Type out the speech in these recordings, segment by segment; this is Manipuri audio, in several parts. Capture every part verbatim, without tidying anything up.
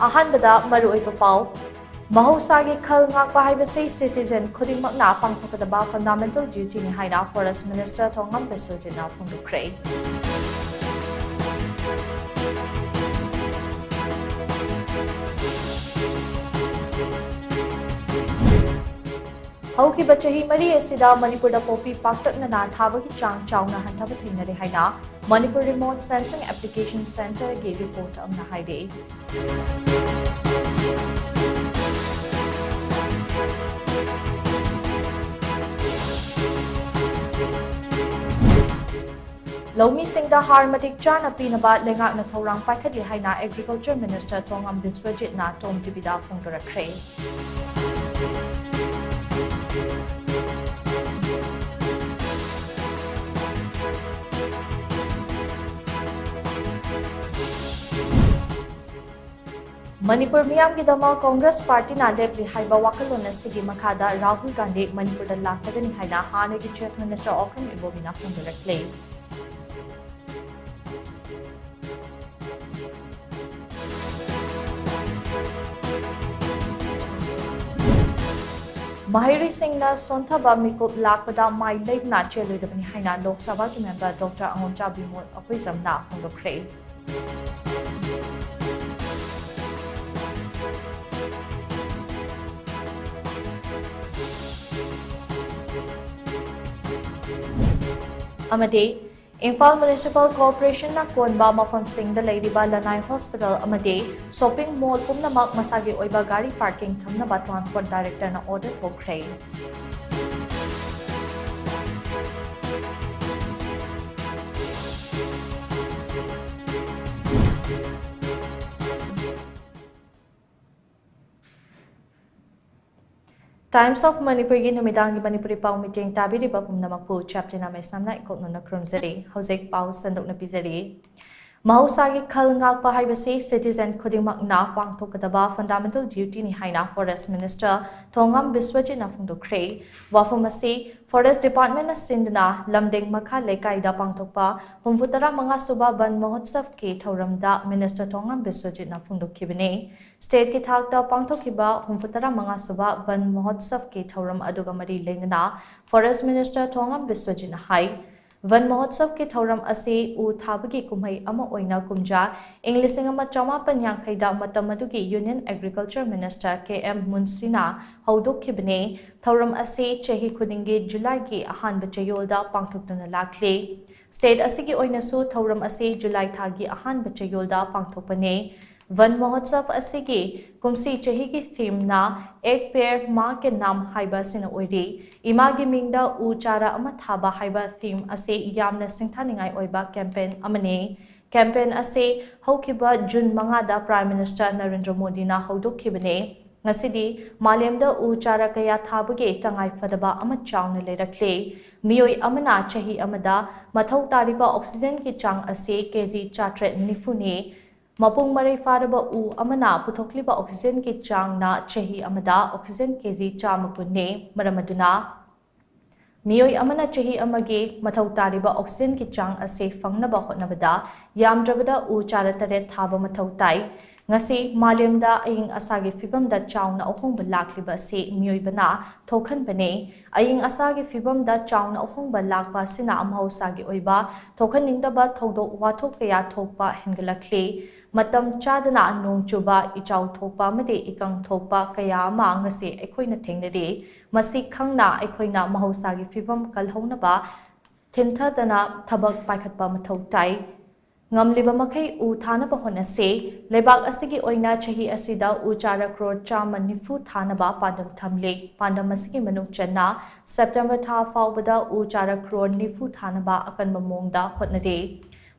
ꯑꯍꯥꯟꯕꯗ ꯃꯔꯨꯑꯣꯏꯕ ꯄꯥꯎ꯫ ꯃꯍꯧꯁꯥꯒꯤ ꯈꯜ ꯉꯥꯛꯄ ꯍꯥꯏꯕꯁꯤ citizen ꯈꯨꯗꯤꯡꯃꯛꯅ ꯄꯥꯡꯊꯣꯛꯀꯗꯕ fundamental dutyꯅꯤ ꯍꯥꯏꯅ Forest Minister ꯊꯣꯡꯉꯝ ꯕꯤꯁ꯭ꯋꯖꯤꯠꯅ ꯐꯣꯡꯗꯣꯛꯈ꯭ꯔꯦ꯫ ꯍꯧꯈꯤꯕ ꯆꯍꯤ ꯃꯔꯤ ꯑꯁꯤꯗ ꯃꯅꯤꯄꯨꯔꯗ ꯄꯣꯄꯤ ꯄꯥꯛꯇꯛꯅꯅ ꯊꯥꯕꯒꯤ ꯆꯥꯡ ꯆꯥꯎꯅ ꯍꯟꯊꯕ ꯊꯦꯡꯅꯔꯦ ꯍꯥꯏꯅ Manipur Remote Sensing Application Centreꯒꯤ report ꯑꯃꯅ ꯍꯥꯏꯔꯤ꯫ ꯂꯧꯃꯤꯁꯤꯡꯗ ꯍꯥꯔ ꯃꯇꯤꯛ ꯆꯥꯅ ꯄꯤꯅꯕ ꯂꯩꯉꯥꯛꯅ ꯊꯧꯔꯥꯡ ꯄꯥꯏꯈꯠꯂꯤ ꯍꯥꯏꯅ Agriculture Minister ꯊꯣꯡꯉꯝ ꯕꯤꯁ꯭ꯋꯖꯤꯠꯅ ꯇꯣꯝ ꯇꯤꯚꯤꯗ ꯐꯣꯡꯗꯣꯔꯛꯈ꯭ꯔꯦ꯫ ꯃꯅꯤꯄꯨꯔ ꯃꯤꯌꯥꯝꯒꯤꯗꯃꯛ ꯀꯣꯡꯒ꯭ꯔꯦꯁ ꯄꯥꯔꯇꯤꯅ ꯂꯦꯞꯂꯤ ꯍꯥꯏꯕ ꯋꯥꯈꯜꯂꯣꯟ ꯑꯁꯤꯒꯤ ꯃꯈꯥꯗ ꯔꯥꯍꯨꯜ ꯒꯥꯟꯙꯤ ꯃꯅꯤꯄꯨꯔꯗ ꯂꯥꯛꯀꯗꯅꯤ ꯍꯥꯏꯅ ꯍꯥꯟꯅꯒꯤ Chief Minister ꯑꯣꯀ꯭ꯔꯝ ꯏꯕꯣꯕꯤꯅ ꯐꯣꯡꯗꯣꯔꯛꯂꯦ꯫ ꯃꯍꯩꯔꯣꯏꯁꯤꯡꯅ ꯁꯣꯟꯊꯕ ꯃꯤꯀꯨꯞ ꯂꯥꯛꯄꯗ ꯃꯥꯏ ꯂꯩꯕꯅ ꯆꯦꯜꯂꯣꯏꯗꯕꯅꯤ ꯍꯥꯏꯅ ꯂꯣꯛ ꯁꯚꯥꯒꯤ member Doctor ꯑꯉꯣꯝꯆꯥ ꯕꯤꯃꯣꯜ ꯑꯩꯈꯣꯏꯖꯝꯅ ꯐꯣꯡꯗꯣꯛꯈ꯭ꯔꯦ꯫ ꯑꯃꯗꯤ ꯏꯝꯐꯥꯜ Municipal Corporationꯅ ꯀꯣꯟꯕ ꯃꯐꯝꯁꯤꯡꯗ ꯂꯩꯔꯤꯕ ꯂꯅꯥꯏ hospital ꯑꯃꯗꯤ shopping mall ꯄꯨꯝꯅꯃꯛ ꯃꯁꯥꯒꯤ ꯑꯣꯏꯕ ꯒꯥꯔꯤ parking ꯊꯝꯅꯕ Transport Directorꯅ order ꯊꯣꯛꯈ꯭ꯔꯦ꯫ Times of Manipurꯒꯤ ꯅꯨꯃꯤꯗꯥꯡꯒꯤ ꯃꯅꯤꯄꯨꯔꯤ ꯄꯥꯎ ꯃꯤꯠꯌꯦꯡ ꯇꯥꯕꯤꯔꯤꯕ ꯄꯨꯝꯅꯃꯛꯄꯨ ꯆꯥꯞꯇꯤꯅꯥ ꯃꯩꯁꯅꯥꯝꯅ ꯏꯀꯣꯛꯅꯅ ꯈꯨꯔꯨꯝꯖꯔꯤ꯫ ꯍꯧꯖꯤꯛ ꯄꯥꯎ ꯁꯟꯗꯣꯛꯅ ꯄꯤꯖꯔꯤ꯫ ꯃꯍꯧꯁꯥꯒꯤ ꯈꯜ ꯉꯥꯛꯄ ꯍꯥꯏꯕꯁꯤ citizen ꯈꯨꯗꯤꯡꯃꯛꯅ ꯄꯥꯡꯊꯣꯛꯀꯗꯕ fundamental dutyꯅꯤ ꯍꯥꯏꯅ Forest Minister ꯊꯣꯉꯥꯝ ꯕꯤꯁ꯭ꯋꯖꯤꯠꯅ ꯐꯣꯡꯗꯣꯛꯈ꯭ꯔꯦ꯫ ꯋꯥꯐꯝ ꯑꯁꯤ Forest Departmentꯅ ꯁꯤꯟꯗꯨꯅ ꯂꯝꯗꯦꯡ ꯃꯈꯥ ꯂꯩꯀꯥꯏꯗ ꯄꯥꯡꯊꯣꯛꯄ ꯍꯨꯝꯐꯨ ꯇꯔꯥ ꯃꯉꯥ ꯁꯨꯕ ꯕꯟ ꯃꯍꯣꯠꯁꯕꯀꯤ ꯊꯧꯔꯝꯗ Minister ꯊꯣꯉꯥꯝ ꯕꯤꯁ꯭ꯋꯖꯤꯠꯅ ꯐꯣꯡꯗꯣꯛꯈꯤꯕꯅꯤ꯫ Stateꯀꯤ ꯊꯥꯛꯇ ꯄꯥꯡꯊꯣꯛꯈꯤꯕ ꯍꯨꯝꯐꯨ ꯇꯔꯥ ꯃꯉꯥ ꯁꯨꯕ ꯕꯟ ꯃꯍꯣꯠꯁꯕꯀꯤ ꯊꯧꯔꯝ ꯑꯗꯨꯒ ꯃꯔꯤ ꯂꯩꯅꯅ Forest Minister ꯊꯣꯉꯥꯝ ꯕꯤꯁ꯭ꯋꯖꯤꯠꯅ ꯍꯥꯏ, ꯕꯟ ꯃꯍꯣꯠꯁꯕꯀꯤ ꯊꯧꯔꯝ ꯑꯁꯤ ꯎ ꯊꯥꯕꯒꯤ ꯀꯨꯝꯍꯩ ꯑꯃ ꯑꯣꯏꯅ ꯀꯨꯝꯖꯥ ꯏꯪ ꯂꯤꯁꯤꯡ ꯑꯃ ꯆꯃꯥꯄꯟ ꯌꯥꯡꯈꯩꯗ ꯃꯇꯝ ꯑꯗꯨꯒꯤ Union Agriculture Minister ꯀꯦ ꯑꯦꯝ ꯃꯨꯟꯁꯤꯅ ꯍꯧꯗꯣꯛꯈꯤꯕꯅꯤ꯫ ꯊꯧꯔꯝ ꯑꯁꯤ ꯆꯍꯤ ꯈꯨꯗꯤꯡꯒꯤ ꯖꯨꯂꯥꯏꯒꯤ ꯑꯍꯥꯟꯕ ꯆꯌꯣꯜꯗ ꯄꯥꯡꯊꯣꯛꯇꯨꯅ ꯂꯥꯛꯂꯤ꯫ State ꯑꯁꯤꯒꯤ ꯑꯣꯏꯅꯁꯨ ꯊꯧꯔꯝ ꯑꯁꯤ ꯖꯨꯂꯥꯏ ꯊꯥꯒꯤ ꯑꯍꯥꯟꯕ ꯆꯌꯣꯜꯗ ꯄꯥꯡꯊꯣꯛꯄꯅꯤ꯫ ꯕꯟ ꯃꯍꯣꯠꯁꯕ ꯑꯁꯤꯒꯤ ꯀꯨꯝꯁꯤ ꯆꯍꯤꯒꯤ themeꯅ Ek Ped Maa Ke Naam ꯍꯥꯏꯕ ꯑꯁꯤꯅ ꯑꯣꯏꯔꯤ꯫ ꯏꯃꯥꯒꯤ ꯃꯤꯡꯗ ꯎ ꯆꯥꯔꯥ ꯑꯃ ꯊꯥꯕ ꯍꯥꯏꯕ theme ꯑꯁꯤ ꯌꯥꯝꯅ ꯁꯤꯡꯊꯥꯅꯤꯡꯉꯥꯏ ꯑꯣꯏꯕ campaign ꯑꯃꯅꯤ꯫ Campaign ꯑꯁꯤ ꯍꯧꯈꯤꯕ ꯖꯨꯟ ꯃꯉꯥꯗ Prime Minister ꯅꯔꯦꯟꯗ꯭ꯔ ꯃꯣꯗꯤꯅ ꯍꯧꯗꯣꯛꯈꯤꯕꯅꯤ꯫ ꯉꯁꯤꯗꯤ ꯃꯥꯂꯦꯝꯗ ꯎ ꯆꯥꯔꯥ ꯀꯌꯥ ꯊꯥꯕꯒꯤ ꯇꯉꯥꯏ ꯐꯗꯕ ꯑꯃ ꯆꯥꯎꯅ ꯂꯩꯔꯛꯂꯤ꯫ ꯃꯤꯑꯣꯏ ꯑꯃꯅ ꯆꯍꯤ ꯑꯃꯗ ꯃꯊꯧ ꯇꯥꯔꯤꯕ oxygenꯒꯤ ꯆꯥꯡ ꯑꯁꯤ ꯀꯦꯖꯤ ꯆꯥꯇ꯭ꯔꯦꯠ ꯅꯤꯐꯨꯅꯤ꯫ ꯃꯄꯨꯡ ꯃꯔꯩ ꯐꯥꯔꯕ ꯎ ꯑꯃꯅ ꯄꯨꯊꯣꯛꯂꯤꯕ oxygenꯒꯤ ꯆꯥꯡꯅ ꯆꯍꯤ ꯑꯃꯗ oxygen ꯀꯦꯖꯤ ꯆꯥꯝꯃ ꯀꯨꯟꯅꯤ꯫ ꯃꯔꯝ ꯑꯗꯨꯅ ꯃꯤꯑꯣꯏ ꯑꯃꯅ ꯆꯍꯤ ꯑꯃꯒꯤ ꯃꯊꯧ ꯇꯥꯔꯤꯕ oxygenꯒꯤ ꯆꯥꯡ ꯑꯁꯤ ꯐꯪꯅꯕ ꯍꯣꯠꯅꯕꯗ ꯌꯥꯝꯗ꯭ꯔꯕꯗ ꯎ ꯆꯥꯔꯥ ꯇꯔꯦꯠ ꯊꯥꯕ ꯃꯊꯧ ꯇꯥꯏ꯫ ꯉꯁꯤ ꯃꯥꯂꯦꯝꯗ ꯑꯏꯪ ꯑꯁꯥꯒꯤ ꯐꯤꯕꯝꯗ ꯆꯥꯎꯅ ꯑꯍꯣꯡꯕ ꯂꯥꯛꯂꯤꯕ ꯑꯁꯤ ꯃꯤꯑꯣꯏꯕꯅ ꯊꯣꯛꯍꯟꯕꯅꯤ꯫ ꯑꯏꯪ ꯑꯁꯥꯒꯤ ꯐꯤꯕꯝꯗ ꯆꯥꯎꯅ ꯑꯍꯣꯡꯕ ꯂꯥꯛꯄ ꯑꯁꯤꯅ ꯃꯍꯧꯁꯥꯒꯤ ꯑꯣꯏꯕ ꯊꯣꯛꯍꯟꯅꯤꯡꯗꯕ ꯊꯧꯗꯣꯛ ꯋꯥꯊꯣꯛ ꯀꯌꯥ ꯊꯣꯛꯄ ꯍꯦꯟꯒꯠꯂꯛꯂꯤ꯫ ꯃꯇꯝ ꯆꯥꯗꯅ ꯅꯣꯡ ꯆꯨꯕ, ꯏꯆꯥꯎ ꯊꯣꯛꯄ ꯑꯃꯗꯤ ꯏꯀꯪ ꯊꯣꯛꯄ ꯀꯌꯥ ꯑꯃ ꯉꯁꯤ ꯑꯩꯈꯣꯏꯅ ꯊꯦꯡꯅꯔꯤ꯫ ꯃꯁꯤ ꯈꯪꯅ ꯑꯩꯈꯣꯏꯅ ꯃꯍꯧꯁꯥꯒꯤ ꯐꯤꯕꯝ ꯀꯜꯍꯧꯅꯕ ꯊꯤꯟꯊꯗꯅ ꯊꯕꯛ ꯄꯥꯏꯈꯠꯄ ꯃꯊꯧ ꯇꯥꯏ꯫ ꯉꯝꯂꯤꯕ ꯃꯈꯩ ꯎ ꯊꯥꯅꯕ ꯍꯣꯠꯅꯁꯤ꯫ ꯂꯩꯕꯥꯛ ꯑꯁꯤꯒꯤ ꯑꯣꯏꯅ ꯆꯍꯤ ꯑꯁꯤꯗ ꯎ ꯆꯥꯔꯥ ꯀ꯭ꯔꯣꯔ ꯆꯥꯝꯃ ꯅꯤꯐꯨ ꯊꯥꯅꯕ ꯄꯥꯟꯗꯝ ꯊꯝꯂꯤ꯫ ꯄꯥꯟꯗꯝ ꯑꯁꯤꯒꯤ ꯃꯅꯨꯡ ꯆꯟꯅ September ꯊꯥ ꯐꯥꯎꯕꯗ ꯎ ꯆꯥꯔꯥ ꯀ꯭ꯔꯣꯔ ꯅꯤꯐꯨ ꯊꯥꯅꯕ ꯑꯀꯟꯕ ꯃꯑꯣꯡꯗ ꯍꯣꯠꯅꯔꯤ꯫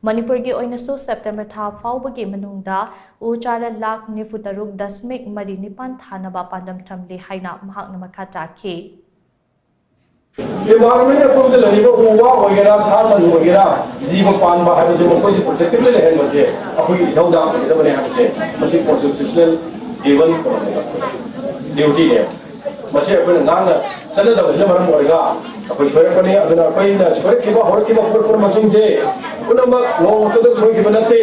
ꯃꯅꯤꯄꯨꯔꯒꯤ ꯑꯣꯏꯅꯁꯨ September ꯊꯥ ꯐꯥꯎꯕꯒꯤ ꯃꯅꯨꯡꯗ ꯎ ꯆꯥꯔꯥ ꯂꯥꯈ ꯅꯤꯐꯨ ꯇꯔꯨꯛ ꯗꯁꯃꯤꯛ ꯃꯔꯤ ꯅꯤꯄꯥꯟ ꯊꯥꯅꯕ ꯄꯥꯟꯗꯝ ꯊꯝꯂꯤ ꯍꯥꯏꯅ ꯃꯍꯥꯛꯅ ꯃꯈꯥ ꯇꯥꯈꯤ꯫ Environment ꯑꯀꯣꯏꯕꯗ ꯂꯩꯔꯤꯕ ꯎ ꯋꯥ ꯑꯣꯏꯒꯦꯔꯥ, ꯁꯥ ꯁꯟ ꯑꯣꯏꯒꯦꯔꯥ, ꯖꯤꯕ ꯄꯥꯟꯕ ꯍꯥꯏꯕꯁꯤ ꯃꯈꯣꯏꯁꯦ protective ꯂꯩꯍꯟꯕꯁꯦ ꯑꯩꯈꯣꯏꯒꯤ ꯏꯊꯧꯗꯥꯡ ꯑꯣꯏꯒꯗꯕꯅꯤ ꯍꯥꯏꯕꯁꯦ ꯃꯁꯤ constitutional given duty ꯅꯦ꯫ ꯃꯁꯤ ꯑꯩꯈꯣꯏꯅ ꯉꯥꯡꯅ ꯆꯠꯅꯗꯕꯁꯤꯅ ꯃꯔꯝ ꯑꯣꯏꯔꯒ ꯑꯩꯈꯣꯏ ꯁꯣꯏꯔꯛꯄꯅꯤ꯫ ꯑꯗꯨꯅ ꯑꯩꯈꯣꯏꯅ ꯁꯣꯏꯔꯛꯈꯤꯕ, ꯍꯧꯔꯛꯈꯤꯕ ꯄꯣꯠ ꯄꯨꯝꯅꯃꯛꯁꯤꯡꯁꯦ ꯄꯨꯝꯅꯃꯛ ꯅꯣꯡꯃꯇꯗ ꯁꯣꯏꯈꯤꯕ ꯅꯠꯇꯦ꯫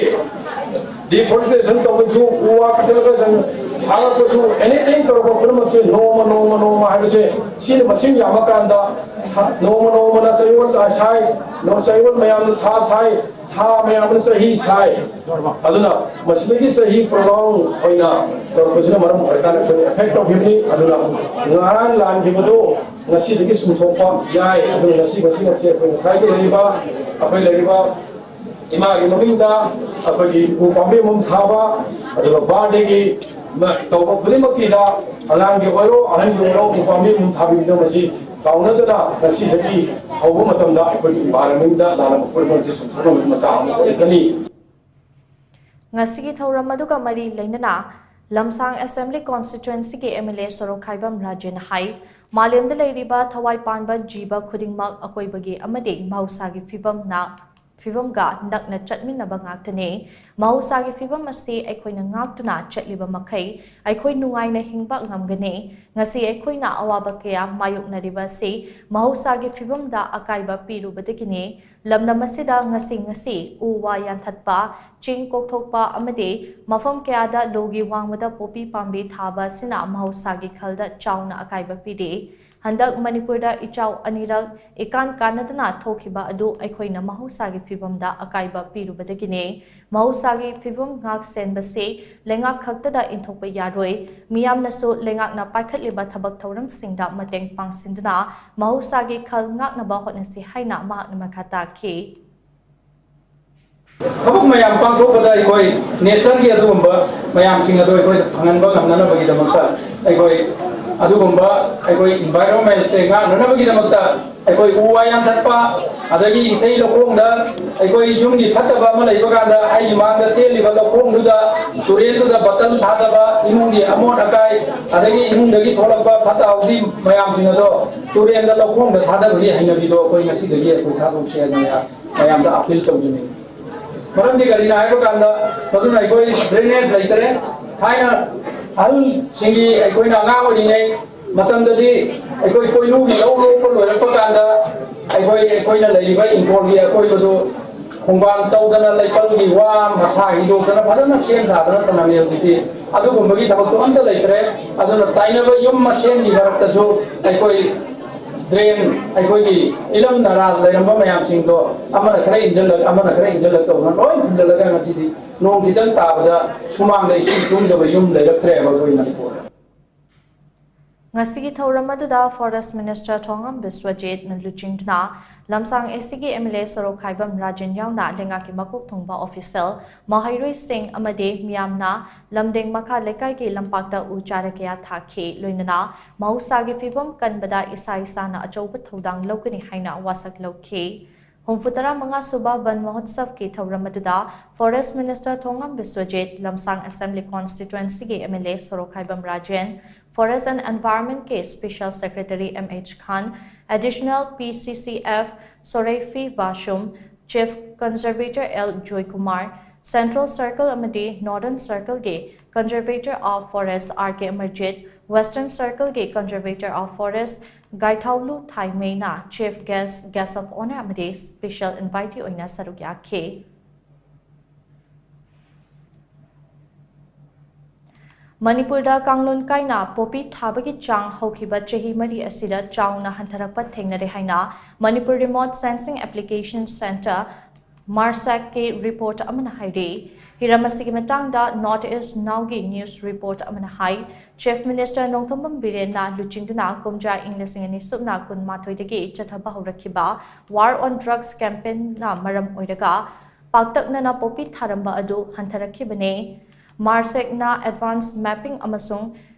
Deforestation ꯇꯧꯕꯁꯨ, ꯎ ꯋꯥ ꯀꯛꯊꯠꯂꯒ ꯊꯥꯔꯛꯄꯁꯨ, anything ꯇꯧꯔꯛꯄ ꯄꯨꯝꯅꯃꯛꯁꯦ ꯅꯣꯡꯃ, ꯅꯣꯡꯃ, ꯅꯣꯡꯃ ꯍꯥꯏꯕꯁꯦ, ꯁꯤꯅ ꯃꯁꯤꯡ ꯌꯥꯝꯃꯀꯥꯟꯗ ꯊꯥ-, ꯅꯣꯡꯃ ꯅꯣꯡꯃꯅ ꯆꯌꯣꯜ ꯁꯥꯏ, ꯅꯣ-, ꯆꯌꯣꯜ ꯃꯌꯥꯝꯅ ꯊꯥ ꯁꯥꯏ, ꯊꯥ ꯃꯌꯥꯝꯅ ꯆꯍꯤ ꯁꯥꯏ꯫ ꯑꯗꯨꯅ ꯃꯁꯤꯗꯒꯤ ꯆꯍꯤ prolong ꯑꯣꯏꯅ ꯇꯧꯔꯛꯄꯁꯤꯅ ꯃꯔꯝ ꯑꯣꯏꯔꯀꯥꯟꯗ ꯑꯩꯈꯣꯏꯅ effect ꯇꯧꯈꯤꯕꯅꯤ꯫ ꯑꯗꯨꯅ ꯉꯔꯥꯡ ꯂꯥꯟꯈꯤꯕꯗꯨ ꯉꯁꯤꯗꯒꯤ ꯁꯨꯝꯊꯣꯛꯄ ꯌꯥꯏ꯫ ꯑꯗꯨꯅ ꯉꯁꯤ, ꯉꯁꯤ, ꯉꯁꯤ ꯑꯩꯈꯣꯏ ꯉꯁꯥꯏꯒꯤ ꯂꯩꯔꯤꯕ, ꯑꯩꯈꯣꯏ ꯂꯩꯔꯤꯕ ꯏꯃꯥꯒꯤ ꯃꯃꯤꯡꯗ ꯑꯩꯈꯣꯏꯒꯤ ꯎ ꯄꯥꯝꯕꯤ ꯑꯃꯃꯝ ꯊꯥꯕ, ꯑꯗꯨꯒ birthdayꯒꯤ ꯃ-, ꯇꯧꯕ ꯈꯨꯗꯤꯡꯃꯛꯀꯤꯗ ꯑꯉꯥꯡꯒꯤ ꯑꯣꯏꯔꯣ, ꯑꯍꯟꯒꯤ ꯑꯣꯏꯔꯣ, ꯎ ꯄꯥꯝꯕꯤ ꯑꯃꯃꯝ ꯊꯥꯕꯤꯕꯗꯣ ꯃꯁꯤ ꯀꯥꯎꯅꯗꯅ ꯉꯁꯤꯗꯒꯤ ꯍꯧꯕ ꯃꯇꯝꯗ ꯑꯩꯈꯣꯏꯒꯤ environmentꯗ ꯂꯥꯜꯂꯝꯕ ꯄꯨꯝꯅꯃꯛꯁꯦ ꯆꯨꯝꯊꯣꯛꯅꯕꯒꯤ ꯃꯆꯥꯛ ꯑꯃ ꯑꯣꯏꯔꯛꯀꯅꯤ꯫ ꯉꯁꯤꯒꯤ ꯊꯧꯔꯝ ꯑꯗꯨꯒ ꯃꯔꯤ ꯂꯩꯅꯅ ꯂꯝꯁꯥꯡ Assembly Constituencyꯒꯤ M L A ꯁꯣꯔꯣꯛꯈꯥꯏꯕꯝ ꯔꯥꯖꯦꯟꯅ ꯍꯥꯏ, ꯃꯥꯂꯦꯝꯗ ꯂꯩꯔꯤꯕ ꯊꯋꯥꯏ ꯄꯥꯟꯕ ꯖꯤꯕ ꯈꯨꯗꯤꯡꯃꯛ ꯑꯀꯣꯏꯕꯒꯤ ꯑꯃꯗꯤ ꯃꯍꯧꯁꯥꯒꯤ ꯐꯤꯕꯝꯅ, ꯐꯤꯕꯝꯒ ꯅꯛꯅ ꯆꯠꯃꯤꯟꯅꯕ ꯉꯥꯛꯇꯅꯤ꯫ ꯃꯍꯧꯁꯥꯒꯤ ꯐꯤꯕꯝ ꯑꯁꯤ ꯑꯩꯈꯣꯏꯅ ꯉꯥꯛꯇꯨꯅ ꯆꯠꯂꯤꯕ ꯃꯈꯩ ꯑꯩꯈꯣꯏ ꯅꯨꯡꯉꯥꯏꯅ ꯍꯤꯡꯕ ꯉꯝꯒꯅꯤ꯫ ꯉꯁꯤ ꯑꯩꯈꯣꯏꯅ ꯑꯋꯥꯕ ꯀꯌꯥ ꯃꯥꯌꯣꯛꯅꯔꯤꯕ ꯑꯁꯤ ꯃꯍꯧꯁꯥꯒꯤ ꯐꯤꯕꯝꯗ ꯑꯀꯥꯏꯕ ꯄꯤꯔꯨꯕꯗꯒꯤꯅꯤ꯫ ꯂꯝꯗꯝ ꯑꯁꯤꯗ ꯉꯁꯤ, ꯉꯁꯤ ꯎ ꯋꯥ ꯌꯥꯟꯊꯠꯄ, ꯆꯤꯡ ꯀꯣꯛꯊꯣꯛꯄ ꯑꯃꯗꯤ ꯃꯐꯝ ꯀꯌꯥꯗ ꯂꯨꯒꯤ ꯋꯥꯡꯃꯗ ꯄꯣꯄꯤ ꯄꯥꯝꯕꯤ ꯊꯥꯕ ꯑꯁꯤꯅ ꯃꯍꯧꯁꯥꯒꯤ ꯈꯜꯗ ꯆꯥꯎꯅ ꯑꯀꯥꯏꯕ ꯄꯤꯔꯤ꯫ ꯍꯟꯗꯛ ꯃꯅꯤꯄꯨꯔꯗ ꯏꯆꯥꯎ ꯑꯅꯤꯔꯛ ꯏꯀꯥꯟ ꯀꯥꯟꯅꯗꯅ ꯊꯣꯛꯈꯤꯕ ꯑꯗꯨ ꯑꯩꯈꯣꯏꯅ ꯃꯍꯧꯁꯥꯒꯤ ꯐꯤꯕꯝꯗ ꯑꯀꯥꯏꯕ ꯄꯤꯔꯨꯕꯗꯒꯤꯅꯤ꯫ ꯃꯍꯧꯁꯥꯒꯤ ꯐꯤꯕꯝ ꯉꯥꯛ ꯁꯦꯟꯕꯁꯤ ꯂꯩꯉꯥꯛ ꯈꯛꯇꯗ ꯏꯟꯊꯣꯛꯄ ꯌꯥꯔꯣꯏ꯫ ꯃꯤꯌꯥꯝꯅꯁꯨ ꯂꯩꯉꯥꯛꯅ ꯄꯥꯏꯈꯠꯂꯤꯕ ꯊꯕꯛ ꯊꯧꯔꯝꯁꯤꯡꯗ ꯃꯇꯦꯡ ꯄꯥꯡꯁꯤꯟꯗꯨꯅ ꯃꯍꯧꯁꯥꯒꯤ ꯈꯜ ꯉꯥꯛꯅꯕ ꯍꯣꯠꯅꯁꯤ ꯍꯥꯏꯅ ꯃꯍꯥꯛꯅ ꯃꯈꯥ ꯇꯥꯈꯤ꯫ ꯊꯕꯛ ꯃꯌꯥꯝ ꯄꯥꯡꯊꯣꯛꯄꯗ ꯑꯩꯈꯣꯏ natureꯒꯤ ꯑꯗꯨꯒꯨꯝꯕ ꯃꯌꯥꯝꯁꯤꯡ ꯑꯗꯨ ꯑꯩꯈꯣꯏ ꯐꯪꯍꯟꯕ ꯉꯝꯅꯅꯕꯒꯤꯗꯃꯛꯇ ꯑꯩꯈꯣꯏ ꯑꯗꯨꯒꯨꯝꯕ ꯑꯩꯈꯣꯏ ꯏꯟꯚꯥꯏꯔꯣꯟꯃꯦꯟꯁꯦ ꯉꯥꯛꯅꯅꯕꯒꯤꯗꯃꯛꯇ ꯑꯩꯈꯣꯏ ꯎ ꯋꯥ ꯌꯥꯟꯊꯠꯄ, ꯑꯗꯒꯤ ꯏꯊꯩ ꯂꯧꯈꯣꯡꯗ ꯑꯩꯈꯣꯏ ꯌꯨꯝꯒꯤ ꯐꯠꯇꯕ ꯑꯃ ꯂꯩꯕ ꯀꯥꯟꯗ ꯑꯩꯒꯤ ꯃꯥꯡꯗ ꯆꯦꯜꯂꯤꯕ ꯂꯧꯈꯣꯡꯗꯨꯗ, ꯇꯨꯔꯦꯜꯗꯨꯗ ꯕꯇꯜ ꯊꯥꯗꯕ, ꯏꯃꯨꯡꯒꯤ ꯑꯃꯣꯠ ꯑꯀꯥꯏ, ꯑꯗꯒꯤ ꯏꯃꯨꯡꯗꯒꯤ ꯊꯣꯛꯂꯛꯄ ꯐꯠꯇ ꯍꯥꯎꯗꯤ ꯃꯌꯥꯝꯁꯤꯡ ꯑꯗꯣ ꯇꯨꯔꯦꯜꯗ ꯂꯧꯈꯣꯡꯗ ꯊꯥꯗꯕꯒꯤ ꯍꯩꯅꯕꯤꯗꯣ ꯑꯩꯈꯣꯏ ꯉꯁꯤꯗꯒꯤ ꯑꯩꯈꯣꯏ ꯊꯥꯗꯣꯛꯁꯦ ꯍꯥꯏꯗꯅ ꯃꯌꯥꯝꯗ ꯑꯄꯤꯜ ꯇꯧꯖꯅꯤꯡꯏ꯫ ꯃꯔꯝꯗꯤ ꯀꯔꯤꯅꯣ ꯍꯥꯏꯕ ꯀꯥꯟꯗ, ꯃꯗꯨꯅ ꯑꯩꯈꯣꯏ ꯗ꯭ꯔꯦꯅꯦꯖ ꯂꯩꯇꯔꯦ꯫ ꯊꯥꯏꯅ ꯑꯍꯜꯁꯤꯡꯒꯤ, ꯑꯩꯈꯣꯏꯅ ꯑꯉꯥꯡ ꯑꯣꯏꯔꯤꯉꯩ ꯃꯇꯝꯗꯗꯤ ꯑꯩꯈꯣꯏ ꯄꯣꯏꯅꯨꯒꯤ ꯂꯧ ꯂꯣꯛꯄ ꯂꯣꯏꯔꯛꯄ ꯀꯥꯟꯗ ꯑꯩꯈꯣꯏ, ꯑꯩꯈꯣꯏꯅ ꯂꯩꯔꯤꯕ ꯏꯪꯈꯣꯜꯒꯤ ꯑꯀꯣꯏꯕꯗꯨ ꯈꯣꯡꯕꯥꯜ ꯇꯧꯗꯅ, ꯂꯩꯄꯜꯒꯤ ꯋꯥ ꯃꯁꯥ ꯍꯤꯗꯣꯛꯇꯅ ꯐꯖꯅ ꯁꯦꯝ ꯁꯥꯗꯅ ꯊꯝꯂꯝꯃꯤ꯫ ꯍꯧꯖꯤꯛꯇꯤ ꯑꯗꯨꯒꯨꯝꯕꯒꯤ ꯊꯕꯛꯇꯣ ꯑꯝꯇ ꯂꯩꯇ꯭ꯔꯦ꯫ ꯑꯗꯨꯅ ꯇꯥꯏꯅꯕ ꯌꯨꯝ ꯃꯁꯦꯟꯒꯤ ꯃꯔꯛꯇꯁꯨ ꯑꯩꯈꯣꯏ ꯗ꯭ꯔꯦꯟ, ꯑꯩꯈꯣꯏꯒꯤ ꯏꯂꯝ ꯅꯂꯥ ꯂꯩꯔꯝꯕ ꯃꯌꯥꯝꯁꯤꯡꯗꯣ ꯑꯃꯅ ꯈꯔ ꯏꯟꯁꯤꯜꯂꯛ, ꯑꯃꯅ ꯈꯔ ꯏꯟꯁꯤꯜꯂꯛ ꯇꯧꯗꯅ ꯂꯣꯏ ꯐꯨꯟꯖꯜꯂꯒ ꯉꯁꯤꯗꯤ ꯅꯣꯡ ꯈꯤꯇꯪ ꯇꯥꯕꯗ ꯁꯨꯃꯥꯡꯗ ꯏꯁꯤꯡ ꯇꯨꯡꯗꯕ ꯌꯨꯝ ꯂꯩꯔꯛꯇ꯭ꯔꯦꯕ ꯑꯩꯈꯣꯏ ꯃꯅꯤꯄꯨꯔꯗ꯫ ꯉꯁꯤꯒꯤ ꯊꯧꯔꯝ ꯑꯗꯨꯗ ꯐꯣꯔꯦꯁ ꯃꯤꯅꯤꯁꯇꯔ ꯊꯣꯉꯝ ꯕꯤꯁ꯭ꯋꯖꯤꯠꯅ ꯂꯨꯆꯤꯡꯗꯨꯅ ꯂꯝꯁꯥꯡ ꯑꯦꯁꯤꯒꯤ M L A Sorokhaibam Rajen ꯌꯥꯎꯅ ꯂꯩꯉꯥꯛꯀꯤ ꯃꯀꯣꯛ ꯊꯣꯡꯕ ꯑꯣꯐꯤꯁꯤꯌꯦꯜ, ꯃꯍꯩꯔꯣꯏꯁꯤꯡ ꯑꯃꯗꯤ ꯃꯤꯌꯥꯝꯅ ꯂꯝꯗꯦꯡ ꯃꯈꯥ ꯂꯩꯀꯥꯏꯒꯤ ꯂꯝꯄꯥꯛꯇ ꯎ ꯆꯥꯔ ꯀꯌꯥ ꯊꯥꯈꯤ꯫ ꯂꯣꯏꯅꯅ ꯃꯍꯧꯁꯥꯒꯤ ꯐꯤꯕꯝ ꯀꯟꯕꯗ ꯏꯁꯥ ꯏꯁꯥꯅ ꯑꯆꯧꯕ ꯊꯧꯗꯥꯡ ꯂꯧꯒꯅꯤ ꯍꯥꯏꯅ ꯋꯥꯁꯛ ꯂꯧꯈꯤ꯫ ꯍꯨꯝꯐꯨ ꯇꯔꯥ ꯃꯉꯥ ꯁꯨꯕ ꯋꯟ ꯃꯍꯣꯠꯁꯕꯀꯤ ꯊꯧꯔꯝ ꯑꯗꯨꯗ forest minister Thongam Biswajit, Lamsang assembly ꯀꯣꯟꯁꯇꯤꯇ꯭ꯋꯦꯟꯁꯤꯒꯤ M L A Sorokhaibam Rajen, forest and ꯑꯦꯟꯚꯥꯏꯔꯟꯃꯦꯟꯠꯀꯤ special secretary M H Khan, additional P C C F Soraifi Basum, chief conservator L Joykumar, central circle ꯑꯃꯗꯤ ꯅꯣꯔꯗꯔꯟ ꯁꯔꯀꯜꯒꯤ conservator of forest R K Amarjit, western ꯁꯔꯀꯜꯒꯤ ꯀꯟꯖꯔꯚꯦꯇꯔ ꯑꯣꯐ ꯐꯣꯔꯦꯁ ꯒꯥꯏꯊꯥꯎꯂꯨ ꯊꯥꯏꯃꯩꯅ chief guest, guest of honour ꯑꯃꯗꯤ ꯁ꯭ꯄꯦꯁꯤꯌꯦꯜ ꯏꯟꯚꯥꯏꯇꯤ ꯑꯣꯏꯅ ꯁꯔꯨꯛ ꯌꯥꯈꯤ꯫ ꯃꯅꯤꯄꯨꯔꯗ ꯀꯥꯡꯂꯣꯟ ꯀꯥꯏꯅ ꯄꯣꯄꯤ ꯊꯥꯕꯒꯤ ꯆꯥꯡ ꯍꯧꯈꯤꯕ ꯆꯍꯤ ꯃꯔꯤ ꯑꯁꯤꯗ ꯆꯥꯎꯅ ꯍꯟꯊꯔꯛꯄ ꯊꯦꯡꯅꯔꯦ ꯍꯥꯏꯅ Manipur remote sensing application centre, ꯃꯥꯔꯁꯦꯛꯀꯤ ꯔꯤꯄꯣꯔꯠ ꯑꯃꯅ ꯍꯥꯏꯔꯤ꯫ ꯍꯤꯔꯝ ꯑꯁꯤꯒꯤ ꯃꯇꯥꯡꯗ ꯅꯣꯔꯠ ꯏꯁ ꯅꯥꯎꯒꯤ ꯅ꯭ꯌꯨꯁ ꯔꯤꯄꯣꯔꯠ ꯑꯃꯅ ꯍꯥꯏ, ꯆꯤꯐ ꯃꯤꯅꯤꯁꯇꯔ ꯅꯣꯡꯊꯣꯝꯕꯝ ꯕꯤꯔꯦꯟꯅ ꯂꯨꯆꯤꯡꯗꯨꯅ ꯀꯨꯝꯖꯥ ꯏꯪ ꯂꯤꯁꯤꯡ ꯑꯅꯤ ꯁꯨꯞꯅ ꯀꯨꯟꯃꯥꯊꯣꯏꯗꯒꯤ ꯆꯠꯊꯕ ꯍꯧꯔꯛꯈꯤꯕ War on Drugs campaignꯅ ꯃꯔꯝ ꯑꯣꯏꯔꯒ ꯄꯥꯛꯇꯛꯅꯅ ꯄꯣꯄꯤ ꯊꯥꯔꯝꯕ ꯑꯗꯨ ꯍꯟꯊꯔꯛꯈꯤꯕꯅꯤ꯫ ꯃꯥꯔꯁꯦꯛꯅ ꯑꯦꯗꯚꯥꯟꯁ ꯃꯦꯄꯤꯡ ꯑꯃꯁꯨꯡ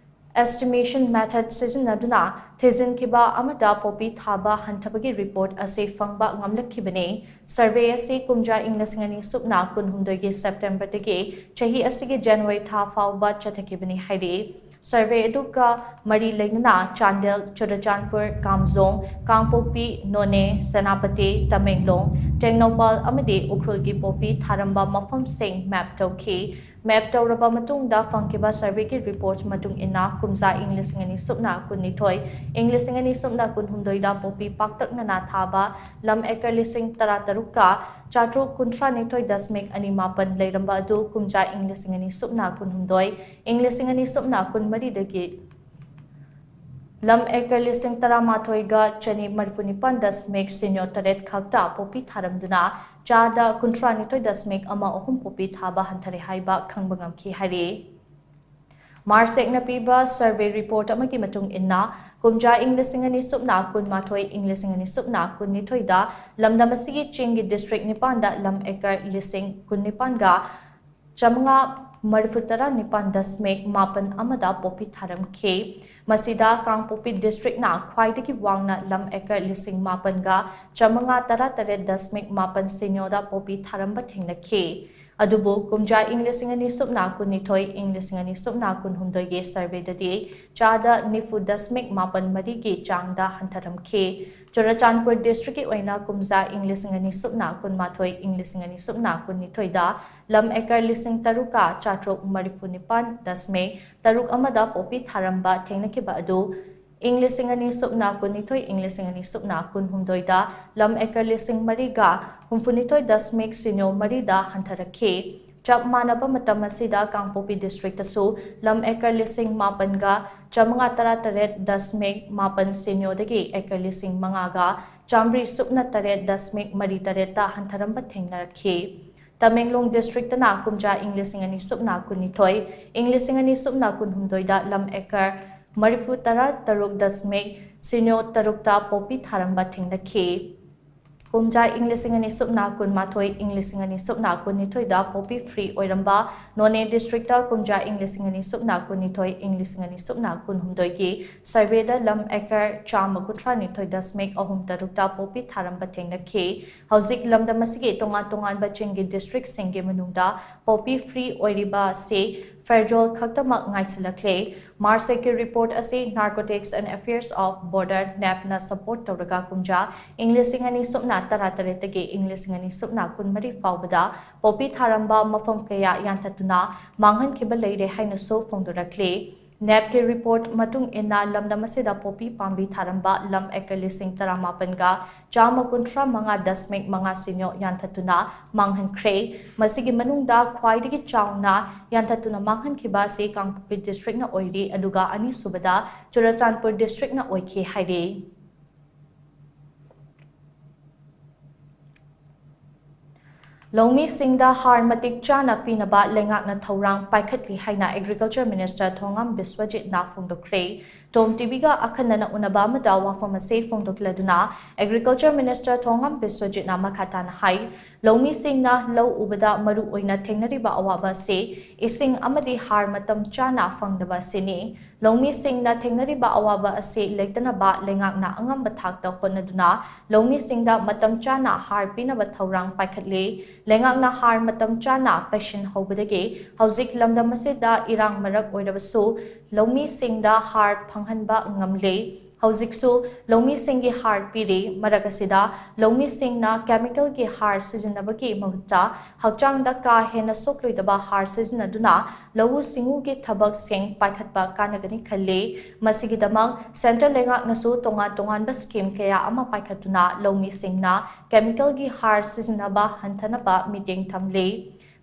Estimation method ꯁꯤꯖꯤꯟꯅꯗꯨꯅ ꯊꯤꯖꯤꯟꯈꯤꯕ ꯑꯃꯗ ꯄꯣꯄꯤ ꯊꯥꯕ ꯍꯟꯊꯕꯒꯤ ꯔꯤꯄꯣꯔꯠ ꯑꯁꯤ ꯐꯪꯕ ꯉꯝꯂꯛꯈꯤꯕꯅꯤ꯫ ꯁꯔꯚꯦ ꯑꯁꯤ ꯀꯨꯝꯖꯥ ꯏꯪ ꯂꯤꯁꯤꯡ ꯑꯅꯤ ꯁꯨꯞꯅ ꯀꯨꯟꯍꯨꯝꯗꯣꯏꯒꯤ ꯁꯦꯞꯇꯦꯝꯕꯔꯗꯒꯤ ꯆꯍꯤ ꯑꯁꯤꯒꯤ ꯖꯅꯋꯥꯔꯤ ꯊꯥ ꯐꯥꯎꯕ ꯆꯠꯊꯈꯤꯕꯅꯤ ꯍꯥꯏꯔꯤ꯫ ꯁꯔꯚꯦ ꯑꯗꯨꯒ ꯃꯔꯤ ꯂꯩꯅꯅ ꯆꯥꯟꯗꯦꯜ, ꯆꯨꯔꯆꯥꯟꯄꯨꯔ, ꯀꯥꯝꯖꯣꯡ, ꯀꯥꯡꯄꯣꯛꯄꯤ, ꯅꯣꯅꯦ, ꯁꯦꯅꯥꯄꯇꯤ, ꯇꯃꯦꯡꯂꯣꯡ, ꯇꯦꯡꯅꯧꯄꯜ ꯑꯃꯗꯤ ꯎꯈ꯭ꯔꯨꯜꯒꯤ ꯄꯣꯄꯤ ꯊꯥꯔꯝꯕ ꯃꯐꯝꯁꯤꯡ ꯃꯦꯞ ꯇꯧꯈꯤ꯫ ꯃꯦꯞ ꯇꯧꯔꯕ ꯃꯇꯨꯡꯗ ꯐꯪꯈꯤꯕ ꯁꯔꯚꯦꯒꯤ ꯔꯤꯄꯣꯔꯠ ꯃꯇꯨꯡ ꯏꯟꯅ ꯀꯨꯝꯖꯥ ꯏꯪ ꯂꯤꯁꯤꯡ ꯑꯅꯤ ꯁꯨꯞꯅ ꯀꯨꯟꯅꯤꯊꯣꯏ, ꯏꯪ ꯂꯤꯁꯤꯡ ꯑꯅꯤ ꯁꯨꯞꯅ ꯀꯨꯟꯍꯨꯝꯗꯣꯏꯗ ꯄꯣꯄꯤ ꯄꯥꯛꯇꯛꯅꯅ ꯊꯥꯕ ꯂꯝ ꯑꯦꯀꯔ ꯂꯤꯁꯤꯡ ꯇꯔꯥ ꯇꯔꯨꯛꯀ ꯆꯥꯇ꯭ꯔꯨꯛ ꯀꯨꯟꯊ꯭ꯔꯥ ꯅꯤꯊꯣꯏ ꯗꯁꯃꯤꯛ ꯑꯅꯤ ꯃꯥꯄꯟ ꯂꯩꯔꯝꯕ ꯑꯗꯨ ꯀꯨꯝꯖꯥ ꯏꯪ ꯂꯤꯁꯤꯡ ꯑꯅꯤ ꯁꯨꯞꯅ ꯀꯨꯟꯍꯨꯝꯗꯣꯏ, ꯏꯪ ꯂꯤꯁꯤꯡ ꯑꯅꯤ ꯁꯨꯞꯅ ꯀꯨꯟꯃꯔꯤꯗꯒꯤ ꯂꯝ ꯑꯦꯀꯔ ꯂꯤꯁꯤꯡ ꯇꯔꯥꯃꯥꯊꯣꯏꯒ ꯆꯅꯤ ꯃꯔꯤꯐꯨ ꯅꯤꯄꯥꯟ ꯗꯁꯃꯤꯛ ꯁꯤꯅꯣ ꯇꯔꯦꯠ ꯈꯛꯇ ꯄꯣꯄꯤ ꯊꯥꯔꯝꯗꯨꯅ ꯆꯥꯗ ꯀꯨꯟꯊ꯭ꯔꯥ ꯅꯤꯊꯣꯏ ꯗꯁꯃꯤꯛ ꯑꯃ ꯑꯍꯨꯝ ꯄꯣꯄꯤ ꯊꯥꯕ ꯍꯟꯊꯔꯦ ꯍꯥꯏꯕ ꯈꯪꯕ ꯉꯝꯈꯤ ꯍꯥꯏꯔꯤ꯫ ꯃꯥꯔꯁꯦꯛꯅ ꯄꯤꯕ ꯁꯔꯚꯦ ꯔꯤꯄꯣꯔꯠ ꯑꯃꯒꯤ ꯃꯇꯨꯡ ꯏꯟꯅ, ꯀꯨꯝꯖꯥ ꯏꯪ ꯂꯤꯁꯤꯡ ꯑꯅꯤ ꯁꯨꯞꯅ ꯀꯨꯟꯃꯥꯊꯣꯏ, ꯏꯪ ꯂꯤꯁꯤꯡ ꯑꯅꯤ ꯁꯨꯞꯅ ꯀꯨꯟꯅꯤꯊꯣꯏꯗ ꯂꯝꯗꯝ ꯑꯁꯤꯒꯤ ꯆꯤꯡꯒꯤ ꯗꯤꯁꯇ꯭ꯔꯤꯛ ꯅꯤꯄꯥꯟꯗ ꯂꯝ ꯑꯦꯀꯔ ꯂꯤꯁꯤꯡ ꯀꯨꯟꯅꯤꯄꯥꯟꯒ ꯆꯥꯃꯉꯥ ꯃꯔꯤꯐꯨ ꯇꯔꯥ ꯅꯤꯄꯥꯟ ꯗꯁꯃꯤꯛ ꯃꯥꯄꯟ ꯑꯃꯗ ꯄꯣꯄꯤ ꯊꯥꯔꯝꯈꯤ꯫ ꯃꯁꯤꯗ ꯀꯥꯡꯄꯣꯛꯄꯤ ꯗꯤꯁꯇ꯭ꯔꯤꯛꯅ ꯈ꯭ꯋꯥꯏꯗꯒꯤ ꯋꯥꯡꯅ ꯂꯝ ꯑꯦꯀꯔ ꯂꯤꯁꯤꯡ ꯃꯥꯄꯟꯒ ꯆꯥꯃꯉꯥ ꯇꯔꯥ ꯇꯔꯦꯠ ꯗꯁꯃꯤꯛ ꯃꯥꯄꯟ ꯁꯤꯅꯣꯗ ꯄꯣꯄꯤ ꯊꯥꯔꯝꯕ ꯊꯦꯡꯅꯈꯤ꯫ ꯑꯗꯨꯕꯨ ꯀꯨꯝꯖꯥ ꯏꯪ ꯂꯤꯁꯤꯡ ꯑꯅꯤ ꯁꯨꯞꯅ ꯀꯨꯟꯅꯤꯊꯣꯏ, ꯏꯪ ꯂꯤꯁꯤꯡ ꯑꯅꯤ ꯁꯨꯞꯅ ꯀꯨꯟꯍꯨꯝꯗꯣꯏꯒꯤ ꯁꯔꯚꯦꯗꯗꯤ ꯆꯥꯗ ꯅꯤꯐꯨ ꯗꯁꯃꯤꯛ ꯃꯥꯄꯟ ꯃꯔꯤꯒꯤ ꯆꯥꯡꯗ ꯍꯟꯊꯔꯝꯈꯤ꯫ ꯆꯨꯔꯆꯥꯟꯄꯨꯔ ꯗꯤꯁꯇ꯭ꯔꯤꯛꯀꯤ ꯑꯣꯏꯅ ꯀꯨꯝꯖꯥ ꯏꯪ ꯂꯤꯁꯤꯡ ꯑꯅꯤ ꯁꯨꯞꯅ ꯀꯨꯟꯃꯥꯊꯣꯏ, ꯏꯪ ꯂꯤꯁꯤꯡ ꯑꯅꯤ ꯁꯨꯞꯅ ꯀꯨꯟꯅꯤꯊꯣꯏꯗ ꯂꯝ ꯑꯦꯀꯔ ꯂꯤꯁꯤꯡ ꯇꯔꯨꯛꯀ ꯆꯥꯇ꯭ꯔꯨꯛ ꯃꯔꯤꯐꯨ ꯅꯤꯄꯥꯟ ꯗꯁꯃꯤꯛ ꯇꯔꯨꯛ ꯑꯃꯗ ꯄꯣꯄꯤ ꯊꯥꯔꯝꯕ ꯊꯦꯡꯅꯈꯤꯕ ꯑꯗꯨ ꯏꯪ ꯂꯤꯁꯤꯡ ꯑꯅꯤ ꯁꯨꯞꯅ ꯀꯨꯟꯅꯤꯊꯣꯏ, ꯏꯪ ꯂꯤꯁꯤꯡ ꯑꯅꯤ ꯁꯨꯞꯅ ꯀꯨꯟꯍꯨꯝꯗꯣꯏꯗ ꯂꯝ ꯑꯦꯀꯔ ꯂꯤꯁꯤꯡ ꯃꯔꯤꯒ ꯍꯨꯝꯐꯨꯅꯤꯊꯣꯏ ꯗꯁꯃꯤꯛ ꯁꯤꯅꯣ ꯃꯔꯤꯗ ꯍꯟꯊꯔꯛꯈꯤ꯫ ꯆꯞ ꯃꯥꯟꯅꯕ ꯃꯇꯝ ꯑꯁꯤꯗ ꯀꯥꯡꯄꯣꯛꯄꯤ ꯗꯤꯁꯇ꯭ꯔꯤꯛꯇꯁꯨ ꯂꯝ ꯑꯦꯀꯔ ꯂꯤꯁꯤꯡ ꯃꯥꯄꯟꯒ ꯆꯥꯃꯉꯥ ꯇꯔꯥ ꯇꯔꯦꯠ ꯗꯁꯃꯤꯛ ꯃꯥꯄꯟ ꯁꯤꯅꯣꯗꯒꯤ ꯑꯦꯀꯔ ꯂꯤꯁꯤꯡ ꯃꯉꯥꯒ ꯆꯥꯃꯔꯤ ꯁꯨꯞꯅ ꯇꯔꯦꯠ ꯗꯁꯃꯤꯛ ꯃꯔꯤ ꯇꯔꯦꯠꯇ ꯍꯟꯊꯔꯝꯕ ꯊꯦꯡꯅꯔꯛꯈꯤ꯫ ꯇꯃꯦꯡꯂꯣꯡ ꯗꯤꯁꯇ꯭ꯔꯤꯛꯇꯅ ꯀꯨꯝꯖꯥ ꯏꯪ ꯂꯤꯁꯤꯡ ꯑꯅꯤ ꯁꯨꯞꯅ ꯀꯨꯟꯅꯤꯊꯣꯏ, ꯏꯪ ꯂꯤꯁꯤꯡ ꯑꯅꯤ ꯁꯨꯞꯅ ꯀꯨꯟꯍꯨꯝꯗꯣꯏꯗ ꯂꯝ ꯑꯦꯀꯔ ꯃꯔꯤꯐꯨ ꯇꯔꯥ ꯇꯔꯨꯛ ꯗꯁꯃꯤꯛ ꯁꯤꯅꯣ ꯇꯔꯨꯛꯇ ꯄꯣꯄꯤ ꯊꯥꯔꯝꯕ ꯊꯦꯡꯅꯈꯤ꯫ ꯀꯨꯝꯖꯥ ꯏꯪ ꯂꯤꯁꯤꯡ ꯑꯅꯤ ꯁꯨꯞꯅ ꯀꯨꯟꯃꯥꯊꯣꯏ ꯏꯪ ꯂꯤꯁꯤꯡ ꯑꯅꯤ ꯁꯨꯞꯅ ꯀꯨꯟꯅꯤꯊꯣꯏꯗ poppy free ꯑꯣꯏꯔꯝꯕ ꯅꯣꯅꯦ districtꯇ ꯀꯨꯝꯖꯥ ꯏꯪ ꯂꯤꯁꯤꯡ ꯑꯅꯤ ꯁꯨꯞꯅ ꯀꯨꯟꯅꯤꯊꯣꯏ ꯏꯪ ꯂꯤꯁꯤꯡ ꯑꯅꯤ ꯁꯨꯞꯅ ꯀꯨꯟꯍꯨꯝꯗꯣꯏꯒꯤ surveyꯗ ꯂꯝ acre ꯆꯥꯝꯃ ꯀꯨꯟꯊ꯭ꯔꯥ ꯅꯤꯊꯣꯏ ꯗꯁꯃꯤꯛ ꯑꯍꯨꯝ ꯇꯔꯨꯛꯇ poppy ꯊꯥꯔꯝꯕ ꯊꯦꯡꯅꯈꯤ꯫ ꯍꯧꯖꯤꯛ ꯂꯝꯗꯝ ꯑꯁꯤꯒꯤ ꯇꯣꯉꯥꯟ ꯇꯣꯉꯥꯟꯕ ꯆꯤꯡꯒꯤ districtꯁꯤꯡꯒꯤ ꯃꯅꯨꯡꯗ poppy free ꯑꯣꯏꯔꯤꯕ ꯑꯁꯤ ꯐꯦꯔꯖꯣꯜ ꯈꯛꯇꯃꯛ ꯉꯥꯏꯁꯤꯜꯂꯛꯂꯦ꯫ MARSAC ꯀꯤ report ꯑꯁꯤ Narcotics and Affairs of Border, NAP ꯅ support ꯇꯧꯔꯒ ꯀꯨꯝꯖꯥ ꯏꯪ ꯂꯤꯁꯤꯡ ꯑꯅꯤ ꯁꯨꯞꯅ ꯇꯔꯥꯇꯔꯦꯠꯇꯒꯤ ꯏꯪ ꯂꯤꯁꯤꯡ ꯑꯅꯤ ꯁꯨꯞꯅ ꯀꯨꯟꯃꯔꯤ ꯐꯥꯎꯕꯗ poppy ꯊꯥꯔꯝꯕ ꯃꯐꯝ ꯀꯌꯥ ꯌꯥꯟꯊꯠꯇꯨꯅ ꯃꯥꯡꯍꯟꯈꯤꯕ ꯂꯩꯔꯦ ꯍꯥꯏꯅꯁꯨ ꯐꯣꯡꯗꯣꯔꯛꯂꯤ꯫ NAP ꯀꯤ report ꯃꯇꯨꯡ ꯏꯟꯅ ꯂꯝꯗꯝ ꯑꯁꯤꯗ poppy ꯄꯥꯝꯕꯤ ꯊꯥꯔꯝꯕ ꯂꯝ acre ꯂꯤꯁꯤꯡ ꯇꯔꯥꯃꯥꯄꯟꯒ ꯆꯥꯝꯃ ꯀꯨꯟꯊ꯭ꯔꯥ ꯃꯉꯥ ꯗꯁꯃꯤꯛ ꯃꯉꯥ ꯁꯤꯅꯣ ꯌꯥꯟꯊꯠꯇꯨꯅ ꯃꯥꯡꯍꯟꯈ꯭ꯔꯦ꯫ ꯃꯁꯤꯒꯤ ꯃꯅꯨꯡꯗ ꯈ꯭ꯋꯥꯏꯗꯒꯤ ꯆꯥꯎꯅ ꯌꯥꯟꯊꯠꯇꯨꯅ ꯃꯥꯡꯍꯟꯈꯤꯕ ꯑꯁꯤ ꯀꯥꯡꯄꯣꯛꯄꯤ districtꯅ ꯑꯣꯏꯔꯤ, ꯑꯗꯨꯒ ꯑꯅꯤꯁꯨꯕꯗ ꯆꯨꯔꯆꯥꯟꯄꯨꯔ districtꯅ ꯑꯣꯏꯈꯤ ꯍꯥꯏꯔꯤ꯫ ꯂꯧꯃꯤꯁꯤꯡꯗ ꯍꯥꯔ ꯃꯇꯤꯛ ꯆꯥꯅ ꯄꯤꯅꯕ ꯂꯩꯉꯥꯛꯅ ꯊꯧꯔꯥꯡ ꯄꯥꯏꯈꯠꯂꯤ ꯍꯥꯏꯅ Agriculture Minister ꯊꯣꯉꯥꯝ ꯕꯤꯁ꯭ꯋꯖꯤꯠꯅ ꯐꯣꯡꯗꯣꯛꯈ꯭ꯔꯦ꯫ ꯇꯣꯝ ꯇꯤꯚꯤꯒ ꯑꯈꯟꯅꯅ ꯎꯅꯕ ꯑꯃꯗ ꯋꯥꯐꯝ ꯑꯁꯤ ꯐꯣꯡꯗꯣꯛꯂꯗꯨꯅ Agriculture Minister ꯊꯣꯉꯥꯝ ꯕꯤꯁ꯭ꯋꯖꯤꯠꯅ ꯃꯈꯥ ꯇꯥꯅ ꯍꯥꯏ, ꯂꯧꯃꯤꯁꯤꯡꯅ ꯂꯧ ꯎꯕꯗ ꯃꯔꯨ ꯑꯣꯏꯅ ꯊꯦꯡꯅꯔꯤꯕ ꯑꯋꯥꯕ ꯑꯁꯤ ꯏꯁꯤꯡ ꯑꯃꯗꯤ ꯍꯥꯔ ꯃꯇꯝ ꯆꯥꯅ ꯐꯪꯗꯕ ꯑꯁꯤꯅꯤ꯫ ꯂꯧꯃꯤꯁꯤꯡꯅ ꯊꯦꯡꯅꯔꯤꯕ ꯑꯋꯥꯕ ꯑꯁꯤ ꯂꯩꯇꯅꯕ ꯂꯩꯉꯥꯛꯅ ꯑꯉꯝꯕ ꯊꯥꯛꯇ ꯍꯣꯠꯅꯗꯨꯅ ꯂꯧꯃꯤꯁꯤꯡꯗ ꯃꯇꯝ ꯆꯥꯅ ꯍꯥꯔ ꯄꯤꯅꯕ ꯊꯧꯔꯥꯡ ꯄꯥꯏꯈꯠꯂꯤ꯫ ꯂꯩꯉꯥꯛꯅ ꯍꯥꯔ ꯃꯇꯝ ꯆꯥꯅ ꯄꯩꯁꯤꯟꯍꯧꯕꯗꯒꯤ ꯍꯧꯖꯤꯛ ꯂꯝꯗꯝ ꯑꯁꯤꯗ ꯏꯔꯥꯡ ꯃꯔꯛ ꯑꯣꯏꯔꯕꯁꯨ ꯂꯧꯃꯤꯁꯤꯡꯗ ꯍꯥꯔ ꯐꯪꯍꯟꯕ ꯉꯝꯂꯦ꯫ ꯍꯧꯖꯤꯛꯁꯨ ꯂꯧꯃꯤꯁꯤꯡꯒꯤ ꯍꯥꯔ ꯄꯤꯔꯤ꯫ ꯃꯔꯛ ꯑꯁꯤꯗ ꯂꯧꯃꯤꯁꯤꯡꯅ chemicalꯒꯤ ꯍꯥꯔ ꯁꯤꯖꯤꯟꯅꯕꯒꯤ ꯃꯍꯨꯠꯇ ꯍꯛꯆꯥꯡꯗ ꯀꯥ ꯍꯦꯟꯅ ꯁꯣꯛꯂꯣꯏꯗꯕ ꯍꯥꯔ ꯁꯤꯖꯤꯟꯅꯗꯨꯅ ꯂꯧꯎ ꯁꯤꯡꯎꯒꯤ ꯊꯕꯛꯁꯤꯡ ꯄꯥꯏꯈꯠꯄ ꯀꯥꯟꯅꯒꯅꯤ ꯈꯜꯂꯤ꯫ ꯃꯁꯤꯒꯤꯗꯃꯛ centre ꯂꯩꯉꯥꯛꯅꯁꯨ ꯇꯣꯉꯥꯟ ꯇꯣꯉꯥꯟꯕ scheme ꯀꯌꯥ ꯑꯃ ꯄꯥꯏꯈꯠꯇꯨꯅ ꯂꯧꯃꯤꯁꯤꯡꯅ chemicalꯒꯤ ꯍꯥꯔ ꯁꯤꯖꯤꯟꯅꯕ ꯍꯟꯊꯅꯕ ꯃꯤꯠꯌꯦꯡ ꯊꯝꯂꯤ꯫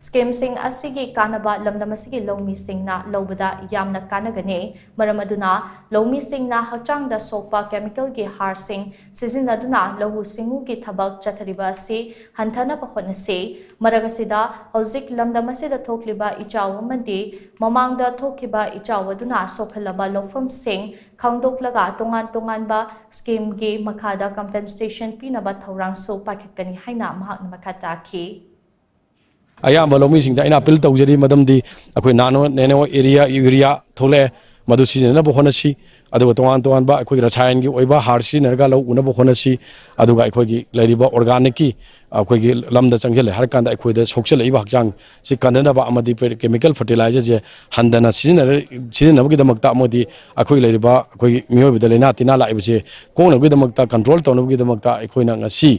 Schemeꯁꯤꯡ ꯑꯁꯤꯒꯤ ꯀꯥꯟꯅꯕ ꯂꯝꯗꯝ ꯑꯁꯤꯒꯤ ꯂꯧꯃꯤꯁꯤꯡꯅ ꯂꯧꯕꯗ ꯌꯥꯝꯅ ꯀꯥꯟꯅꯒꯅꯤ꯫ ꯃꯔꯝ ꯑꯗꯨꯅ ꯂꯧꯃꯤꯁꯤꯡꯅ ꯍꯛꯆꯥꯡꯗ ꯁꯣꯛꯄ chemicalꯒꯤ ꯍꯥꯔꯁꯤꯡ ꯁꯤꯖꯤꯟꯅꯗꯨꯅ ꯂꯧꯎ ꯁꯤꯡꯎꯒꯤ ꯊꯕꯛ ꯆꯠꯊꯔꯤꯕ ꯑꯁꯤ ꯍꯟꯊꯅꯕ ꯍꯣꯠꯅꯁꯤ꯫ ꯃꯔꯛ ꯑꯁꯤꯗ, ꯍꯧꯖꯤꯛ ꯂꯝꯗꯝ ꯑꯁꯤꯗ ꯊꯣꯛꯂꯤꯕ ꯏꯆꯥꯎ ꯑꯃꯗꯤ ꯃꯃꯥꯡꯗ ꯊꯣꯛꯈꯤꯕ ꯏꯆꯥꯎ ꯑꯗꯨꯅ ꯁꯣꯛꯍꯜꯂꯕ ꯂꯧꯐꯝꯁꯤꯡ ꯈꯪꯗꯣꯛꯂꯒ ꯇꯣꯉꯥꯟ ꯇꯣꯉꯥꯟꯕ schemeꯒꯤ ꯃꯈꯥꯗ compensation ꯄꯤꯅꯕ ꯊꯧꯔꯥꯡꯁꯨ ꯄꯥꯏꯈꯠꯀꯅꯤ ꯍꯥꯏꯅ ꯃꯍꯥꯛꯅ ꯃꯈꯥ ꯇꯥꯈꯤ꯫ ꯑꯌꯥꯝꯕ ꯂꯧꯃꯤꯁꯤꯡꯗ ꯑꯩꯅ appeal ꯇꯧꯖꯔꯤ, ꯃꯔꯝꯗꯤ ꯑꯩꯈꯣꯏ nano, nano urea, urea ꯊꯣꯛꯂꯛꯑꯦ, ꯃꯗꯨ ꯁꯤꯖꯤꯟꯅꯅꯕ ꯍꯣꯠꯅꯁꯤ꯫ ꯑꯗꯨꯒ ꯇꯣꯉꯥꯟ ꯇꯣꯉꯥꯟꯕ ꯑꯩꯈꯣꯏꯒꯤ ꯔꯁꯥꯌꯟꯒꯤ ꯑꯣꯏꯕ ꯍꯥꯔ ꯁꯤꯖꯤꯟꯅꯔꯒ ꯂꯧ ꯎꯅꯕ ꯍꯣꯠꯅꯁꯤ꯫ ꯑꯗꯨꯒ ꯑꯩꯈꯣꯏꯒꯤ ꯂꯩꯔꯤꯕ organicꯀꯤ ꯑꯩꯈꯣꯏꯒꯤ ꯂꯝꯗ ꯆꯪꯁꯤꯜꯂꯦ ꯍꯥꯏꯔ ꯀꯥꯟꯗ ꯑꯩꯈꯣꯏꯗ ꯁꯣꯛꯆꯜꯂꯛꯏꯕ ꯍꯛꯆꯥꯡꯁꯤ ꯀꯟꯅꯅꯕ ꯑꯃꯗꯤ chemical fertilizerꯁꯦ ꯍꯟꯊꯅ ꯁꯤꯖꯤꯟꯅꯔ-, ꯁꯤꯖꯤꯟꯅꯕꯒꯤꯗꯃꯛꯇ ꯑꯃꯗꯤ ꯑꯩꯈꯣꯏ ꯂꯩꯔꯤꯕ ꯑꯩꯈꯣꯏꯒꯤ ꯃꯤꯑꯣꯏꯕꯗ ꯂꯥꯏꯅꯥ ꯇꯤꯟꯅꯥ ꯂꯥꯛꯏꯕꯁꯦ ꯀꯣꯛꯅꯕꯒꯤꯗꯃꯛꯇ, control ꯇꯧꯅꯕꯒꯤꯗꯃꯛꯇ ꯑꯩꯈꯣꯏꯅ ꯉꯁꯤ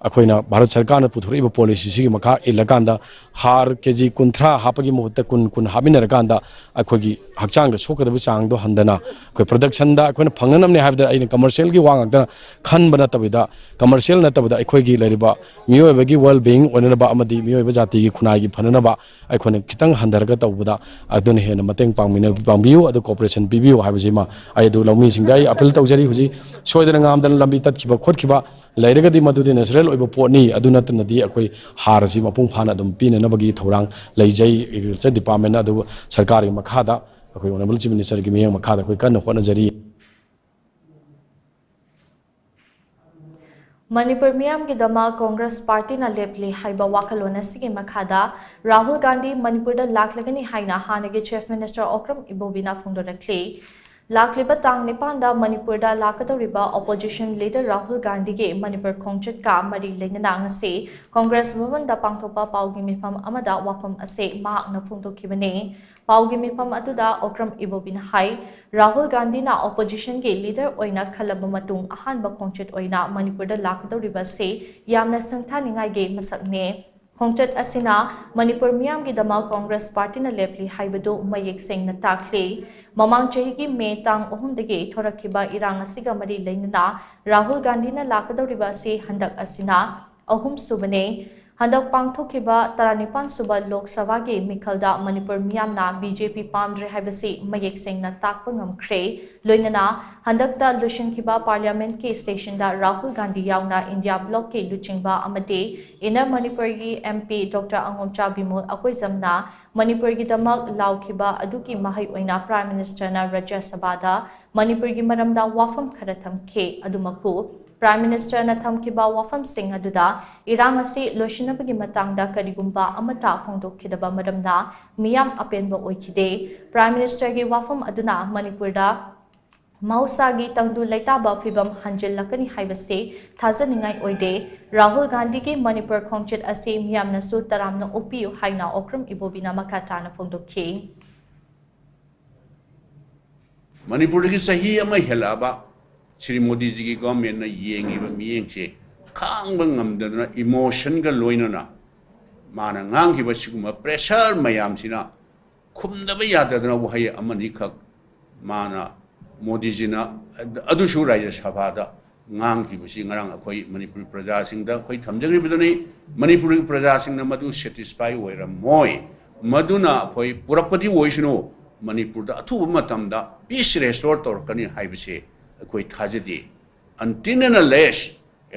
ꯑꯩꯈꯣꯏꯅ ꯚꯥꯔꯠ ꯁꯔꯀꯥꯔꯅ ꯄꯨꯊꯣꯔꯛꯏꯕ policyꯁꯤꯒꯤ ꯃꯈꯥ ꯏꯜꯂꯀꯥꯟꯗ ꯍꯥꯔ KG ꯀꯨꯟꯊ꯭ꯔꯥ ꯍꯥꯞꯄꯒꯤ ꯃꯍꯨꯠꯇ ꯀꯨꯟ, ꯀꯨꯟ ꯍꯥꯞꯃꯤꯟꯅꯔꯀꯥꯟꯗ ꯑꯩꯈꯣꯏꯒꯤ ꯍꯛꯆꯥꯡꯗ ꯁꯣꯛꯀꯗꯕ ꯆꯥꯡꯗꯣ ꯍꯟꯊꯅ ꯑꯩꯈꯣꯏ productionꯗ ꯑꯩꯈꯣꯏꯅ ꯐꯪꯅꯅꯕꯅꯦ ꯍꯥꯏꯕꯗ ꯑꯩꯅ commercialꯒꯤ ꯋꯥ ꯉꯥꯛꯇꯅ ꯈꯟꯕ ꯅꯠꯇꯕꯤꯗ, commercial ꯅꯠꯇꯕꯗ ꯑꯩꯈꯣꯏꯒꯤ ꯂꯩꯔꯤꯕ ꯃꯤꯑꯣꯏꯕꯒꯤ well being ꯑꯣꯏꯅꯅꯕ ꯑꯃꯗꯤ ꯃꯤꯑꯣꯏꯕ ꯖꯥꯇꯤꯒꯤ ꯈꯨꯟꯅꯥꯏꯒꯤ ꯐꯅꯅꯕ ꯑꯩꯈꯣꯏꯅ ꯈꯤꯇꯪ ꯍꯟꯊꯔꯒ ꯇꯧꯕꯗ ꯑꯗꯨꯅ ꯍꯦꯟꯅ ꯃꯇꯦꯡ ꯄꯥꯡꯃꯤꯟꯅ-, ꯄꯥꯡꯕꯤꯌꯨ꯫ ꯑꯗꯨ cooperation ꯄꯤꯕꯤꯌꯨ ꯍꯥꯏꯕꯁꯤꯃ ꯑꯩ ꯑꯗꯨ ꯂꯧꯃꯤꯁꯤꯡꯗ ꯑꯩ appeal ꯇꯧꯖꯔꯤ꯫ ꯍꯧꯖꯤꯛ ꯁꯣꯏꯗꯅ ꯉꯥꯝꯗꯅ ꯂꯝꯕꯤ ꯇꯠꯈꯤꯕ ꯈꯣꯠꯈꯤꯕ ꯂꯩꯔꯒꯗꯤ ꯃꯗꯨꯗꯤ natural ꯑꯣꯏꯕ ꯄꯣꯠꯅꯤ꯫ ꯑꯗꯨ ꯅꯠꯇꯅꯗꯤ ꯑꯩꯈꯣꯏ ꯍꯥꯔ ꯑꯁꯤ ꯃꯄꯨꯡ ꯐꯥꯅ ꯑꯗꯨꯝ ꯄꯤꯅꯅꯕꯒꯤ ꯊꯧꯔꯥꯡ ꯂꯩꯖꯩ꯫ Agriculture Departmentꯅ ꯑꯗꯨꯕꯨ ꯁꯔꯀꯥꯔꯒꯤ ꯃꯈꯥꯗ, ꯑꯩꯈꯣꯏ Honourable Chief Ministerꯒꯤ ꯃꯤꯠꯌꯦꯡ ꯃꯈꯥꯗ ꯑꯩꯈꯣꯏ ꯀꯟꯅ ꯍꯣꯠꯅꯖꯔꯤ꯫ ꯃꯅꯤꯄꯨꯔ ꯃꯤꯌꯥꯝꯒꯤꯗꯃꯛ ꯀꯣꯡꯒ꯭ꯔꯦꯁ ꯄꯥꯔꯇꯤꯅ ꯂꯦꯞꯂꯤ ꯍꯥꯏꯕ ꯋꯥꯈꯜꯂꯣꯟ ꯑꯁꯤꯒꯤ ꯃꯈꯥꯗ ꯔꯥꯍꯨꯜ ꯒꯥꯟꯙꯤ ꯃꯅꯤꯄꯨꯔꯗ ꯂꯥꯛꯂꯒꯅꯤ ꯍꯥꯏꯅ ꯍꯥꯟꯅꯒꯤ Chief Minister ꯑꯣꯀ꯭ꯔꯝ ꯏꯕꯣꯕꯤꯅ ꯐꯣꯡꯗꯣꯔꯛꯂꯤ꯫ ꯂꯥꯛꯂꯤꯕ ꯇꯥꯡ ꯅꯤꯄꯥꯟꯗ ꯃꯅꯤꯄꯨꯔꯗ ꯂꯥꯛꯀꯗꯧꯔꯤꯕ opposition leader ꯔꯥꯍꯨꯜ ꯒꯥꯟꯙꯤꯒꯤ ꯃꯅꯤꯄꯨꯔ ꯈꯣꯡꯆꯠꯀ ꯃꯔꯤ ꯂꯩꯅꯅ ꯉꯁꯤ ꯀꯣꯡꯒ꯭ꯔꯦꯁ ꯚꯕꯟꯗ ꯄꯥꯡꯊꯣꯛꯄ ꯄꯥꯎꯒꯤ ꯃꯤꯐꯝ ꯑꯃꯗ ꯋꯥꯐꯝ ꯑꯁꯤ ꯃꯍꯥꯛꯅ ꯐꯣꯡꯗꯣꯛꯈꯤꯕꯅꯤ꯫ ꯄꯥꯎꯒꯤ ꯃꯤꯐꯝ ꯑꯗꯨꯗ ꯑꯣꯀ꯭ꯔꯝ ꯏꯕꯣꯕꯤꯅ ꯍꯥꯏ, ꯔꯥꯍꯨꯜ ꯒꯥꯟꯙꯤꯅ oppositionꯒꯤ leader ꯑꯣꯏꯅ ꯈꯜꯂꯕ ꯃꯇꯨꯡ ꯑꯍꯥꯟꯕ ꯈꯣꯡꯆꯠ ꯑꯣꯏꯅ ꯃꯅꯤꯄꯨꯔꯗ ꯂꯥꯛꯀꯗꯧꯔꯤꯕ ꯑꯁꯤ ꯌꯥꯝꯅ ꯁꯤꯡꯊꯥꯅꯤꯡꯉꯥꯏꯒꯤ ꯃꯁꯛꯅꯤ꯫ ꯈꯣꯡꯆꯠ ꯑꯁꯤꯅ ꯃꯅꯤꯄꯨꯔ ꯃꯤꯌꯥꯝꯒꯤꯗꯃꯛ ꯀꯣꯡꯒ꯭ꯔꯦꯁ ꯄꯥꯔꯇꯤꯅ ꯂꯦꯞꯂꯤ ꯍꯥꯏꯕꯗꯨ ꯃꯌꯦꯛ ꯁꯦꯡꯅ ꯇꯥꯛꯂꯤ꯫ ꯃꯃꯥꯡ ꯆꯍꯤꯒꯤ ꯃꯦ ꯇꯥꯡ ꯑꯍꯨꯝꯗꯒꯤ ꯊꯣꯔꯛꯈꯤꯕ ꯏꯔꯥꯡ ꯑꯁꯤꯒ ꯃꯔꯤ ꯂꯩꯅꯅ ꯔꯥꯍꯨꯜ ꯒꯥꯟꯙꯤꯅ ꯂꯥꯛꯀꯗꯧꯔꯤꯕ ꯑꯁꯤ ꯍꯟꯗꯛ ꯑꯁꯤꯅ ꯑꯍꯨꯝꯁꯨꯕꯅꯤ꯫ ꯍꯟꯗꯛ ꯄꯥꯡꯊꯣꯛꯈꯤꯕ ꯇꯔꯥꯅꯤꯄꯥꯟ ꯁꯨꯕ ꯂꯣꯛ ꯁꯚꯥꯒꯤ ꯃꯤꯈꯜꯗ ꯃꯅꯤꯄꯨꯔ ꯃꯤꯌꯥꯝꯅ ꯕꯤ ꯖꯦ ꯄꯤ ꯄꯥꯝꯗ꯭ꯔꯦ ꯍꯥꯏꯕꯁꯤ ꯃꯌꯦꯛ ꯁꯦꯡꯅ ꯇꯥꯛꯄ ꯉꯝꯈ꯭ꯔꯦ꯫ ꯂꯣꯏꯅꯅ ꯍꯟꯗꯛꯇ ꯂꯣꯏꯁꯤꯟꯈꯤꯕ ꯄꯥꯔꯂꯤꯌꯥꯃꯦꯟꯠꯀꯤ ꯁꯦꯁꯟꯗ ꯔꯥꯍꯨꯜ ꯒꯥꯟꯙꯤ ꯌꯥꯎꯅ ꯏꯟꯗꯤꯌꯥ ꯕ꯭ꯂꯣꯛꯀꯤ ꯂꯨꯆꯤꯡꯕ ꯑꯃꯗꯤ ꯏꯟꯅꯔ ꯃꯅꯤꯄꯨꯔꯒꯤ ꯑꯦꯝ ꯄꯤ ꯗꯣꯛꯇꯔ ꯑꯉꯣꯝꯆꯥ ꯕꯤꯃꯣꯜ ꯑꯀꯣꯏꯖꯝꯅ ꯃꯅꯤꯄꯨꯔꯒꯤꯗꯃꯛ ꯂꯥꯎꯈꯤꯕ ꯑꯗꯨꯒꯤ ꯃꯍꯩ ꯑꯣꯏꯅ ꯄ꯭ꯔꯥꯏꯝ ꯃꯤꯅꯤꯁꯇꯔꯅ ꯔꯥꯖ꯭ꯌ ꯁꯚꯥꯗ ꯃꯅꯤꯄꯨꯔꯒꯤ ꯃꯔꯝꯗ ꯋꯥꯐꯝ ꯈꯔ ꯊꯝꯈꯤ꯫ ꯑꯗꯨꯃꯛꯄꯨ ꯄ꯭ꯔꯥꯏꯝ ꯃꯤꯅꯤꯁꯇꯔꯅ ꯊꯝꯈꯤꯕ ꯋꯥꯐꯝꯁꯤꯡ ꯑꯗꯨꯗ ꯏꯔꯥꯡ ꯑꯁꯤ ꯂꯣꯏꯁꯤꯟꯅꯕꯒꯤ ꯃꯇꯥꯡꯗ ꯀꯔꯤꯒꯨꯝꯕ ꯑꯃꯠꯇ ꯐꯣꯡꯗꯣꯛꯈꯤꯗꯕ ꯃꯔꯝꯅ ꯃꯤꯌꯥꯝ ꯑꯄꯦꯟꯕ ꯑꯣꯏꯈꯤꯗꯦ꯫ ꯄ꯭ꯔꯥꯏꯝ ꯃꯤꯅꯤꯁꯇꯔꯒꯤ ꯋꯥꯐꯝ ꯑꯗꯨꯅ ꯃꯅꯤꯄꯨꯔꯗ ꯃꯍꯧꯁꯥꯒꯤ ꯇꯪꯗꯨ ꯂꯩꯇꯥꯕ ꯐꯤꯚꯝ ꯍꯟꯖꯤꯜꯂꯛꯀꯅꯤ ꯍꯥꯏꯕꯁꯤ ꯊꯥꯖꯅꯤꯡꯉꯥꯏ ꯑꯣꯏꯗꯦ꯫ ꯔꯥꯍꯨꯜ ꯒꯥꯟꯙꯤꯒꯤ ꯃꯅꯤꯄꯨꯔ ꯈꯣꯡꯆꯠ ꯑꯁꯤ ꯃꯤꯌꯥꯝꯅꯁꯨ ꯇꯔꯥꯝꯅ ꯑꯣꯛꯄꯤꯌꯨ ꯍꯥꯏꯅ ꯑꯣꯀ꯭ꯔꯝ ꯏꯕꯣꯕꯤꯅ ꯃꯈꯥ ꯇꯥꯅ ꯐꯣꯡꯗꯣꯛꯈꯤ꯫ ꯃꯅꯤꯄꯨꯔꯗꯒꯤ ꯆꯍꯤ ꯑꯃ ꯍꯦꯜꯂꯛꯑꯕ ꯁ꯭ꯔꯤ ꯃꯣꯗꯤꯖꯤꯒꯤ ꯒꯣꯚꯔꯟꯃꯦꯟꯠꯅ ꯌꯦꯡꯉꯤꯕ ꯃꯤꯠꯌꯦꯡꯁꯦ ꯈꯥꯡꯕ ꯉꯝꯗꯗꯅ ꯏꯃꯣꯁꯟꯒ ꯂꯣꯏꯅꯅ ꯃꯥꯅ ꯉꯥꯡꯈꯤꯕ ꯁꯤꯒꯨꯝꯕ ꯄ꯭ꯔꯦꯁꯔ ꯃꯌꯥꯝꯁꯤꯅ ꯈꯨꯝꯗꯕ ꯌꯥꯗꯗꯅ ꯋꯥꯍꯩ ꯑꯃꯅꯤꯈꯛ ꯃꯥꯅ, ꯃꯣꯗꯤꯖꯤꯅ, ꯑꯗꯨꯁꯨ ꯔꯥꯖ꯭ꯌ ꯁꯚꯥꯗ ꯉꯥꯡꯈꯤꯕꯁꯤ ꯉꯔꯥꯡ ꯑꯩꯈꯣꯏ ꯃꯅꯤꯄꯨꯔꯤ ꯄ꯭ꯔꯖꯥꯁꯤꯡꯗ ꯑꯩꯈꯣꯏ ꯊꯝꯖꯈ꯭ꯔꯤꯕꯗꯨꯅꯤ꯫ ꯃꯅꯤꯄꯨꯔꯒꯤ ꯄ꯭ꯔꯖꯥꯁꯤꯡꯅ ꯃꯗꯨ ꯁꯦꯇꯤꯁꯐꯥꯏ ꯑꯣꯏꯔꯝꯃꯣꯏ꯫ ꯃꯗꯨꯅ ꯑꯩꯈꯣꯏ ꯄꯨꯔꯛꯄꯗꯤ ꯑꯣꯏꯁꯅꯨ, ꯃꯅꯤꯄꯨꯔꯗ ꯑꯊꯨꯕ ꯃꯇꯝꯗ ꯄꯤꯁ ꯔꯦꯁꯇꯣꯔ ꯇꯧꯔꯛꯀꯅꯤ ꯍꯥꯏꯕꯁꯦ ꯑꯩꯈꯣꯏ ꯊꯥꯖꯗꯦ꯫ Until and unless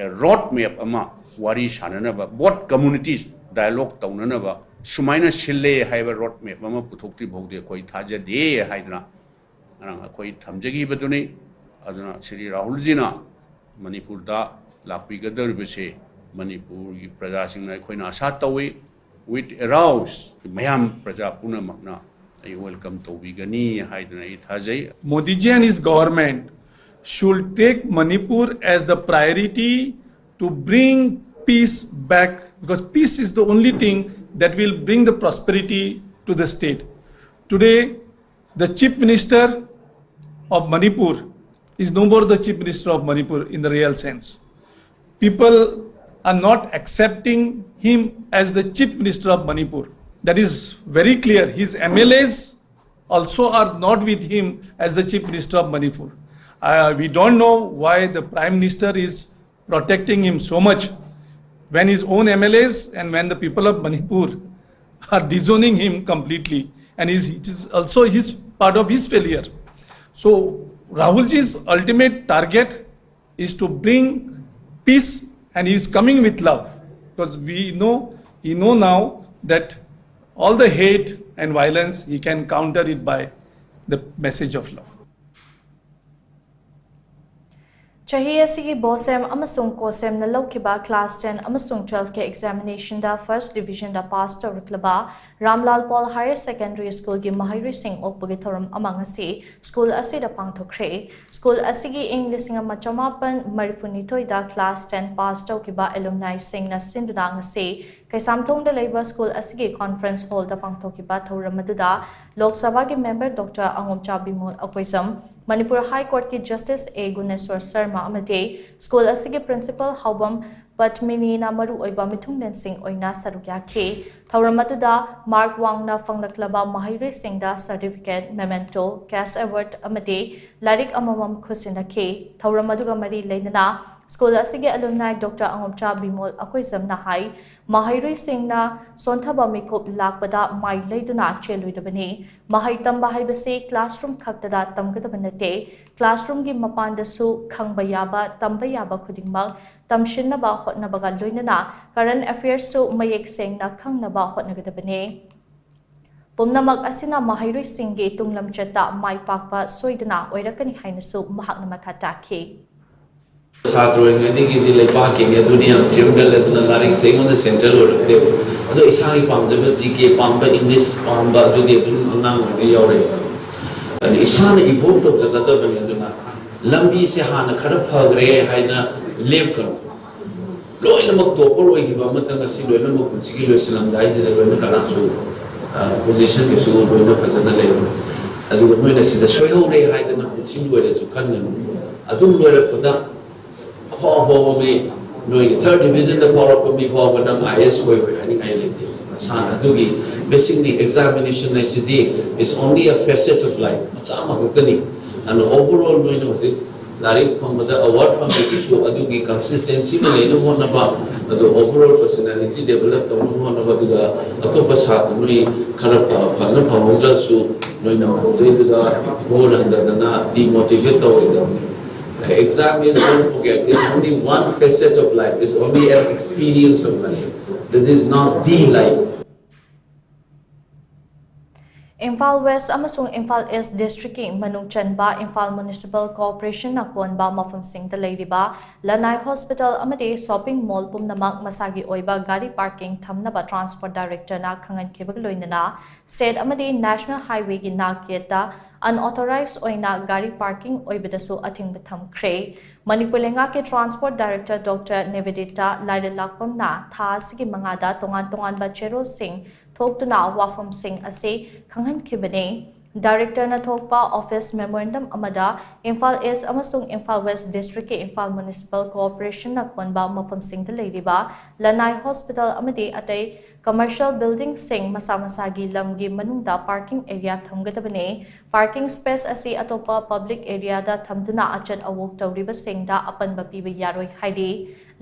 a road map ꯑꯃ ꯋꯥꯔꯤ ꯁꯥꯟꯅꯅꯕ, both communities dialogue ꯇꯧꯅꯅꯕ ꯁꯨꯃꯥꯏꯅ ꯁꯤꯜꯂꯦ ꯍꯥꯏꯕ road map ꯑꯃ ꯄꯨꯊꯣꯛꯇ꯭ꯔꯤ ꯐꯥꯎꯗꯤ ꯑꯩꯈꯣꯏ ꯊꯥꯖꯗꯦ ꯍꯥꯏꯗꯅ ꯉꯔꯥꯡ ꯑꯩꯈꯣꯏ ꯊꯝꯖꯈꯤꯕꯗꯨꯅꯤ꯫ ꯑꯗꯨꯅ ꯁ꯭ꯔꯤ ꯔꯥꯍꯨꯜꯖꯤꯅ ꯃꯅꯤꯄꯨꯔꯗ ꯂꯥꯛꯄꯤꯒꯗꯧꯔꯤꯕꯁꯦ ꯃꯅꯤꯄꯨꯔꯒꯤ ꯄ꯭ꯔꯖꯥꯁꯤꯡꯅ ꯑꯩꯈꯣꯏꯅ ꯑꯁꯥ ꯇꯧꯏ꯫ With arouse ꯃꯌꯥꯝ ꯄ꯭ꯔꯖꯥ ꯄꯨꯝꯅꯃꯛꯅ ꯑꯩ welcome ꯇꯧꯕꯤꯒꯅꯤ ꯍꯥꯏꯗꯅ ꯑꯩ ꯊꯥꯖꯩ꯫ Modi ji and his government should take Manipur as the priority to bring peace back, because peace is the only thing that will bring the prosperity to the state. Today, the Chief Minister of Manipur is no more the Chief Minister of Manipur in the real sense. People are not accepting him as the Chief Minister of Manipur. That is very clear. His M L As also are not with him as the Chief Minister of Manipur. Uh, we don't know why the Prime Minister is protecting him so much. When his own M L As and when the people of Manipur are disowning him completely, and is, it is also his part of his failure. So Rahulji's ultimate target is to bring peace, and he is coming with love, because we know, he know now that all the hate and violence, he can counter it by the message of love. ꯆꯍꯤ ꯑꯁꯤꯒꯤ BOSEM ꯑꯃꯁꯨꯡ COSEMꯅ ꯂꯧꯈꯤꯕ class ten ꯑꯃꯁꯨꯡ twelve ꯀꯤ examination ꯗ first division ꯗ pass ꯇꯧꯔꯛꯂꯕ Ramlal Paul Higher Secondary School ꯒꯤ ꯃꯍꯩꯔꯣꯏꯁꯤꯡ ꯑꯣꯛꯄꯒꯤ ꯊꯧꯔꯝ ꯑꯃ ꯉꯁꯤ school ꯑꯁꯤꯗ ꯄꯥꯡꯊꯣꯛꯈ꯭ꯔꯦ꯫ School ꯑꯁꯤꯒꯤ ꯏꯪ ꯂꯤꯁꯤꯡ ꯑꯃ ꯆꯃꯥꯄꯟ ꯃꯔꯤꯐꯨꯅꯤꯊꯣꯏꯗ class ten pass ꯇꯧꯈꯤꯕ alumni ꯁꯤꯡꯅ ꯁꯤꯟꯗꯨꯅ ꯉꯁꯤ ꯀꯩꯁꯥꯝꯊꯣꯡꯗ ꯂꯩꯕ school ꯑꯁꯤꯒꯤ conference hall ꯗ ꯄꯥꯡꯊꯣꯛꯈꯤꯕ ꯊꯧꯔꯝ ꯑꯗꯨꯗ ꯂꯣꯛ ꯁꯚꯥꯒꯤ member Doctor ꯑꯉꯣꯝꯆꯥ Bimol Akoijam, Manipur High Court ꯀꯤ Justice A ꯒꯨꯅꯦꯁ꯭ꯋꯔ ꯁꯔꯃ ꯑꯃꯗꯤ school ꯑꯁꯤꯒꯤ principal ꯍꯥꯎꯕꯝ ꯄꯗꯃꯤꯅꯤꯅ ꯃꯔꯨꯑꯣꯏꯕ ꯃꯤꯊꯨꯡꯂꯦꯟꯁꯤꯡ ꯑꯣꯏꯅ ꯁꯔꯨꯛ ꯌꯥꯈꯤ꯫ ꯊꯧꯔꯝ ꯑꯗꯨꯗ mark ꯋꯥꯡꯅ ꯐꯪꯂꯛꯂꯕ ꯃꯍꯩꯔꯣꯏꯁꯤꯡꯗ certificate, memento, cash award ꯑꯃꯗꯤ ꯂꯥꯏꯔꯤꯛ ꯑꯃꯃꯝ ꯈꯨꯠꯁꯤꯟꯅꯈꯤ꯫ ꯊꯧꯔꯝ ꯑꯗꯨꯒ ꯃꯔꯤ ꯂꯩꯅꯅ school ꯑꯁꯤꯒꯤ alumni Doctor ꯑꯉꯣꯝꯆꯥ ꯕꯤꯃꯣꯜ ꯑꯀꯣꯏꯖꯝꯅ ꯍꯥꯏ, ꯃꯍꯩꯔꯣꯏꯁꯤꯡꯅ ꯁꯣꯟꯊꯕ ꯃꯤꯀꯨꯞ ꯂꯥꯛꯄꯗ ꯃꯥꯏ ꯂꯩꯗꯨꯅ ꯆꯦꯜꯂꯣꯏꯗꯕꯅꯤ꯫ ꯃꯍꯩ ꯇꯝꯕ ꯍꯥꯏꯕꯁꯤ classroom ꯈꯛꯇꯗ ꯇꯝꯒꯗꯕ ꯅꯠꯇꯦ, classroom ꯒꯤ ꯃꯄꯥꯟꯗꯁꯨ ꯈꯪꯕ ꯌꯥꯕ, ꯇꯝꯕ ꯌꯥꯕ ꯈꯨꯗꯤꯡꯃꯛ ꯇꯝꯁꯤꯟꯅꯕ ꯍꯣꯠꯅꯕꯒ ꯂꯣꯏꯅꯅ current affairs ꯁꯨ ꯃꯌꯦꯛ ꯁꯦꯡꯅ ꯈꯪꯅꯕ ꯍꯣꯠꯅꯒꯗꯕꯅꯤ꯫ ꯄꯨꯝꯅꯃꯛ ꯑꯁꯤꯅ ꯃꯍꯩꯔꯣꯏꯁꯤꯡꯒꯤ ꯇꯨꯡ ꯂꯝꯆꯠꯇ ꯃꯥꯏ ꯄꯥꯛꯄ ꯁꯣꯏꯗꯅ ꯑꯣꯏꯔꯛꯀꯅꯤ ꯍꯥꯏꯅꯁꯨ ꯃꯍꯥꯛꯅ ꯃꯈꯥ ꯇꯥꯈꯤ꯫ ꯁꯥꯇ꯭ꯔ ꯑꯣꯏꯔꯤꯉꯩꯗꯒꯤꯗꯤ ꯂꯩꯄꯥꯛꯀꯤꯅꯤ ꯑꯗꯨꯅꯤ ꯌꯥꯝ ꯆꯦꯝꯒꯜꯂꯦ, ꯑꯗꯨꯅ ꯂꯥꯏꯔꯤꯛꯁꯦ ꯑꯩꯉꯣꯟꯗ central ꯑꯣꯏꯔꯛꯇꯦꯕ꯫ ꯑꯗꯣ ꯏꯁꯥꯒꯤ ꯄꯥꯝꯖꯕ G K ꯄꯥꯝꯕ, English ꯄꯥꯝꯕ ꯑꯗꯨꯗꯤ ꯑꯗꯨꯝ ꯑꯉꯥꯡ ꯑꯣꯏꯔꯤꯉꯩ ꯌꯥꯎꯔꯛꯑꯦ꯫ ꯑꯗꯨ ꯏꯁꯥꯅ evolve ꯇꯧꯖꯒꯗꯕꯅꯤ꯫ ꯑꯗꯨꯅ ꯂꯝꯕꯤꯁꯦ ꯍꯥꯟꯅ ꯈꯔ ꯐꯈ꯭ꯔꯦ ꯍꯥꯏꯅ ꯂꯦꯞꯀꯅꯨ꯫ ꯂꯣꯏꯅꯃꯛ topper ꯑꯣꯏꯈꯤꯕ ꯑꯃꯇ ꯉꯁꯤ ꯂꯣꯏꯅꯃꯛ ꯄꯨꯟꯁꯤꯒꯤ ꯂꯣꯏꯁꯤꯜꯂꯝꯗꯥꯏꯁꯤꯗ ꯂꯣꯏꯅ ꯀꯅꯥꯁꯨ, ꯑ, position ꯀꯩꯁꯨ ꯂꯣꯏꯅ ꯐꯖꯅ ꯂꯩꯔꯣꯏ꯫ ꯑꯗꯨꯒ ꯅꯣꯏꯅ ꯁꯤꯗ ꯁꯣꯏꯍꯧꯔꯦ ꯍꯥꯏꯗꯅ ꯄꯨꯟꯁꯤ ꯂꯣꯏꯔꯁꯨ ꯈꯟꯒꯅꯨ꯫ ꯑꯗꯨꯝ ꯂꯣꯏꯔꯛꯄꯗ ꯑꯐꯥꯎ ꯑꯐꯥꯎꯕ ꯃꯤ, ꯅꯣꯏꯒꯤ third division ꯗ ꯐꯥꯎꯔꯛꯄ ꯃꯤ ꯐꯥꯎꯕ ꯅꯪ I A S ꯑꯣꯏꯔꯣꯏ ꯍꯥꯏꯅꯤꯡꯉꯥꯏ ꯂꯩꯇꯦ꯫ ꯃꯁꯥꯅ ꯑꯗꯨꯒꯤ basically examination ꯍꯥꯏꯁꯤꯗꯤ is only a facet of life, ꯃꯆꯥ ꯑꯃꯈꯛꯇꯅꯤ꯫ ꯑꯗꯨꯅ overall ꯅꯣꯏꯅ ꯍꯧꯖꯤꯛ ꯂꯥꯏꯔꯤꯛ ꯐꯪꯕꯗ ꯑꯦꯋꯥꯔꯗ ꯐꯪꯕꯗꯨꯁꯨ ꯑꯗꯨꯒꯤ ꯀꯟꯁꯤꯁꯇꯦꯟꯁꯤ ꯑꯃ ꯂꯩꯅꯕ ꯍꯣꯠꯅꯕ, ꯑꯗꯨ ꯑꯣꯚꯔ ꯑꯣꯜ ꯄꯔꯁꯅꯦꯂꯤꯇꯤ ꯗꯦꯕꯂꯞ ꯇꯧꯅꯕ ꯍꯣꯠꯅꯕ, ꯑꯗꯨꯒ ꯑꯇꯣꯞꯄ ꯁꯥꯇ꯭ꯔ ꯅꯣꯏ ꯈꯔ ꯐ- ꯐꯅ ꯐꯪꯍꯧꯗ꯭ꯔꯁꯨ ꯅꯣꯏꯅ ꯃꯗꯨꯗꯩꯗꯨꯗ more ꯍꯟꯊꯗꯅ ꯗꯤꯃꯣꯇꯤꯚꯦꯠ ꯇꯧꯔꯣꯏꯗꯕꯅꯤ. Exam is, don't forget, is only one facet of life, is only an experience of life. That is not the life. Imphal west ꯑꯃꯁꯨꯡ ꯏꯝꯐꯥꯜ ꯏꯁ ꯗꯤꯁꯇ꯭ꯔꯤꯛꯀꯤ ꯃꯅꯨꯡ ꯆꯟꯕ ꯏꯝꯐꯥꯜ ꯃ꯭ꯌꯨꯅꯤꯁꯤꯄꯥꯜ ꯀꯣꯔꯄꯣꯔꯦꯁꯟꯅ ꯀꯣꯟꯕ ꯃꯐꯝꯁꯤꯡꯗ ꯂꯩꯔꯤꯕ ꯂꯅꯥꯏ ꯍꯣꯁꯄꯤꯇꯥꯜ ꯑꯃꯗꯤ ꯁꯣꯄꯤꯡ ꯃꯣꯜ ꯄꯨꯝꯅꯃꯛ ꯃꯁꯥꯒꯤ ꯑꯣꯏꯕ ꯒꯥꯔꯤ ꯄꯥꯔꯀꯤꯡ ꯊꯝꯅꯕ ꯇ꯭ꯔꯥꯟꯁꯄꯣꯔꯠ ꯗꯥꯏꯔꯦꯛꯇꯔꯅ ꯈꯪꯍꯟꯈꯤꯕꯒ ꯂꯣꯏꯅꯅ ꯁ꯭ꯇꯦꯠ ꯑꯃꯗꯤ ꯅꯦꯁꯅꯦꯜ ꯍꯥꯏꯋꯦꯒꯤ ꯅꯥꯛ ꯌꯦꯠꯇ ꯑꯟꯑꯣꯊꯣꯔꯥꯏꯖ ꯑꯣꯏꯅ ꯒꯥꯔꯤ ꯄꯥꯔꯀꯤꯡ ꯑꯣꯏꯕꯗꯁꯨ ꯑꯊꯤꯡꯕ ꯊꯝꯈ꯭ꯔꯦ꯫ ꯃꯅꯤꯄꯨꯔ ꯂꯩꯉꯥꯛꯀꯤ ꯇ꯭ꯔꯥꯟꯁꯄꯣꯔꯠ ꯗꯥꯏꯔꯦꯛꯇꯔ ꯗꯣꯛꯇꯔ ꯅꯦꯕꯤꯗꯤꯇꯥ ꯂꯥꯏꯔꯦꯂꯥꯛꯄꯝꯅ ꯊꯥ ꯑꯁꯤꯒꯤ ꯃꯉꯥꯗ ꯇꯣꯉꯥꯟ ꯇꯣꯉꯥꯟꯕ ꯆꯦꯔꯣꯜꯁꯤꯡ ꯊꯣꯛꯇꯨꯅ ꯋꯥꯐꯝꯁꯤꯡ ꯑꯁꯤ ꯈꯪꯍꯟꯈꯤꯕꯅꯤ꯫ ꯗꯥꯏꯔꯦꯛꯇꯔꯅ ꯊꯣꯛꯄ ꯑꯣꯐꯤꯁ ꯃꯦꯃꯣꯔꯦꯟꯗꯝ ꯑꯃꯗ ꯏꯝꯐꯥꯜ ꯏꯁ ꯑꯃꯁꯨꯡ ꯏꯝꯐꯥꯜ ꯋꯦꯁ ꯗꯤꯁꯇ꯭ꯔꯤꯛꯀꯤ ꯏꯝꯐꯥꯜ ꯃ꯭ꯌꯨꯅꯤꯁꯤꯄꯥꯜ ꯀꯣꯑꯣꯄꯔꯦꯁꯟꯅ ꯀꯣꯟꯕ ꯃꯐꯝꯁꯤꯡꯗ ꯂꯩꯔꯤꯕ ꯂꯅꯥꯏ ꯍꯣꯁꯄꯤꯇꯥꯜ ꯑꯃꯗꯤ ꯑꯇꯩ ꯀꯃꯔꯁꯤꯌꯦꯜ ꯕꯤꯜꯗꯤꯡꯁꯤꯡ ꯃꯁꯥ ꯃꯁꯥꯒꯤ ꯂꯝꯒꯤ ꯃꯅꯨꯡꯗ ꯄꯥꯔꯀꯤꯡ ꯑꯦꯔꯤꯌꯥ ꯊꯝꯒꯗꯕꯅꯤ꯫ ꯄꯥꯔꯀꯤꯡ ꯁ꯭ꯄꯦꯁ ꯑꯁꯤ ꯑꯇꯣꯞꯄ ꯄꯕ꯭ꯂꯤꯛ ꯑꯦꯔꯤꯌꯥꯗ ꯊꯝꯗꯨꯅ ꯑꯆꯠ ꯑꯋꯣꯛ ꯇꯧꯔꯤꯕꯁꯤꯡꯗ ꯑꯄꯟꯕ ꯄꯤꯕ ꯌꯥꯔꯣꯏ ꯍꯥꯏꯔꯤ꯫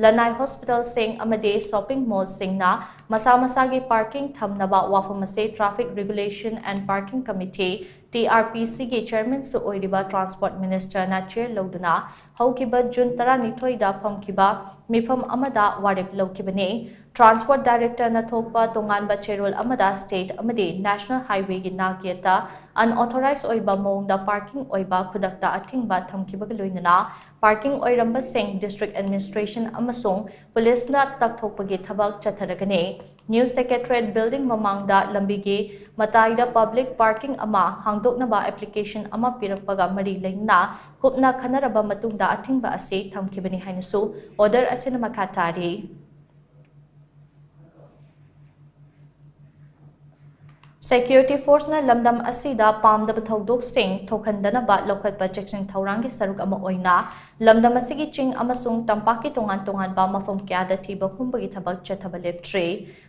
ꯂꯅꯥꯏ ꯍꯣꯁꯄꯤꯇꯥꯜꯁꯤꯡ ꯑꯃꯗꯤ ꯁꯣꯄꯤꯡ ꯃꯣꯜꯁꯤꯡꯅ ꯃꯁꯥ ꯃꯁꯥꯒꯤ ꯄꯥꯔꯀꯤꯡ ꯊꯝꯅꯕ ꯋꯥꯐꯝ ꯑꯁꯤ Traffic Regulation and Parking Committee, T R P ꯁꯤꯒꯤ ꯆꯦꯌꯔꯃꯦꯟꯁꯨ ꯑꯣꯏꯔꯤꯕ ꯇ꯭ꯔꯥꯟꯁꯄꯣꯔꯠ ꯃꯤꯅꯤꯁꯇꯔꯅ ꯆꯦꯌꯔ ꯂꯧꯗꯨꯅ ꯍꯧꯈꯤꯕ ꯖꯨꯟ ꯇꯔꯥꯅꯤꯊꯣꯏꯗ ꯐꯝꯈꯤꯕ ꯃꯤꯐꯝ ꯑꯃꯗ ꯋꯥꯔꯦꯞ ꯂꯧꯈꯤꯕꯅꯤ꯫ ꯇ꯭ꯔꯥꯟꯁꯄꯣꯔꯠ ꯗꯥꯏꯔꯦꯛꯇꯔꯅ ꯊꯣꯛꯄ ꯇꯣꯉꯥꯟꯕ ꯆꯦꯔꯣꯜ ꯑꯃꯗ ꯁ꯭ꯇꯦꯠ ꯑꯃꯗꯤ ꯅꯦꯁꯅꯦꯜ ꯍꯥꯏꯋꯦꯒꯤ ꯅꯥꯛ ꯌꯦꯠꯇ ꯑꯟꯑꯣꯊꯣꯔꯥꯏꯖ ꯑꯣꯏꯕ ꯃꯑꯣꯡꯗ ꯄꯥꯔꯀꯤꯡ ꯑꯣꯏꯕ ꯈꯨꯗꯛꯇ ꯑꯊꯤꯡꯕ ꯊꯝꯈꯤꯕꯒ ꯂꯣꯏꯅꯅ ꯄꯥꯔꯀꯤꯡ ꯑꯣꯏꯔꯝꯕꯁꯤꯡ ꯗꯤꯁꯇ꯭ꯔꯤꯛ ꯑꯦꯗꯃꯤꯅꯤꯁꯇ꯭ꯔꯦꯁꯟ ꯑꯃꯁꯨꯡ ꯄꯨꯂꯤꯁꯅ ꯇꯛꯊꯣꯛꯄꯒꯤ ꯊꯕꯛ ꯆꯠꯊꯔꯒꯅꯤ꯫ ꯅ꯭ꯌꯨ ꯁꯦꯀ꯭ꯔꯦꯇꯔꯤꯌꯦꯠ ꯕꯤꯜꯗꯤꯡ ꯃꯃꯥꯡꯗ ꯂꯝꯕꯤꯒꯤ ꯃꯇꯥꯏꯗ ꯄꯕ꯭ꯂꯤꯛ ꯄꯥꯔꯀꯤꯡ ꯑꯃ ꯍꯥꯡꯗꯣꯛꯅꯕ ꯑꯦꯄ꯭ꯂꯤꯀꯦꯁꯟ ꯑꯃ ꯄꯤꯔꯛꯄꯒ ꯃꯔꯤ ꯂꯩꯅꯅ ꯀꯨꯞꯅ ꯈꯟꯅꯔꯕ ꯃꯇꯨꯡꯗ ꯑꯊꯤꯡꯕ ꯑꯁꯤ ꯊꯝꯈꯤꯕꯅꯤ ꯍꯥꯏꯅꯁꯨ ꯑꯣꯔꯗꯔ ꯑꯁꯤꯅ ꯃꯈꯥ ꯇꯥꯔꯤ꯫ Security Forceꯅ ꯂꯝꯗꯝ ꯑꯁꯤꯗ ꯄꯥꯝꯗꯕ ꯊꯧꯗꯣꯛꯁꯤꯡ ꯊꯣꯛꯍꯟꯗꯅꯕ ꯂꯧꯈꯠꯄ ꯆꯦꯛꯁꯤꯟ ꯊꯧꯔꯥꯡꯒꯤ ꯁꯔꯨꯛ ꯑꯃ ꯑꯣꯏꯅ ꯂꯝꯗꯝ ꯑꯁꯤꯒꯤ ꯆꯤꯡ ꯑꯃꯁꯨꯡ ꯇꯝꯄꯥꯛꯀꯤ ꯇꯣꯉꯥꯟ ꯇꯣꯉꯥꯟꯕ ꯃꯐꯝ ꯀꯌꯥꯗ ꯊꯤꯕ ꯍꯨꯝꯕꯒꯤ ꯊꯕꯛ ꯆꯠꯊꯕ ꯂꯦꯞꯇ꯭ꯔꯤ꯫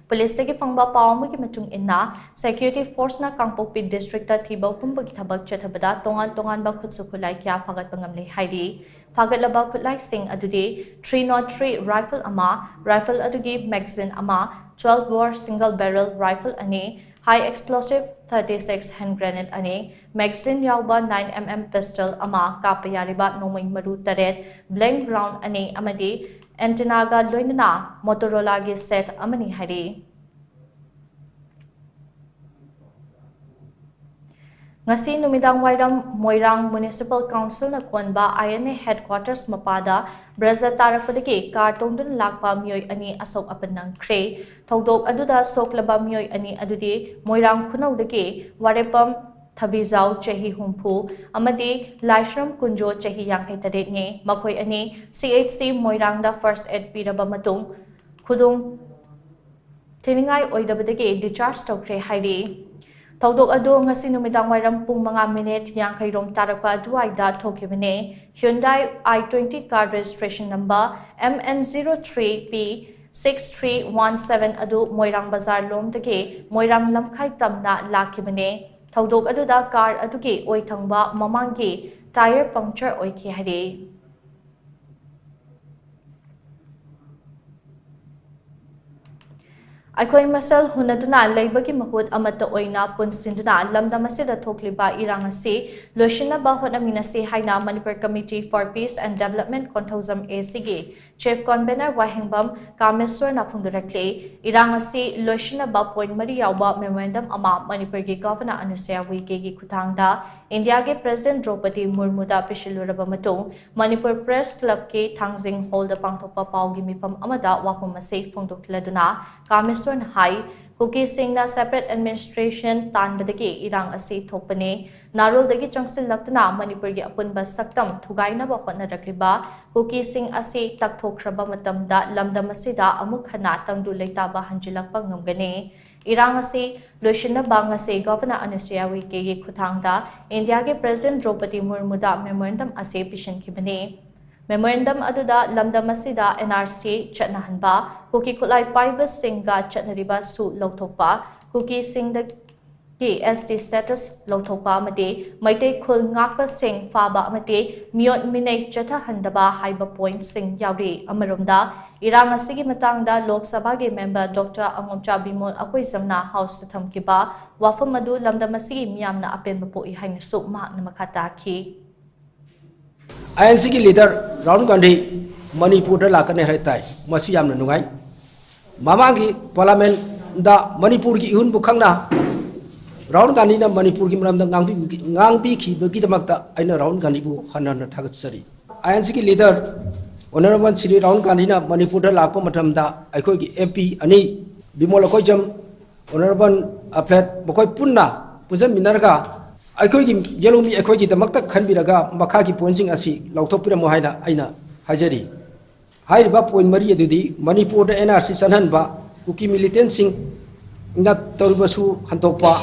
ꯄꯨꯂꯤꯁꯇꯒꯤ ꯐꯪꯕ ꯄꯥꯎ ꯑꯃꯒꯤ ꯃꯇꯨꯡ ꯏꯟꯅ, Security Forceꯅ ꯀꯥꯡꯄꯣꯛꯄꯤ districtꯇ ꯊꯤꯕ ꯍꯨꯝꯕꯒꯤ ꯊꯕꯛ ꯆꯠꯊꯕꯗ ꯇꯣꯉꯥꯟ ꯇꯣꯉꯥꯟꯕ ꯈꯨꯠꯁꯨ ꯈꯨꯠꯂꯥꯏ ꯀꯌꯥ ꯐꯥꯒꯠꯄ ꯉꯝꯂꯦ ꯍꯥꯏꯔꯤ꯫ ꯐꯥꯒꯠꯂꯕ ꯈꯨꯠꯂꯥꯏꯁꯤꯡ ꯑꯗꯨꯗꯤ three not three rifle ꯑꯃ, rifle ꯑꯗꯨꯒꯤ magazine ꯑꯃ, twelve bore single barrel rifle ꯑꯅꯤ, high explosive thirty six hand grenade ꯑꯅꯤ, magazine ꯌꯥꯎꯕ nine M M pistol ꯑꯃ, ꯀꯥꯞꯄ ꯌꯥꯔꯤꯕ ꯅꯣꯡꯃꯩ ꯃꯔꯨ ꯇꯔꯦꯠ, blank round ꯑꯅꯤ ꯑꯃꯗꯤ antennaꯒ ꯂꯣꯏꯅꯅ Motorolaꯒꯤ set ꯑꯃꯅꯤ ꯍꯥꯏꯔꯤ꯫ ꯉꯁꯤ ꯅꯨꯃꯤꯗꯥꯡ ꯋꯥꯏꯔꯝ ꯃꯣꯏꯔꯥꯡ Municipal Councilꯅ ꯀꯣꯟꯕ I N A headquarters ꯃꯄꯥꯗ ꯕ꯭ꯔꯖ ꯇꯥꯔꯛꯄꯗꯒꯤ ꯀꯥꯔ ꯇꯣꯡꯗꯨꯅ ꯂꯥꯛꯄ ꯃꯤꯑꯣꯏ ꯑꯅꯤ ꯑꯁꯣꯛ ꯑꯄꯟ ꯅꯪꯈ꯭ꯔꯦ꯫ ꯊꯧꯗꯣꯛ ꯑꯗꯨꯗ ꯁꯣꯛꯂꯕ ꯃꯤꯑꯣꯏ ꯑꯅꯤ ꯑꯗꯨꯗꯤ ꯃꯣꯏꯔꯥꯡ ꯈꯨꯅꯧꯗꯒꯤ ꯋꯥꯔꯦꯄꯝ ꯊꯕꯤꯖꯥꯎ ꯆꯍꯤ ꯍꯨꯝꯐꯨ ꯑꯃꯗꯤ ꯂꯥꯏꯁ꯭ꯔꯝ ꯀꯨꯟꯖꯣ ꯆꯍꯤ ꯌꯥꯡꯈꯩ ꯇꯔꯦꯠꯅꯤ꯫ ꯃꯈꯣꯏ ꯑꯅꯤ C H C ꯃꯣꯏꯔꯥꯡꯗ first aid ꯄꯤꯔꯕ ꯃꯇꯨꯡ ꯈꯨꯗꯣꯡ ꯊꯤꯅꯤꯡꯉꯥꯏ ꯑꯣꯏꯗꯕꯗꯒꯤ discharge ꯇꯧꯈ꯭ꯔꯦ ꯍꯥꯏꯔꯤ꯫ ꯊꯧꯗꯣꯛ ꯑꯗꯨ ꯉꯁꯤ ꯅꯨꯃꯤꯗꯥꯡ ꯋꯥꯏꯔꯝ ꯄꯨꯡ ꯃꯉꯥ ꯃꯤꯅꯤꯠ ꯌꯥꯡꯈꯩ ꯔꯣꯝ ꯇꯥꯔꯛꯄ ꯑꯗꯨꯋꯥꯏꯗ ꯊꯣꯛꯈꯤꯕꯅꯤ꯫ Hyundai I twenty car registration number M N zero three P six three one seven ꯑꯗꯨ ꯃꯣꯏꯔꯥꯡ ꯕꯖꯥꯔ ꯂꯣꯝꯗꯒꯤ ꯃꯣꯏꯔꯥꯡ ꯂꯝꯈꯥꯏ ꯇꯝꯅ ꯂꯥꯛꯈꯤꯕꯅꯤ꯫ ꯊꯧꯗꯣꯛ ꯑꯗꯨꯗ ꯀꯥꯔ ꯑꯗꯨꯒꯤ ꯑꯣꯏꯊꯪꯕ ꯃꯃꯥꯡꯒꯤ tyre puncture ꯑꯣꯏꯈꯤ ꯍꯥꯏꯔꯤ꯫ ꯑꯩꯈꯣꯏ ꯃꯁꯦꯜ ꯍꯨꯟꯅꯗꯨꯅ ꯂꯩꯕꯒꯤ ꯃꯍꯨꯠ ꯑꯃꯠꯇ ꯑꯣꯏꯅ ꯄꯨꯟꯁꯤꯟꯗꯨꯅ ꯂꯝꯗꯝ ꯑꯁꯤꯗ ꯊꯣꯛꯂꯤꯕ ꯏꯔꯥꯡ ꯑꯁꯤ ꯂꯣꯏꯁꯤꯟꯅꯕ ꯍꯣꯠꯅꯃꯤꯟꯅꯁꯤ ꯍꯥꯏꯅ Manipur Committee for Peace and Development Konthoujam A Cꯒꯤ Chief Convener ꯋꯥꯍꯦꯡꯕꯝ ꯀꯥꯃꯦꯁꯣꯔꯅ ꯐꯣꯡꯗꯣꯔꯛꯂꯤ꯫ ꯏꯔꯥꯡ ꯑꯁꯤ ꯂꯣꯏꯁꯤꯟꯅꯕ point ꯃꯔꯤ ꯌꯥꯎꯕ memorandum ꯑꯃ ꯃꯅꯤꯄꯨꯔꯒꯤ Governor ꯑꯅꯨꯁꯨꯌꯥ ꯎꯏꯀꯦꯒꯤ ꯈꯨꯠꯊꯥꯡꯗ ꯏꯟꯗꯤꯌꯥꯒꯤ President ꯗ꯭ꯔꯧꯄꯗꯤ ꯃꯨꯔꯃꯨꯗ ꯄꯤꯁꯤꯜꯂꯨꯔꯕ ꯃꯇꯨꯡ, ꯃꯅꯤꯄꯨꯔ Press Clubꯀꯤ ꯊꯥꯡꯖꯤꯡ ꯍꯣꯜꯗ ꯄꯥꯡꯊꯣꯛꯄ ꯄꯥꯎꯒꯤ ꯃꯤꯐꯝ ꯑꯃꯗ ꯋꯥꯐꯝ ꯑꯁꯤ ꯐꯣꯡꯗꯣꯛꯂꯗꯨꯅ ꯀꯥꯃꯦꯁꯣꯔꯅ ꯍꯥꯏ, ꯀꯨꯀꯤꯁꯤꯡꯅ separate administration ꯇꯥꯟꯕꯗꯒꯤ ꯏꯔꯥꯡ ꯑꯁꯤ ꯊꯣꯛꯄꯅꯤ꯫ ꯅꯥꯔꯣꯜꯗꯒꯤ ꯆꯪꯁꯤꯜꯂꯛꯇꯨꯅ ꯃꯅꯤꯄꯨꯔꯒꯤ ꯑꯄꯨꯟꯕ ꯁꯛꯇꯝ ꯊꯨꯒꯥꯏꯅꯕ ꯍꯣꯠꯅꯔꯛꯂꯤꯕ ꯀꯨꯀꯤꯁꯤꯡ ꯑꯁꯤ ꯇꯛꯊꯣꯛꯈ꯭ꯔꯕ ꯃꯇꯝꯗ ꯂꯝꯗꯝ ꯑꯁꯤꯗ ꯑꯃꯨꯛ ꯍꯟꯅ ꯇꯪꯗꯨ ꯂꯩꯇꯥꯕ ꯍꯟꯖꯤꯜꯂꯛꯄ ꯉꯝꯒꯅꯤ꯫ ꯏꯔꯥꯡ ꯑꯁꯤ ꯂꯣꯏꯁꯤꯟꯅꯕ ꯉꯁꯤ ꯒꯚꯔꯅꯔ ꯑꯅꯁꯨꯌꯥ ꯎꯏꯀꯦꯒꯤ ꯈꯨꯠꯊꯥꯡꯗ ꯏꯟꯗꯤꯌꯥꯒꯤ ꯄ꯭ꯔꯦꯁꯤꯗꯦꯟꯠ ꯗ꯭ꯔꯧꯄꯗꯤ ꯃꯨꯔꯃꯨꯗ ꯃꯦꯃꯣꯔꯦꯟꯗꯝ ꯑꯁꯤ ꯄꯤꯁꯤꯟꯈꯤꯕꯅꯤ꯫ ꯃꯦꯃꯣꯔꯦꯟꯗꯝ ꯑꯗꯨꯗ ꯂꯝꯗꯝ ꯑꯁꯤꯗ ꯑꯦꯟ ꯑꯥꯔ ꯁꯤ ꯆꯠꯅꯍꯟꯕ, ꯀꯨꯀꯤ ꯈꯨꯠꯂꯥꯏ ꯄꯥꯏꯕꯁꯤꯡꯒ ꯆꯠꯅꯔꯤꯕ ꯁꯨ ꯂꯧꯊꯣꯛꯄ, ꯀꯨꯀꯤꯁꯤꯡꯗꯒꯤ ꯑꯦꯁ ꯇꯤ ꯁ꯭ꯇꯦꯇꯁ ꯂꯧꯊꯣꯛꯄ ꯑꯃꯗꯤ ꯃꯩꯇꯩ ꯈꯨꯜ ꯉꯥꯛꯄꯁꯤꯡ ꯐꯥꯕ ꯑꯃꯗꯤ ꯃꯤꯑꯣꯠ ꯃꯤꯅꯩ ꯆꯠꯊꯍꯟꯗꯕ ꯍꯥꯏꯕ ꯄꯣꯏꯟꯠꯁꯤꯡ ꯌꯥꯎꯔꯤ꯫ ꯑꯃꯔꯣꯝꯗ, ꯏꯔꯥꯡ ꯑꯁꯤꯒꯤ ꯃꯇꯥꯡꯗ ꯂꯣꯛ ꯁꯚꯥꯒꯤ ꯃꯦꯝꯕꯔ ꯗꯣꯛꯇꯔ ꯑꯉꯣꯝꯆꯥ ꯕꯤꯃꯣꯜ ꯑꯀꯣꯏꯖꯝꯅ ꯍꯥꯎꯁꯇ ꯊꯝꯈꯤꯕ ꯋꯥꯐꯝ ꯑꯗꯨ ꯂꯝꯗꯝ ꯑꯁꯤꯒꯤ ꯃꯤꯌꯥꯝꯅ ꯑꯄꯦꯟꯕ ꯄꯣꯛꯏ ꯍꯥꯏꯅꯁꯨ ꯃꯍꯥꯛꯅ ꯃꯈꯥ ꯇꯥꯈꯤ꯫ ꯑꯥꯏ ꯑꯦꯟ ꯁꯤꯒꯤ ꯂꯤꯗꯔ ꯔꯥꯍꯨꯜ ꯒꯥꯟꯙꯤ ꯃꯅꯤꯄꯨꯔꯗ ꯂꯥꯛꯀꯅꯤ ꯍꯥꯏ ꯇꯥꯏ꯫ ꯃꯁꯤ ꯌꯥꯝꯅ ꯅꯨꯡꯉꯥꯏ꯫ ꯃꯃꯥꯡꯒꯤ ꯄꯥꯔꯂꯥꯃꯦꯟꯗ ꯃꯅꯤꯄꯨꯔꯒꯤ ꯏꯍꯨꯟꯕꯨ ꯈꯪꯅ ꯔꯥꯍꯨꯜ ꯒꯥꯟꯙꯤꯅ ꯃꯅꯤꯄꯨꯔꯒꯤ ꯃꯔꯝꯗ ꯉꯥꯡꯕꯤ-, ꯉꯥꯡꯕꯤꯈꯤꯕꯒꯤꯗꯃꯛꯇ ꯑꯩꯅ ꯔꯥꯍꯨꯜ ꯒꯥꯟꯙꯤꯕꯨ ꯍꯟꯅ ꯍꯟꯅ ꯊꯥꯒꯠꯆꯔꯤ꯫ ꯑꯥꯏ ꯑꯦꯟ ꯁꯤꯒꯤ ꯂꯤꯗꯔ ꯑꯣꯅꯔꯦꯕꯜ ꯁ꯭ꯔꯤ ꯔꯥꯍꯨꯜ ꯒꯥꯟꯙꯤꯅ ꯃꯅꯤꯄꯨꯔꯗ ꯂꯥꯛꯄ ꯃꯇꯝꯗ ꯑꯩꯈꯣꯏꯒꯤ ꯑꯦꯝ ꯄꯤ ꯑꯅꯤ, ꯕꯤꯃꯣꯜ ꯑꯀꯣꯏꯖꯝ, ꯑꯣꯅꯔꯦꯕꯜ ꯑꯐ꯭ꯂꯦꯠ, ꯃꯈꯣꯏ ꯄꯨꯟꯅ ꯄꯨꯟꯁꯤꯟꯃꯤꯟꯅꯔꯒ ꯑꯩꯈꯣꯏꯒꯤ ꯌꯦꯜꯍꯧꯃꯤ ꯑꯩꯈꯣꯏꯒꯤꯗꯃꯛꯇ ꯈꯟꯕꯤꯔꯒ ꯃꯈꯥꯒꯤ ꯄꯣꯏꯟꯠꯁꯤꯡ ꯑꯁꯤ ꯂꯧꯊꯣꯛꯄꯤꯔꯝꯃꯨ ꯍꯥꯏꯅ ꯑꯩꯅ ꯍꯥꯏꯖꯔꯤ꯫ ꯍꯥꯏꯔꯤꯕ ꯄꯣꯏꯟꯠ ꯃꯔꯤ ꯑꯗꯨꯗꯤ ꯃꯅꯤꯄꯨꯔꯗ ꯑꯦꯟ ꯑꯥꯔ ꯁꯤ ꯆꯠꯍꯟꯕ, ꯀꯨꯀꯤ ꯃꯤꯂꯤꯇꯦꯟꯠꯁꯤꯡꯅ ꯇꯧꯔꯤꯕ ꯁꯨ ꯍꯟꯗꯣꯛꯄ,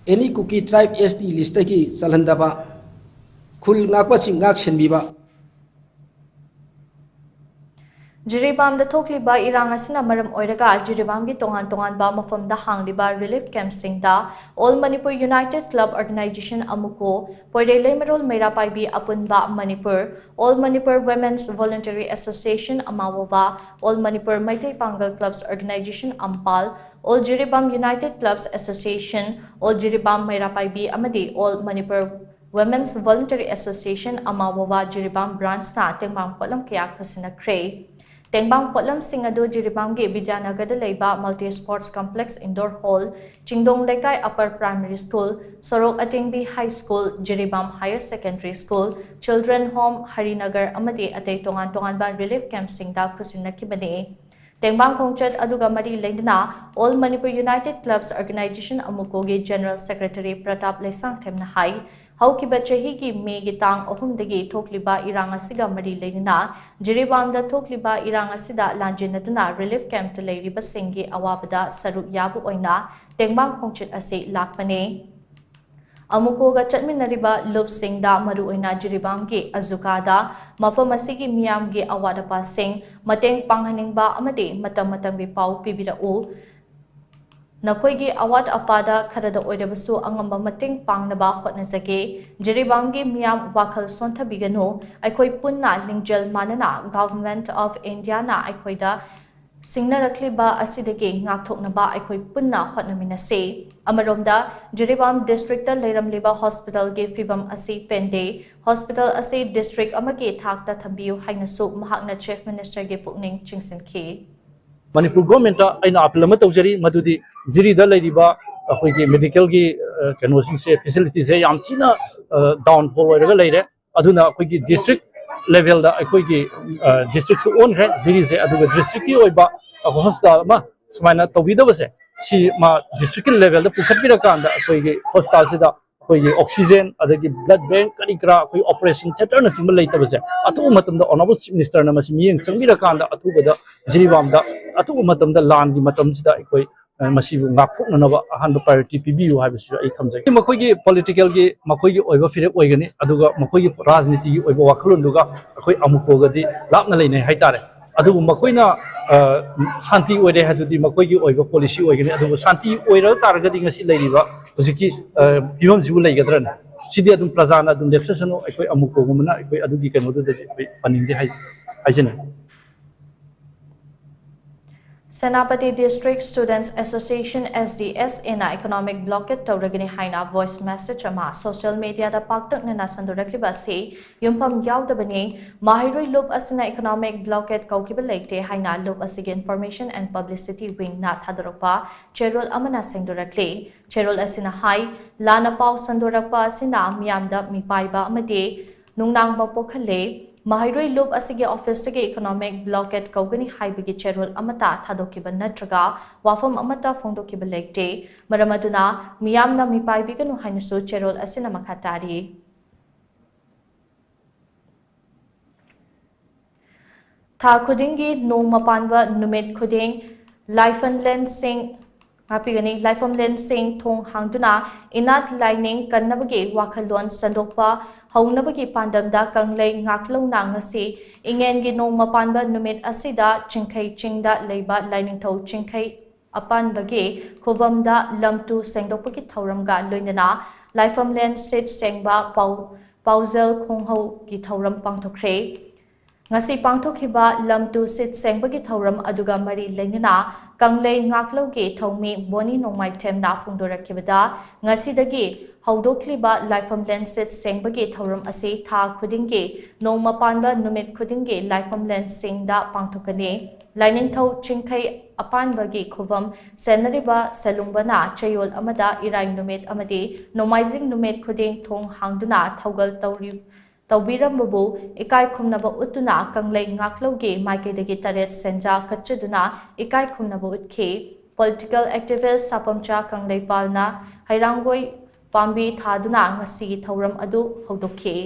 ꯑꯦꯅꯤ ꯀꯨꯀꯤ ꯇ꯭ꯔꯥꯏꯕ ꯑꯦꯁ ꯇꯤ ꯂꯤꯁ꯭ꯠꯇꯒꯤ ꯆꯜꯍꯟꯗꯕ, ꯈꯨꯜ ꯉꯥꯛꯄꯁꯤꯡ ꯉꯥꯛ ꯁꯦꯟꯕꯤꯕ, ꯖꯤꯔꯤꯕꯥꯝꯗ ꯊꯣꯛꯂꯤꯕ ꯏꯔꯥꯡ ꯑꯁꯤꯅ ꯃꯔꯝ ꯑꯣꯏꯔꯒ ꯖꯤꯔꯤꯕꯥꯝꯒꯤ ꯇꯣꯉꯥꯟ ꯇꯣꯉꯥꯟꯕ ꯃꯐꯝꯗ ꯍꯥꯡꯂꯤꯕ ꯔꯤꯂꯤꯐ ꯀꯦꯝꯞꯁꯤꯡꯗ All Manipur United Club Organisation, ꯑꯃꯨꯀꯣ, Poirei Leimarol Meira Paibi Apunba Manipur, All Manipur Women's Voluntary Association, ꯑꯃꯥꯋꯣꯋꯥ, All Manipur Meitei Pangal clubs organisation, ꯑꯝꯄꯥꯜ, All Jiribam United Clubs Association, All Jiribam Meira Paibi ꯑꯃꯗꯤ All Manipur Women's Voluntary Association, ꯑꯃꯥꯋꯣꯋꯥ, Jiribam ꯕ꯭ꯔꯥꯟꯆꯅ ꯇꯦꯡꯕꯥꯡ ꯄꯣꯠꯂꯝ ꯀꯌꯥ ꯈꯨꯠꯁꯤꯟꯅꯈ꯭ꯔꯦ꯫ ꯇꯦꯡꯕꯥꯡ ꯄꯣꯠꯂꯝꯁꯤꯡ ꯑꯗꯨ ꯖꯤꯔꯤꯕꯥꯝꯒꯤ ꯕꯤꯗ꯭ꯌꯥꯅꯒꯔꯗ ꯂꯩꯕ Multi Sports Complex Indoor Hall, ꯆꯤꯡꯗꯣꯡ ꯂꯩꯀꯥꯏ Upper Primary School, ꯁꯣꯔꯣꯛ ꯑꯇꯦꯡꯕꯤ High School, Jiribam Higher Secondary School, Children Home, Harinagar ꯑꯃꯗꯤ ꯑꯇꯩ ꯇꯣꯉꯥꯟ ꯇꯣꯉꯥꯟꯕ ꯔꯤꯂꯤꯐ ꯀꯦꯝꯞꯁꯤꯡꯗ ꯈꯨꯠꯁꯤꯟꯅꯈꯤꯕꯅꯤ꯫ ꯇꯦꯡꯕꯥꯡ ꯈꯣꯡꯆꯠ ꯑꯗꯨꯒ ꯃꯔꯤ ꯂꯩꯅꯅ All Manipur United Clubs Organisation, ꯑꯃꯨꯀꯣꯒꯤ ꯖꯦꯅꯔꯦꯜ ꯁꯦꯀ꯭ꯔꯦꯇꯔꯤ ꯄ꯭ꯔꯇꯥꯞ ꯂꯩꯁꯥꯡꯊꯦꯝꯅ ꯍꯥꯏ, ꯍꯧꯈꯤꯕ ꯆꯍꯤꯒꯤ ꯃꯦꯒꯤ ꯇꯥꯡ ꯑꯍꯨꯝꯗꯒꯤ ꯊꯣꯛꯂꯤꯕ ꯏꯔꯥꯡ ꯑꯁꯤꯒ ꯃꯔꯤ ꯂꯩꯅꯅ ꯖꯤꯔꯤꯕꯥꯝꯗ ꯊꯣꯛꯂꯤꯕ ꯏꯔꯥꯡ ꯑꯁꯤꯗ ꯂꯥꯟꯖꯦꯟꯅꯗꯨꯅ ꯔꯤꯂꯤꯐ ꯀꯦꯝꯞꯇ ꯂꯩꯔꯤꯕꯁꯤꯡꯒꯤ ꯑꯋꯥꯕꯗ ꯁꯔꯨꯛ ꯌꯥꯕ ꯑꯣꯏꯅ ꯇꯦꯡꯕꯥꯡ ꯈꯣꯡꯆꯠ ꯑꯁꯤ ꯂꯥꯛꯄꯅꯤ꯫ ꯑꯃꯨꯀꯣꯒ ꯆꯠꯃꯤꯟꯅꯔꯤꯕ ꯂꯨꯞꯁꯤꯡꯗ, ꯃꯔꯨꯑꯣꯏꯅ ꯖꯤꯔꯤꯕꯥꯝꯒꯤ ꯑꯖꯨꯀꯥꯗ ꯃꯐꯝ ꯑꯁꯤꯒꯤ ꯃꯤꯌꯥꯝꯒꯤ ꯑꯋꯥꯠ ꯑꯄꯥꯁꯤꯡ ꯃꯇꯦꯡ ꯄꯥꯡꯍꯟꯅꯤꯡꯕ ꯑꯃꯗꯤ ꯃꯇꯝ ꯃꯇꯝꯒꯤ ꯄꯥꯎ ꯄꯤꯕꯤꯔꯛꯎ꯫ ꯅꯈꯣꯏꯒꯤ ꯑꯋꯥꯠ ꯑꯄꯥꯗ ꯈꯔꯗ ꯑꯣꯏꯔꯕꯁꯨ ꯑꯉꯝꯕ ꯃꯇꯦꯡ ꯄꯥꯡꯅꯕ ꯍꯣꯠꯅꯖꯒꯦ꯫ ꯖꯤꯔꯤꯕꯥꯝꯒꯤ ꯃꯤꯌꯥꯝ ꯋꯥꯈꯜ ꯁꯣꯟꯊꯕꯤꯒꯅꯨ꯫ ꯑꯩꯈꯣꯏ ꯄꯨꯟꯅ ꯂꯤꯡꯖꯦꯜ ꯃꯥꯟꯅꯅ Government of Indiaꯅ ꯑꯩꯈꯣꯏꯗ ꯁꯤꯡꯅꯔꯛꯂꯤꯕ ꯑꯁꯤꯗꯒꯤ ꯉꯥꯛꯊꯣꯛꯅꯕ ꯑꯩꯈꯣꯏ ꯄꯨꯟꯅ ꯍꯣꯠꯅꯃꯤꯟꯅꯁꯤ꯫ ꯑꯃꯔꯣꯝꯗ, ꯖꯤꯔꯤꯕꯥꯝ districtꯇ ꯂꯩꯔꯝꯂꯤꯕ hospitalꯒꯤ ꯐꯤꯕꯝ ꯑꯁꯤ ꯄꯦꯟꯗꯦ꯫ Hospital ꯑꯁꯤ district ꯑꯃꯒꯤ ꯊꯥꯛꯇ ꯊꯝꯕꯤꯌꯨ ꯍꯥꯏꯅꯁꯨ ꯃꯍꯥꯛꯅ Chief Ministerꯒꯤ ꯄꯨꯛꯅꯤꯡ ꯆꯤꯡꯁꯤꯟꯈꯤ꯫ ꯃꯅꯤꯄꯨꯔ governmentꯇ ꯑꯩꯅ appeal ꯑꯃ ꯇꯧꯖꯔꯤ, ꯃꯗꯨꯗꯤ ꯖꯤꯔꯤꯗ ꯂꯩꯔꯤꯕ ꯑꯩꯈꯣꯏꯒꯤ medicalꯒꯤ, ꯑ, ꯀꯩꯅꯣꯁꯤꯡꯁꯦ, facilitiesꯁꯦ ꯌꯥꯝ ꯊꯤꯅ, ꯑ, downfall ꯑꯣꯏꯔꯒ ꯂꯩꯔꯦ꯫ ꯑꯗꯨꯅ ꯑꯩꯈꯣꯏꯒꯤ district levelꯗ ꯑꯩꯈꯣꯏꯒꯤ, ꯑ, districtꯁꯨ ꯑꯣꯟꯈ꯭ꯔꯦ ꯖꯤꯔꯤꯁꯦ, ꯑꯗꯨꯒ districtꯀꯤ ꯑꯣꯏꯕ ꯑꯩꯈꯣꯏ hospital ꯑꯃ ꯁꯨꯃꯥꯏꯅ ꯇꯧꯕꯤꯗꯕꯁꯦ, ꯁꯤ ꯃꯥ districtꯀꯤ levelꯗ ꯄꯨꯈꯠꯄꯤꯔꯀꯥꯟꯗ ꯑꯩꯈꯣꯏꯒꯤ hospitalꯁꯤꯗ ꯑꯩꯈꯣꯏꯒꯤ oxygen, ꯑꯗꯒꯤ blood bank, ꯀꯔꯤ ꯀꯔꯥ, ꯑꯩꯈꯣꯏ operation theatreꯅꯆꯤꯡꯕ ꯂꯩꯇꯕꯁꯦ, ꯑꯊꯨꯕ ꯃꯇꯝꯗ Honourable Chief Ministerꯅ ꯃꯁꯤ ꯃꯤꯠꯌꯦꯡ ꯆꯪꯕꯤꯔꯀꯥꯟꯗ ꯑꯊꯨꯕꯗ ꯖꯤꯔꯤꯕꯥꯝꯗ ꯑꯊꯨꯕ ꯃꯇꯝꯗ ꯂꯥꯟꯒꯤ ꯃꯇꯝꯁꯤꯗ ꯑꯩꯈꯣꯏ, ꯑ, ꯃꯁꯤꯕꯨ ꯉꯥꯛꯊꯣꯛꯅꯅꯕ ꯑꯍꯥꯟꯕ priority ꯄꯤꯕꯤꯌꯨ ꯍꯥꯏꯕꯁꯤꯁꯨ ꯑꯩ ꯊꯝꯖꯒꯦ꯫ ꯃꯈꯣꯏꯒꯤ politicalꯒꯤ, ꯃꯈꯣꯏꯒꯤ ꯑꯣꯏꯕ ꯐꯤꯔꯦꯞ ꯑꯣꯏꯒꯅꯤ, ꯑꯗꯨꯒ ꯃꯈꯣꯏꯒꯤ ꯔꯥꯖꯅꯤꯇꯤꯒꯤ ꯑꯣꯏꯕ ꯋꯥꯈꯜꯂꯣꯟꯗꯨꯒ ꯑꯩꯈꯣꯏ ꯑꯃꯨꯀꯣꯒꯗꯤ ꯂꯥꯞꯅ ꯂꯩꯅꯩ ꯍꯥꯏꯇꯥꯔꯦ꯫ ꯑꯗꯨꯕꯨ ꯃꯈꯣꯏꯅ, ꯑ, ꯁꯥꯟꯇꯤ ꯑꯣꯏꯔꯦ ꯍꯥꯏꯗꯨꯗꯤ ꯃꯈꯣꯏꯒꯤ ꯑꯣꯏꯕ policy ꯑꯣꯏꯒꯅꯤ꯫ ꯑꯗꯨꯕꯨ ꯁꯥꯟꯇꯤ ꯑꯣꯏꯔ ꯇꯥꯔꯒꯗꯤ ꯉꯁꯤ ꯂꯩꯔꯤꯕ ꯍꯧꯖꯤꯛꯀꯤ, ꯑ, ꯐꯤꯕꯝꯁꯤꯕꯨ ꯂꯩꯒꯗ꯭ꯔꯅꯦ? ꯁꯤꯗꯤ ꯑꯗꯨꯝ ꯄ꯭ꯔꯖꯥꯅ ꯑꯗꯨꯝ ꯂꯦꯞꯆꯁꯅꯨ꯫ ꯑꯩꯈꯣꯏ ꯑꯃꯨꯀꯣꯒꯨꯝꯕꯅ ꯑꯩꯈꯣꯏ ꯑꯗꯨꯒꯤ ꯀꯩꯅꯣꯗꯨꯗꯗꯤ ꯑꯩꯈꯣꯏ ꯄꯟꯅꯤꯡꯗꯦ ꯍꯥꯏ-, ꯍꯥꯏꯖꯅꯤꯡꯉꯤ꯫ Senapati District Students Association, SDSAꯅ economic blockade ꯇꯧꯔꯒꯅꯤ ꯍꯥꯏꯅ voice message ꯑꯃ social mediaꯗ ꯄꯥꯛꯇꯛꯅꯅ ꯁꯟꯗꯣꯔꯛꯂꯤꯕ ꯑꯁꯤ ꯌꯨꯝꯐꯝ ꯌꯥꯎꯗꯕꯅꯤ꯫ ꯃꯍꯩꯔꯣꯏ ꯂꯨꯞ ꯑꯁꯤꯅ economic blockade ꯀꯧꯈꯤꯕ ꯂꯩꯇꯦ ꯍꯥꯏꯅ ꯂꯨꯞ ꯑꯁꯤꯒꯤ Information and Publicity Wingꯅ ꯊꯥꯗꯣꯔꯛꯄ ꯆꯦꯔꯣꯜ ꯑꯃꯅ ꯁꯦꯡꯗꯣꯔꯛꯂꯤ꯫ ꯆꯦꯔꯣꯜ ꯑꯁꯤꯅ ꯍꯥꯏ, ꯂꯥꯟꯅ ꯄꯥꯎ ꯁꯟꯗꯣꯔꯛꯄ ꯑꯁꯤꯅ ꯃꯤꯌꯥꯝꯗ ꯃꯤꯄꯥꯏꯕ ꯑꯃꯗꯤ ꯅꯨꯡꯅꯥꯡꯕ ꯄꯣꯛꯍꯜꯂꯦ꯫ ꯃꯍꯩꯔꯣꯏ ꯂꯨꯞ ꯑꯁꯤꯒꯤ ꯑꯣꯐꯤꯁꯇꯒꯤ ꯏꯀꯣꯅꯣꯃꯤꯛ ꯕ꯭ꯂꯣꯀꯦꯠ ꯀꯧꯒꯅꯤ ꯍꯥꯏꯕꯒꯤ ꯆꯦꯔꯣꯜ ꯑꯃꯠꯇ ꯊꯥꯗꯣꯛꯈꯤꯕ ꯅꯠꯇ꯭ꯔꯒ ꯋꯥꯐꯝ ꯑꯃꯠꯇ ꯐꯣꯡꯗꯣꯛꯈꯤꯕ ꯂꯩꯇꯦ꯫ ꯃꯔꯝ ꯑꯗꯨꯅ ꯃꯤꯌꯥꯝꯅ ꯃꯤꯄꯥꯏꯕꯤꯒꯅꯨ ꯍꯥꯏꯅꯁꯨ ꯆꯦꯔꯣꯜ ꯑꯁꯤꯅ ꯃꯈꯥ ꯇꯥꯔꯤ꯫ ꯊꯥ ꯈꯨꯗꯤꯡꯒꯤ ꯅꯣꯡꯃ ꯄꯥꯟꯕ ꯅꯨꯃꯤꯠ ꯈꯨꯗꯤꯡ ꯂꯥꯏꯐꯝꯂꯦꯟꯁꯤꯡ ꯉꯥꯛꯄꯤꯒꯅꯤ꯫ ꯂꯥꯏꯐꯝꯂꯦꯟꯁꯤꯡ ꯊꯣꯡ ꯍꯥꯡꯗꯨꯅ ꯏꯅꯥꯠ ꯂꯥꯏꯅꯤꯡ ꯀꯟꯅꯕꯒꯤ ꯋꯥꯈꯜꯂꯣꯟ ꯁꯟꯗꯣꯛꯄ ꯍꯧꯅꯕꯒꯤ ꯄꯥꯟꯗꯝꯗ ꯀꯪꯂꯩ ꯉꯥꯛꯂꯧꯅ ꯉꯁꯤ ꯏꯉꯦꯟꯒꯤ ꯅꯣꯡꯃ ꯄꯥꯟꯕ ꯅꯨꯃꯤꯠ ꯑꯁꯤꯗ ꯆꯤꯡꯈꯩ ꯆꯤꯡꯗ ꯂꯩꯕ ꯂꯥꯏꯅꯤꯡꯊꯧ ꯆꯤꯡꯈꯩ ꯑꯄꯥꯟꯕꯒꯤ ꯈꯨꯕꯝꯗ ꯂꯝꯇꯨ ꯁꯦꯡꯗꯣꯛꯄꯒꯤ ꯊꯧꯔꯝꯒ ꯂꯣꯏꯅꯅ ꯂꯥꯏꯐꯝꯂꯦꯟ ꯁꯤꯠ ꯁꯦꯡꯕ ꯄꯥꯎ-, ꯄꯥꯎꯖꯦꯜ ꯈꯣꯡꯍꯧꯒꯤ ꯊꯧꯔꯝ ꯄꯥꯡꯊꯣꯛꯈ꯭ꯔꯦ꯫ ꯉꯁꯤ ꯄꯥꯡꯊꯣꯛꯈꯤꯕ ꯂꯝꯇꯨ ꯁꯤꯠ ꯁꯦꯡꯕꯒꯤ ꯊꯧꯔꯝ ꯑꯗꯨꯒ ꯃꯔꯤ ꯂꯩꯅꯅ ꯀꯪꯂꯩ ꯉꯥꯛꯂꯧꯒꯤ ꯊꯧꯃꯤ ꯕꯣꯅꯤ ꯅꯣꯡꯃꯥꯏꯊꯦꯝꯅ ꯐꯣꯡꯗꯣꯔꯛꯈꯤꯕꯗ, ꯉꯁꯤꯗꯒꯤ ꯍꯧꯗꯣꯛꯂꯤꯕ ꯂꯥꯏꯐꯝꯂꯦꯟ ꯁꯤꯠ ꯁꯦꯡꯕꯒꯤ ꯊꯧꯔꯝ ꯑꯁꯤ ꯊꯥ ꯈꯨꯗꯤꯡꯒꯤ ꯅꯣꯡꯃ ꯄꯥꯟꯕ ꯅꯨꯃꯤꯠ ꯈꯨꯗꯤꯡꯒꯤ ꯂꯥꯏꯐꯝꯂꯦꯟꯁꯤꯡꯗ ꯄꯥꯡꯊꯣꯛꯀꯅꯤ꯫ ꯂꯥꯏꯅꯤꯡꯊꯧ ꯆꯤꯡꯈꯩ ꯑꯄꯥꯟꯕꯒꯤ ꯈꯨꯕꯝ ꯁꯦꯟꯅꯔꯤꯕ ꯁꯦꯂꯨꯡꯕꯅ ꯆꯌꯣꯜ ꯑꯃꯗ ꯏꯔꯥꯏ ꯅꯨꯃꯤꯠ ꯑꯃꯗꯤ ꯅꯣꯡꯃꯥꯏꯖꯤꯡ ꯅꯨꯃꯤꯠ ꯈꯨꯗꯤꯡ ꯊꯣꯡ ꯍꯥꯡꯗꯨꯅ ꯊꯧꯒꯜ ꯇꯧꯔꯤ-, ꯇꯧꯕꯤꯔꯝꯕꯕꯨ ꯏꯀꯥꯏ ꯈꯨꯝꯅꯕ ꯎꯠꯇꯨꯅ ꯀꯪꯂꯩ ꯉꯥꯛꯂꯧꯒꯤ ꯃꯥꯏꯀꯩꯗꯒꯤ ꯇꯔꯦꯠ ꯁꯦꯟꯖꯥ ꯀꯠꯆꯗꯨꯅ ꯏꯀꯥꯏ ꯈꯨꯝꯅꯕ ꯎꯠꯈꯤ꯫ ꯄꯣꯂꯤꯇꯤꯀꯦꯜ ꯑꯦꯛꯇꯤꯚꯤꯁ ꯁꯥꯄꯝꯆꯥ ꯀꯪꯂꯩꯄꯥꯜꯅ ꯍꯩꯔꯥꯡꯒꯣꯏ ꯄꯥꯝꯕꯤ ꯊꯥꯗꯨꯅ ꯉꯁꯤꯒꯤ ꯊꯧꯔꯝ ꯑꯗꯨ ꯍꯧꯗꯣꯛꯈꯤ꯫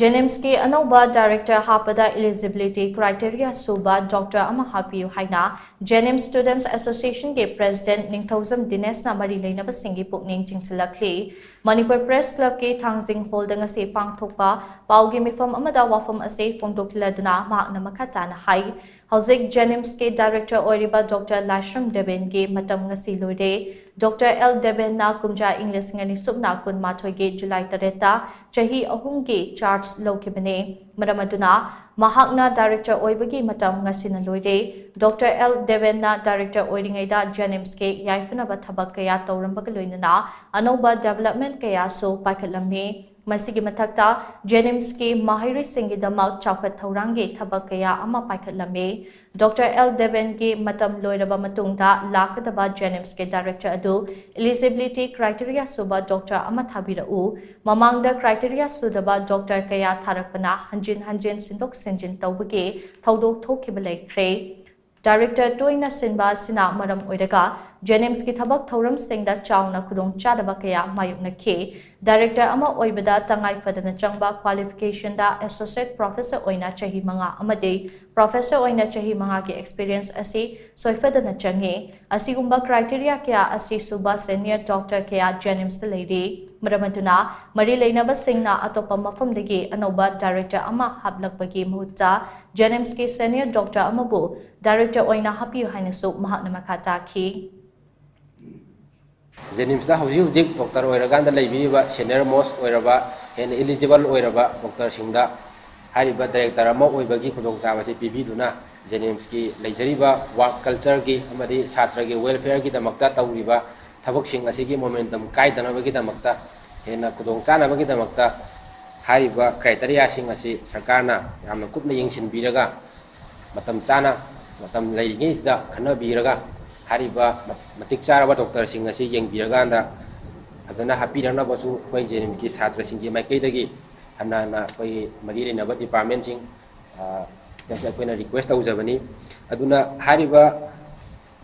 ꯖꯦꯅꯤꯝꯁꯀꯤ ꯑꯅꯧꯕ ꯗꯥꯏꯔꯦꯛꯇꯔ ꯍꯥꯞꯄꯗ eligibility criteria ꯁꯨꯕ ꯗꯣꯛꯇꯔ ꯑꯃ ꯍꯥꯞꯄꯤꯌꯨ ꯍꯥꯏꯅ ꯖꯦꯅꯤꯝꯁ ꯁ꯭ꯇꯨꯗꯦꯟꯠꯁ ꯑꯦꯁꯣꯁꯤꯌꯦꯁꯟꯒꯤ ꯄ꯭ꯔꯦꯁꯤꯗꯦꯟꯠ ꯅꯤꯡꯊꯧꯖꯝ ꯗꯤꯅꯦꯁꯅ ꯃꯔꯤ ꯂꯩꯅꯕꯁꯤꯡꯒꯤ ꯄꯨꯛꯅꯤꯡ ꯆꯤꯡꯁꯤꯜꯂꯛꯂꯤ꯫ ꯃꯅꯤꯄꯨꯔ ꯄ꯭ꯔꯦꯁ ꯀ꯭ꯂꯕꯀꯤ ꯊꯥꯡꯖꯤꯡ ꯍꯣꯜꯗ ꯉꯁꯤ ꯄꯥꯡꯊꯣꯛꯄ ꯄꯥꯎꯒꯤ ꯃꯤꯐꯝ ꯑꯃꯗ ꯋꯥꯐꯝ ꯑꯁꯤ ꯐꯣꯡꯗꯣꯛꯂꯗꯨꯅ ꯃꯍꯥꯛꯅ ꯃꯈꯥ ꯇꯥꯅ ꯍꯥꯏ, ꯍꯧꯖꯤꯛ ꯖꯦꯅꯤꯝꯁꯀꯤ ꯗꯥꯏꯔꯦꯛꯇꯔ ꯑꯣꯏꯔꯤꯕ ꯗꯣꯛꯇꯔ ꯂꯥꯏꯁ꯭ꯔꯝ ꯗꯦꯕꯦꯟꯒꯤ ꯃꯇꯝ ꯉꯁꯤ ꯂꯣꯏꯔꯦ꯫ ꯗꯣꯛꯇꯔ ꯑꯦꯜ ꯗꯦꯕꯦꯟꯅ ꯀꯨꯝꯖꯥ ꯏꯪ ꯂꯤꯁꯤꯡ ꯑꯅꯤ ꯁꯨꯞꯅ ꯀꯨꯟꯃꯥꯊꯣꯏꯒꯤ ꯖꯨꯂꯥꯏ ꯇꯔꯦꯠꯇ ꯆꯍꯤ ꯑꯍꯨꯝꯒꯤ ꯆꯥꯔꯖ ꯂꯧꯈꯤꯕꯅꯤ꯫ ꯃꯔꯝ ꯑꯗꯨꯅ ꯃꯍꯥꯛꯅ ꯗꯥꯏꯔꯦꯛꯇꯔ ꯑꯣꯏꯕꯒꯤ ꯃꯇꯝ ꯉꯁꯤꯅ ꯂꯣꯏꯔꯦ꯫ ꯗꯣꯛꯇꯔ ꯑꯦꯜ ꯗꯦꯕꯦꯟꯅ ꯗꯥꯏꯔꯦꯛꯇꯔ ꯑꯣꯏꯔꯤꯉꯩꯗ ꯖꯦꯅꯤꯝꯁꯀꯤ ꯌꯥꯏꯐꯅꯕ ꯊꯕꯛ ꯀꯌꯥ ꯇꯧꯔꯝꯕꯒ ꯂꯣꯏꯅꯅ ꯑꯅꯧꯕ ꯗꯦꯕꯂꯞꯃꯦꯟꯠ ꯀꯌꯥꯁꯨ ꯄꯥꯏꯈꯠꯂꯝꯃꯤ꯫ ꯃꯁꯤꯒꯤ ꯃꯊꯛꯇ, ꯖꯦꯅꯤꯝꯁꯀꯤ ꯃꯍꯩꯔꯣꯏꯁꯤꯡꯒꯤꯗꯃꯛ ꯆꯥꯎꯈꯠ ꯊꯧꯔꯥꯡꯒꯤ ꯊꯕꯛ ꯀꯌꯥ ꯑꯃ ꯄꯥꯏꯈꯠꯂꯝꯃꯤ꯫ ꯗꯣꯛꯇꯔ ꯑꯦꯜ ꯗꯦꯕꯦꯟꯒꯤ ꯃꯇꯝ ꯂꯣꯏꯔꯕ ꯃꯇꯨꯡꯗ ꯂꯥꯛꯀꯗꯕ ꯖꯦꯅꯤꯝꯁꯀꯤ ꯗꯥꯏꯔꯦꯛꯇꯔ ꯑꯗꯨ eligibility criteria ꯁꯨꯕ ꯗꯣꯛꯇꯔ ꯑꯃ ꯊꯥꯕꯤꯔꯛꯎ꯫ ꯃꯃꯥꯡꯗ criteria ꯁꯨꯗꯕ ꯗꯣꯛꯇꯔ ꯀꯌꯥ ꯊꯥꯔꯛꯄꯅ ꯍꯟꯖꯤꯟ ꯍꯟꯖꯤꯟ ꯁꯤꯟꯗꯣꯛ ꯁꯤꯟꯖꯤꯟ ꯇꯧꯕꯒꯤ ꯊꯧꯗꯣꯛ ꯊꯣꯛꯈꯤꯕ ꯂꯩꯈ꯭ꯔꯦ꯫ ꯗꯥꯏꯔꯦꯛꯇꯔ ꯇꯣꯏꯅ ꯁꯤꯟꯕ ꯑꯁꯤꯅ ꯃꯔꯝ ꯑꯣꯏꯔꯒ ꯖꯦꯅꯤꯝꯁꯀꯤ ꯊꯕꯛ ꯊꯧꯔꯝꯁꯤꯡꯗ ꯆꯥꯎꯅ ꯈꯨꯗꯣꯡꯆꯥꯗꯕ ꯀꯌꯥ ꯃꯥꯌꯣꯛꯅꯈꯤ꯫ ꯗꯥꯏꯔꯦꯛꯇꯔ ꯑꯃ ꯑꯣꯏꯕꯗ ꯇꯉꯥꯏ ꯐꯗꯅ ꯆꯪꯕ qualification ꯗ associate professor ꯑꯣꯏꯅ ꯆꯍꯤ ꯃꯉꯥ ꯑꯃꯗꯤ professor ꯑꯣꯏꯅ ꯆꯍꯤ ꯃꯉꯥꯒꯤ experience ꯑꯁꯤ ꯁꯣꯏꯐꯗꯅ ꯆꯪꯏ꯫ ꯑꯁꯤꯒꯨꯝꯕ criteria ꯀꯌꯥ ꯑꯁꯤ ꯁꯨꯕ senior doctor ꯀꯌꯥ ꯖꯦꯅꯤꯝꯁꯇ ꯂꯩꯔꯤ꯫ ꯃꯔꯝ ꯑꯗꯨꯅ ꯃꯔꯤ ꯂꯩꯅꯕꯁꯤꯡꯅ ꯑꯇꯣꯞꯄ ꯃꯐꯝꯗꯒꯤ ꯑꯅꯧꯕ ꯗꯥꯏꯔꯦꯛꯇꯔ ꯑꯃ ꯍꯥꯞꯂꯛꯄꯒꯤ ꯃꯍꯨꯠꯇ ꯖꯦꯅꯤꯝꯁꯀꯤ senior doctor ꯑꯃꯕꯨ ꯗꯥꯏꯔꯦꯛꯇꯔ ꯑꯣꯏꯅ ꯍꯥꯞꯄꯤꯌꯨ ꯍꯥꯏꯅꯁꯨ ꯃꯍꯥꯛꯅ ꯃꯈꯥ ꯇꯥꯈꯤ꯫ ꯖꯦꯅꯤꯝꯁꯇ ꯍꯧꯖꯤꯛ ꯍꯧꯖꯤꯛ ꯗꯣꯛꯇꯔ ꯑꯣꯏꯔꯀꯥꯟꯗ ꯂꯩꯕꯤꯔꯤꯕ senior most ꯑꯣꯏꯔꯕ, ꯍꯦꯟꯅ eligible ꯑꯣꯏꯔꯕ ꯗꯣꯛꯇꯔꯁꯤꯡꯗ ꯍꯥꯏꯔꯤꯕ ꯗꯥꯏꯔꯦꯛꯇꯔ ꯑꯃ ꯑꯣꯏꯕꯒꯤ ꯈꯨꯗꯣꯡꯆꯥꯕ ꯑꯁꯤ ꯄꯤꯕꯤꯗꯨꯅ, ꯖꯦꯅꯤꯝꯁꯀꯤ ꯂꯩꯖꯔꯤꯕ work culture ꯒꯤ ꯑꯃꯗꯤ ꯁꯥꯇ꯭ꯔꯒꯤ welfare ꯒꯤꯗꯃꯛꯇ ꯇꯧꯔꯤꯕ ꯊꯕꯛꯁꯤꯡ ꯑꯁꯤꯒꯤ momentum ꯀꯥꯏꯗꯅꯕꯒꯤꯗꯃꯛꯇ, ꯍꯦꯟꯅ ꯈꯨꯗꯣꯡꯆꯥꯅꯕꯒꯤꯗꯃꯛꯇ ꯍꯥꯏꯔꯤꯕ criteria ꯁꯤꯡ ꯑꯁꯤ ꯁꯔꯀꯥꯔꯅ ꯌꯥꯝꯅ ꯀꯨꯞꯅ ꯌꯦꯡꯁꯤꯟꯕꯤꯔꯒ, ꯃꯇꯝ ꯆꯥꯅ, ꯃꯇꯝ ꯂꯩꯔꯤꯉꯩꯁꯤꯗ ꯈꯟꯅꯕꯤꯔꯒ, ꯍꯥꯏꯔꯤꯕ ꯃꯇꯤꯛ ꯆꯥꯔꯕ ꯗꯣꯛꯇꯔꯁꯤꯡ ꯑꯁꯤ ꯌꯦꯡꯕꯤꯔꯀꯥꯟꯗ ꯐꯖꯅ ꯍꯥꯞꯄꯤꯔꯛꯅꯕꯁꯨ ꯑꯩꯈꯣꯏ ꯖꯦꯅꯤꯝꯁꯀꯤ ꯁꯥꯇ꯭ꯔꯁꯤꯡꯒꯤ ꯃꯥꯏꯀꯩꯗꯒꯤ ꯍꯟꯅ ꯍꯟꯅ ꯑꯩꯈꯣꯏꯒꯤ ꯃꯔꯤ ꯂꯩꯅꯕ department ꯁꯤꯡ, ꯑ, ꯗꯁꯨ ꯑꯩꯈꯣꯏꯅ request ꯇꯧꯖꯕꯅꯤ꯫ ꯑꯗꯨꯅ ꯍꯥꯏꯔꯤꯕ,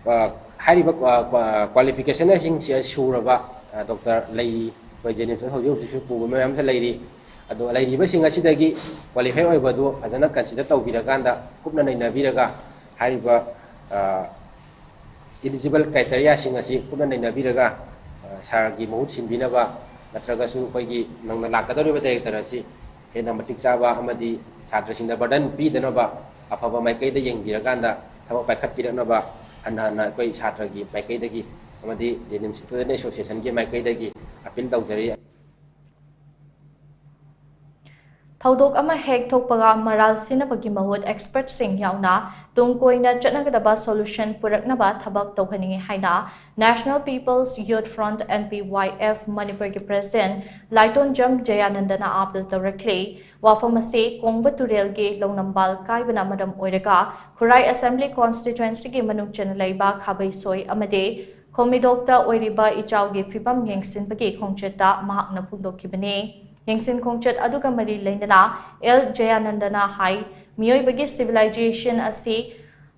ꯑ, ꯍꯥꯏꯔꯤꯕ, ꯑ, ꯀ꯭ꯋꯥ-, qualification ꯁꯤꯡꯁꯦ ꯁꯨꯔꯕ, ꯑ, ꯗꯣꯛꯇꯔ ꯂꯩꯔꯤ꯫ ꯑꯩꯈꯣꯏ ꯖꯦꯅꯤꯝꯁꯇ ꯍꯧꯖꯤꯛ ꯍꯧꯖꯤꯛꯁꯨ ꯄꯨꯕ ꯃꯌꯥꯝꯁꯨ ꯂꯩꯔꯤ꯫ ꯑꯗꯣ ꯂꯩꯔꯤꯕꯁꯤꯡ ꯑꯁꯤꯗꯒꯤ qualify ꯑꯣꯏꯕꯗꯨ ꯐꯖꯅ consider ꯇꯧꯕꯤꯔꯀꯥꯟꯗ, ꯀꯨꯞꯅ ꯅꯩꯅꯕꯤꯔꯒ, ꯍꯥꯏꯔꯤꯕ, ꯑ, eligible criteria ꯁꯤꯡ ꯑꯁꯤ ꯀꯨꯞꯅ ꯅꯩꯅꯕꯤꯔꯒ, ꯑ, ꯁꯥꯔꯒꯤ ꯃꯍꯨꯠ ꯁꯤꯟꯕꯤꯅꯕ ꯅꯠꯇ꯭ꯔꯒꯁꯨ ꯑꯩꯈꯣꯏꯒꯤ ꯅꯧꯅ ꯂꯥꯛꯀꯗꯧꯔꯤꯕ ꯗꯥꯏꯔꯦꯛꯇꯔ ꯑꯁꯤ ꯍꯦꯟꯅ ꯃꯇꯤꯛ ꯆꯥꯕ ꯑꯃꯗꯤ ꯁꯥꯇ꯭ꯔꯁꯤꯡꯗ burden ꯄꯤꯗꯅꯕ ꯑꯐꯕ ꯃꯥꯏꯀꯩꯗ ꯌꯦꯡꯕꯤꯔꯀꯥꯟꯗ ꯊꯕꯛ ꯄꯥꯏꯈꯠꯄꯤꯔꯛꯅꯕ ꯍꯟꯅ ꯍꯟꯅ ꯑꯩꯈꯣꯏ ꯁꯥꯇ꯭ꯔꯒꯤ ꯃꯥꯏꯀꯩꯗꯒꯤ ꯑꯃꯗꯤ ꯖꯦꯅꯤꯝꯁ Student Association ꯒꯤ ꯃꯥꯏꯀꯩꯗꯒꯤ appeal ꯇꯧꯖꯔꯤ꯫ ꯊꯧꯗꯣꯛ ꯑꯃ ꯍꯦꯛ ꯊꯣꯛꯄꯒ ꯃꯔꯥꯜ ꯁꯤꯅꯕꯒꯤ ꯃꯍꯨꯠ expert ꯁꯤꯡ ꯌꯥꯎꯅ ꯇꯨꯡ ꯀꯣꯏꯅ ꯆꯠꯅꯒꯗꯕ solution ꯄꯨꯔꯛꯅꯕ ꯊꯕꯛ ꯇꯧꯍꯟꯅꯤꯡꯏ ꯍꯥꯏꯅ National People's Youth Front, N P Y F, ꯃꯅꯤꯄꯨꯔꯒꯤ president ꯂꯥꯏꯇꯣꯟꯖꯝ ꯖꯌꯥꯅꯟꯗꯅ ꯑꯥꯄꯤꯜ ꯇꯧꯔꯛꯂꯤ꯫ ꯋꯥꯐꯝ ꯑꯁꯤ ꯀꯣꯡꯕ ꯇꯨꯔꯦꯜꯒꯤ ꯂꯧꯅꯝꯕꯥꯜ ꯀꯥꯏꯕꯅ ꯃꯔꯝ ꯑꯣꯏꯔꯒ ꯈꯨꯔꯥꯏ Assembly Constituencyꯒꯤ ꯃꯅꯨꯡ ꯆꯟꯅ ꯂꯩꯕ ꯈꯥꯕꯩꯁꯣꯏ ꯑꯃꯗꯤ ꯈꯣꯃꯤꯗꯣꯛꯇ ꯑꯣꯏꯔꯤꯕ ꯏꯆꯥꯎꯒꯤ ꯐꯤꯕꯝ ꯌꯦꯡꯁꯤꯟꯕꯒꯤ ꯈꯣꯡꯆꯠꯇ ꯃꯍꯥꯛꯅ ꯐꯣꯡꯗꯣꯛꯈꯤꯕꯅꯤ꯫ ꯌꯦꯡꯁꯤꯟ ꯈꯣꯡꯆꯠ ꯑꯗꯨꯒ ꯃꯔꯤ ꯂꯩꯅꯅ ꯑꯦꯜ ꯖꯌꯥꯅꯟꯗꯅ ꯍꯥꯏ, ꯃꯤꯑꯣꯏꯕꯒꯤ civilization ꯑꯁꯤ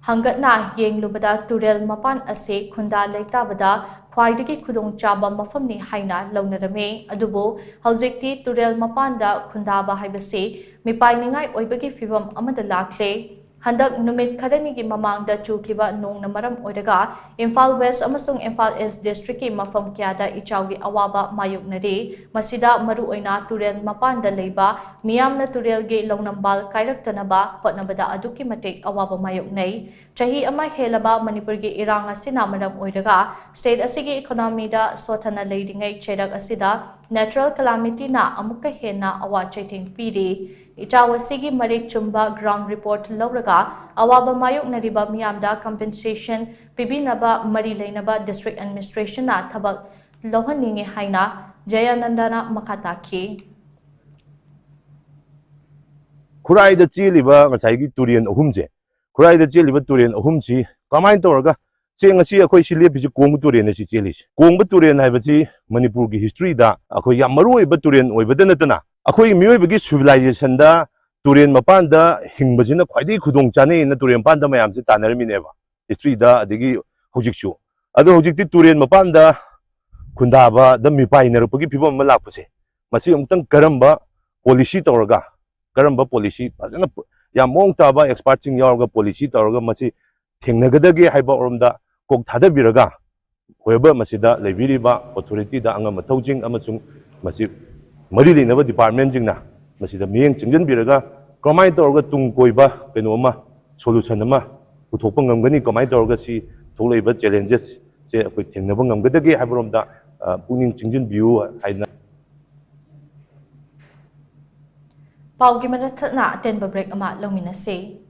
ꯍꯪꯒꯠꯅ ꯌꯦꯡꯂꯨꯕꯗ ꯇꯨꯔꯦꯜ ꯃꯄꯥꯟ ꯑꯁꯤ ꯈꯨꯟꯗꯥ ꯂꯩꯇꯥꯕꯗ ꯈ꯭ꯋꯥꯏꯗꯒꯤ ꯈꯨꯗꯣꯡꯆꯥꯕ ꯃꯐꯝꯅꯤ ꯍꯥꯏꯅ ꯂꯧꯅꯔꯝꯃꯤ꯫ ꯑꯗꯨꯕꯨ ꯍꯧꯖꯤꯛꯇꯤ ꯇꯨꯔꯦꯜ ꯃꯄꯥꯟꯗ ꯈꯨꯟꯗꯥꯕ ꯍꯥꯏꯕꯁꯤ ꯃꯤꯄꯥꯏꯅꯤꯡꯉꯥꯏ ꯑꯣꯏꯕꯒꯤ ꯐꯤꯕꯝ ꯑꯃꯗ ꯂꯥꯛꯂꯦ꯫ ꯍꯟꯗꯛ ꯅꯨꯃꯤꯠ ꯈꯔꯅꯤꯒꯤ ꯃꯃꯥꯡꯗ ꯆꯨꯈꯤꯕ ꯅꯣꯡꯅ ꯃꯔꯝ ꯑꯣꯏꯔꯒ ꯏꯝꯐꯥꯜ West ꯑꯃꯁꯨꯡ ꯏꯝꯐꯥꯜ East districtꯀꯤ ꯃꯐꯝ ꯀꯌꯥꯗ ꯏꯆꯥꯎꯒꯤ ꯑꯋꯥꯕ ꯃꯥꯌꯣꯛꯅꯔꯤ꯫ ꯃꯁꯤꯗ ꯃꯔꯨꯑꯣꯏꯅ ꯇꯨꯔꯦꯜ ꯃꯄꯥꯟꯗ ꯂꯩꯕ ꯃꯤꯌꯥꯝꯅ ꯇꯨꯔꯦꯜꯒꯤ ꯂꯧꯅꯝꯕꯥꯜ ꯀꯥꯏꯔꯛꯇꯅꯕ ꯍꯣꯠꯅꯕꯗ ꯑꯗꯨꯛꯀꯤ ꯃꯇꯤꯛ ꯑꯋꯥꯕ ꯃꯥꯌꯣꯛꯅꯩ꯫ ꯆꯍꯤ ꯑꯃ ꯍꯦꯜꯂꯕ ꯃꯅꯤꯄꯨꯔꯒꯤ ꯏꯔꯥꯡ ꯑꯁꯤꯅ ꯃꯔꯝ ꯑꯣꯏꯔꯒ state ꯑꯁꯤꯒꯤ economyꯗ ꯁꯣꯊꯅ ꯂꯩꯔꯤꯉꯩ ꯆꯩꯔꯛ ꯑꯁꯤꯗ natural calamityꯅ ꯑꯃꯨꯛꯀ ꯍꯦꯟꯅ ꯑꯋꯥ ꯆꯩꯊꯦꯡ ꯄꯤꯔꯤ꯫ ꯏꯆꯥꯎ ꯑꯁꯤꯒꯤ ꯃꯔꯤꯛ ꯆꯨꯝꯕ ground report ꯂꯧꯔꯒ ꯑꯋꯥꯕ ꯃꯥꯌꯣꯛꯅꯔꯤꯕ ꯃꯤꯌꯥꯝꯗ compensation ꯄꯤꯕꯤꯅꯕ ꯃꯔꯤ ꯂꯩꯅꯕ district administrationꯅ ꯊꯕꯛ ꯂꯧꯍꯟꯅꯤꯡꯏ ꯍꯥꯏꯅ ꯖꯌꯥꯅꯟꯗꯅ ꯃꯈꯥ ꯇꯥꯈꯤ꯫ ꯈꯨꯔꯥꯏꯗ ꯆꯦꯜꯂꯤꯕ ꯉꯁꯥꯏꯒꯤ ꯇꯨꯔꯦꯟ ꯑꯍꯨꯝꯁꯦ, ꯈꯨꯔꯥꯏꯗ ꯆꯦꯜꯂꯤꯕ ꯇꯨꯔꯦꯟ ꯑꯍꯨꯝꯁꯤ ꯀꯃꯥꯏꯅ ꯇꯧꯔꯒ, ꯆꯦ ꯉꯁꯤ ꯑꯩꯈꯣꯏ ꯁꯤ ꯂꯦꯞꯄꯤꯁꯤ ꯀꯣꯡꯕ ꯇꯨꯔꯦꯟꯅ ꯁꯤ ꯆꯦꯜꯂꯤꯁꯤ꯫ ꯀꯣꯡꯕ ꯇꯨꯔꯦꯟ ꯍꯥꯏꯕꯁꯤ ꯃꯅꯤꯄꯨꯔꯒꯤ historyꯗ ꯑꯩꯈꯣꯏ ꯌꯥꯝ ꯃꯔꯨ ꯑꯣꯏꯕ ꯇꯨꯔꯦꯟ ꯑꯣꯏꯕꯗ ꯅꯠꯇꯅ, ꯑꯩꯈꯣꯏꯒꯤ ꯃꯤꯑꯣꯏꯕꯒꯤ civilizationꯗ ꯇꯨꯔꯦꯟ ꯃꯄꯥꯟꯗ ꯍꯤꯡꯕꯁꯤꯅ ꯈ꯭ꯋꯥꯏꯗꯒꯤ ꯈꯨꯗꯣꯡ ꯆꯥꯅꯩꯅ ꯇꯨꯔꯦꯟ ꯃꯄꯥꯟꯗ ꯃꯌꯥꯝꯁꯦ ꯇꯥꯟꯅꯔꯝꯃꯤꯅꯦꯕ, historyꯗ ꯑꯗꯒꯤ ꯍꯧꯖꯤꯛꯁꯨ꯫ ꯑꯗꯣ ꯍꯧꯖꯤꯛꯇꯤ ꯇꯨꯔꯦꯟ ꯃꯄꯥꯟꯗ ꯈꯨꯟꯗꯥꯕꯗ ꯃꯤꯄꯥꯏꯅꯔꯛꯄꯒꯤ ꯐꯤꯕꯝ ꯑꯃ ꯂꯥꯛꯄꯁꯦ, ꯃꯁꯤ ꯑꯃꯨꯛꯇꯪ ꯀꯔꯝꯕ policy ꯇꯧꯔꯒ, ꯀꯔꯝꯕ policy ꯐꯖꯅ ꯌꯥꯝ ꯃꯑꯣꯡ ꯇꯥꯕ expertꯁꯤꯡ ꯌꯥꯎꯔꯒ policy ꯇꯧꯔꯒ ꯃꯁꯤ ꯊꯦꯡꯅꯒꯗꯒꯦ ꯍꯥꯏꯕ ꯔꯣꯝꯗ ꯀꯣꯛ ꯊꯥꯗꯕꯤꯔꯒ, ꯍꯣꯏꯕ ꯃꯁꯤꯗ ꯂꯩꯕꯤꯔꯤꯕ authorityꯗ ꯑꯉꯝ ꯑꯊꯧꯁꯤꯡ ꯑꯃꯁꯨꯡ ꯃꯁꯤ ꯃꯔꯤ ꯂꯩꯅꯕ departmentꯁꯤꯡꯅ ꯃꯁꯤꯗ ꯃꯤꯠꯌꯦꯡ ꯆꯪꯁꯤꯟꯕꯤꯔꯒ ꯀꯃꯥꯏꯅ ꯇꯧꯔꯒ ꯇꯨꯡ ꯀꯣꯏꯕ ꯀꯩꯅꯣ ꯑꯃ, solution ꯑꯃ ꯄꯨꯊꯣꯛꯄ ꯉꯝꯒꯅꯤ, ꯀꯃꯥꯏꯅ ꯇꯧꯔꯒ ꯁꯤ ꯊꯣꯛꯂꯛꯏꯕ challengesꯁꯦ ꯑꯩꯈꯣꯏ ꯊꯦꯡꯅꯕ ꯉꯝꯒꯗꯒꯦ ꯍꯥꯏꯕꯔꯣꯝꯗ, ꯑ, ꯄꯨꯛꯅꯤꯡ ꯆꯪꯁꯤꯟꯕꯤꯌꯨ ꯍꯥꯏꯅ꯫ ꯄꯥꯎꯒꯤ ꯃꯔꯛ ꯊꯠꯅ ꯑꯇꯦꯟꯕ break ꯑꯃ ꯂꯧꯃꯤꯟꯅꯁꯤ꯫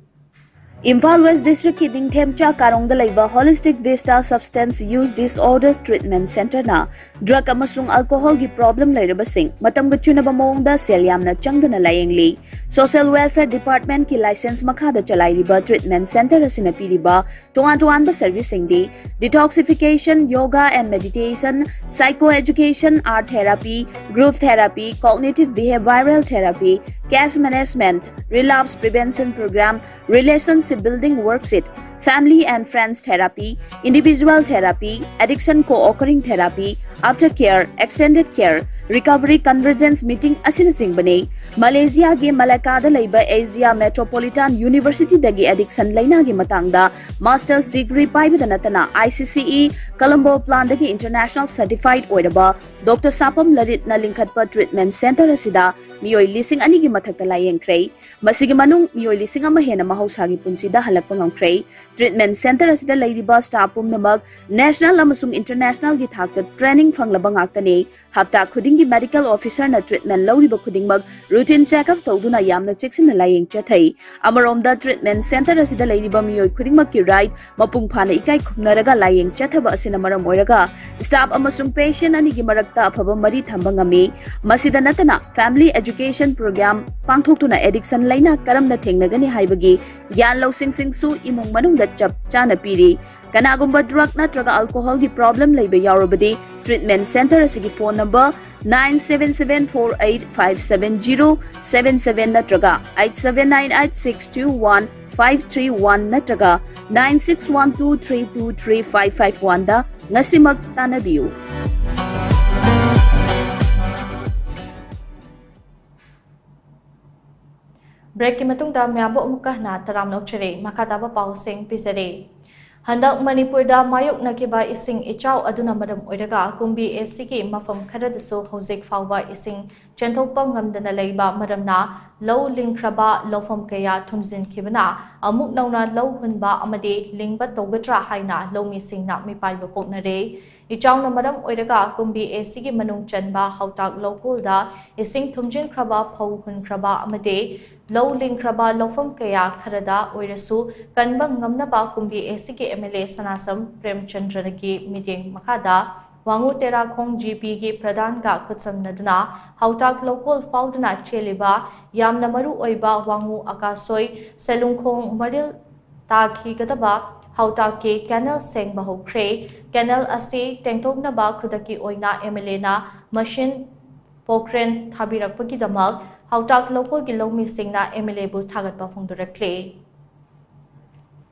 ꯏꯝꯐꯥꯜ ꯋꯦꯁ ꯗꯤꯁꯇ꯭ꯔꯤꯛꯀꯤ ꯅꯤꯡꯊꯦꯝꯆꯥ ꯀꯥꯔꯣꯡꯗ ꯂꯩꯕ Holistic Vista Substance Use Disorders Treatment Centreꯅ drug ꯑꯃꯁꯨꯡ alcoholꯒꯤ problem ꯂꯩꯔꯕꯁꯤꯡ ꯃꯇꯝꯒ ꯆꯨꯅꯕ ꯃꯑꯣꯡꯗ ꯁꯦꯜ ꯌꯥꯝꯅ ꯆꯪꯗꯅ ꯂꯥꯌꯦꯡꯂꯤ꯫ Social Welfare Departmentꯀꯤ license ꯃꯈꯥꯗ ꯆꯂꯥꯏꯔꯤꯕ treatment centre ꯑꯁꯤꯅ ꯄꯤꯔꯤꯕ ꯇꯣꯉꯥꯟ ꯇꯣꯉꯥꯟꯕ serviceꯁꯤꯡꯗꯤ detoxification, yoga and meditation, psychoeducation, art therapy, group therapy, cognitive behavioral therapy, case management, relapse prevention program, relationship building worksheet, family and friends therapy, individual therapy, addiction co-occurring therapy, aftercare, extended care, recovery convergence meeting ꯑꯁꯤꯅꯆꯤꯡꯕꯅꯤ꯫ ꯃꯂꯦꯁꯤꯌꯥꯒꯤ ꯃꯂꯥꯀꯥꯗ ꯂꯩꯕ ꯑꯦꯁꯤꯌꯥ ꯃꯦꯇ꯭ꯔꯣꯄꯣꯂꯤꯇꯥꯟ ꯌꯨꯅꯤꯚꯔꯁꯤꯇꯤꯗꯒꯤ addiction ꯂꯩꯅꯥꯒꯤ ꯃꯇꯥꯡꯗ master's degree ꯄꯥꯏꯕꯗ ꯅꯠꯇꯅ ICCE Colombo planꯗꯒꯤ international certified ꯑꯣꯏꯔꯕ ꯗꯣꯛꯇꯔ ꯁꯥꯄꯝ ꯂꯂꯤꯠꯅ ꯂꯤꯡꯈꯠꯄ treatment centre ꯑꯁꯤꯗ ꯃꯤꯑꯣꯏ ꯂꯤꯁꯤꯡ ꯑꯅꯤꯒꯤ ꯃꯊꯛꯇ ꯂꯥꯌꯦꯡꯈ꯭ꯔꯦ꯫ ꯃꯁꯤꯒꯤ ꯃꯅꯨꯡ ꯃꯤꯑꯣꯏ ꯂꯤꯁꯤꯡ ꯑꯃ ꯍꯦꯟꯅ ꯃꯍꯧꯁꯥꯒꯤ ꯄꯨꯟꯁꯤꯗ ꯍꯜꯂꯛꯄ ꯉꯝꯈ꯭ꯔꯦ꯫ Treatment centre ꯑꯁꯤꯗ ꯂꯩꯔꯤꯕ staff ꯄꯨꯝꯅꯃꯛ national ꯑꯃꯁꯨꯡ internationalꯒꯤ ꯊꯥꯛꯇ training ꯐꯪꯂꯕ ꯉꯥꯛꯇꯅꯤ꯫ ꯍꯞꯇꯥ ꯈꯨꯗꯤꯡꯒꯤ medical officerꯅ treatment ꯂꯧꯔꯤꯕ ꯈꯨꯗꯤꯡꯃꯛ routine checkup ꯇꯧꯗꯨꯅ ꯌꯥꯝꯅ ꯆꯦꯛꯁꯤꯟꯅ ꯂꯥꯌꯦꯡ ꯆꯠꯊꯩ꯫ ꯑꯃꯔꯣꯝꯗ treatment centre ꯑꯁꯤꯗ ꯂꯩꯔꯤꯕ ꯃꯤꯑꯣꯏ ꯈꯨꯗꯤꯡꯃꯛꯀꯤ right ꯃꯄꯨꯡ ꯐꯥꯅ ꯏꯀꯥꯏ ꯈꯨꯝꯅꯔꯒ ꯂꯥꯌꯦꯡ ꯆꯠꯊꯕ ꯑꯁꯤꯅ ꯃꯔꯝ ꯑꯣꯏꯔꯒ staff ꯑꯃꯁꯨꯡ patient ꯑꯅꯤꯒꯤ ꯃꯔꯛꯇ ꯑꯐꯕ ꯃꯔꯤ ꯊꯝꯕ ꯉꯝꯃꯤ꯫ ꯃꯁꯤꯗ ꯅꯠꯇꯅ family education program ꯄꯥꯡꯊꯣꯛꯇꯨꯅ addiction ꯂꯩꯅꯥ ꯀꯔꯝꯅ ꯊꯦꯡꯅꯒꯅꯤ ꯍꯥꯏꯕꯒꯤ ꯒ꯭ꯌꯥꯟ ꯂꯧꯁꯤꯡꯁꯤꯡꯁꯨ ꯏꯃꯨꯡ ꯃꯅꯨꯡꯗ ꯆꯞ ꯆꯥꯅ ꯄꯤꯔꯤ꯫ ꯀꯅꯥꯒꯨꯝꯕ drug ꯅꯠꯇ꯭ꯔꯒ alcoholꯒꯤ problem ꯂꯩꯕ ꯌꯥꯎꯔꯕꯗꯤ treatment centre ꯑꯁꯤꯒꯤ phone number nine seven seven four eight five seven zero seven seven ꯅꯠꯇ꯭ꯔꯒ eight seven nine eight six two one five three one ꯅꯠꯇ꯭ꯔꯒ nine six one two three two three five five oneꯗ ꯉꯁꯤꯃꯛ ꯇꯥꯟꯅꯕꯤꯌꯨ꯫ Breakꯀꯤ ꯃꯇꯨꯡꯗ ꯃꯌꯥꯝꯕꯨ ꯑꯃꯨꯛꯀ ꯍꯟꯅ ꯇꯔꯥꯝꯅ ꯑꯣꯛꯆꯔꯤ꯫ ꯃꯈꯥ ꯇꯥꯕ ꯄꯥꯎꯁꯤꯡ ꯄꯤꯖꯔꯤ꯫ ꯍꯟꯗꯛ ꯃꯅꯤꯄꯨꯔꯗ ꯃꯥꯌꯣꯛꯅꯈꯤꯕ ꯏꯁꯤꯡ ꯏꯆꯥꯎ ꯑꯗꯨꯅ ꯃꯔꯝ ꯑꯣꯏꯔꯒ ꯀꯨꯝꯕꯤ ꯑꯁꯤꯒꯤ ꯃꯐꯝ ꯈꯔꯗꯁꯨ ꯍꯧꯖꯤꯛ ꯐꯥꯎꯕ ꯏꯁꯤꯡ ꯆꯦꯟꯊꯣꯛꯄ ꯉꯝꯗꯅ ꯂꯩꯕ ꯃꯔꯝꯅ ꯂꯧ ꯂꯤꯡꯈ꯭ꯔꯕ ꯂꯧꯐꯝ ꯀꯌꯥ ꯊꯨꯝꯖꯤꯟꯈꯤꯕꯅ ꯑꯃꯨꯛ ꯅꯧꯅ ꯂꯧ ꯍꯨꯟꯕ ꯑꯃꯗꯤ ꯂꯤꯡꯕ ꯇꯧꯒꯗ꯭ꯔꯥ ꯍꯥꯏꯅ ꯂꯧꯃꯤꯁꯤꯡꯅ ꯃꯤꯄꯥꯏꯕ ꯄꯣꯛꯅꯔꯦ꯫ ꯏꯆꯥꯎꯅ ꯃꯔꯝ ꯑꯣꯏꯔꯒ ꯀꯨꯝꯕꯤ ꯑꯦꯁꯤꯒꯤ ꯃꯅꯨꯡ ꯆꯟꯕ ꯍꯥꯎꯇꯥꯛ ꯂꯧꯀꯣꯜꯗ ꯏꯁꯤꯡ ꯊꯨꯝꯖꯤꯟꯈ꯭ꯔꯕ, ꯐꯧ ꯍꯨꯟꯈ꯭ꯔꯕ ꯑꯃꯗꯤ ꯂꯧ ꯂꯤꯡꯈ꯭ꯔꯕ ꯂꯧꯐꯝ ꯀꯌꯥ ꯈꯔꯗ ꯑꯣꯏꯔꯁꯨ ꯀꯟꯕ ꯉꯝꯅꯕ ꯀꯨꯝꯕꯤ ꯑꯦꯁꯤꯒꯤ ꯑꯦꯝ ꯑꯦꯜ ꯑꯦ ꯁꯅꯥꯁꯝ ꯄ꯭ꯔꯦꯝꯆꯟꯗ꯭ꯔꯒꯤ ꯃꯤꯠꯌꯦꯡ ꯃꯈꯥꯗ ꯋꯥꯉꯨ ꯇꯦꯔꯥꯈꯣꯡ ꯖꯤ ꯄꯤꯒꯤ ꯄ꯭ꯔꯙꯥꯟꯒ ꯈꯨꯠꯁꯝꯅꯗꯨꯅ ꯍꯥꯎꯇꯥꯛ ꯂꯧꯀꯣꯜ ꯐꯥꯎꯗꯨꯅ ꯆꯦꯜꯂꯤꯕ ꯌꯥꯝꯅ ꯃꯔꯨ ꯑꯣꯏꯕ ꯋꯥꯉꯨ ꯑꯀꯥꯁꯣꯏ ꯁꯦꯂꯨꯡꯈꯣꯡ ꯃꯔꯤꯜ ꯇꯥꯈꯤꯒꯗꯕ ꯍꯥꯎꯇꯥꯛꯀꯤ ꯀꯦꯅꯦꯜ ꯁꯦꯡꯕ ꯍꯧꯈ꯭ꯔꯦ꯫ ꯀꯦꯅꯦꯜ ꯑꯁꯤ ꯇꯦꯡꯊꯣꯛꯅꯕ ꯈꯨꯗꯛꯀꯤ ꯑꯣꯏꯅ ꯑꯦꯝ ꯑꯦꯜ ꯑꯦꯅ ꯃꯁꯤꯟ ꯄꯣꯀ꯭ꯔꯦꯟ ꯊꯥꯕꯤꯔꯛꯄꯒꯤꯗꯃꯛ ꯍꯥꯎꯇꯥꯛ ꯂꯧꯀꯣꯜꯒꯤ ꯂꯧꯃꯤꯁꯤꯡꯅ ꯑꯦꯝ ꯑꯦꯜ ꯑꯦꯕꯨ ꯊꯥꯒꯠꯄ ꯐꯣꯡꯗꯣꯔꯛꯂꯤ꯫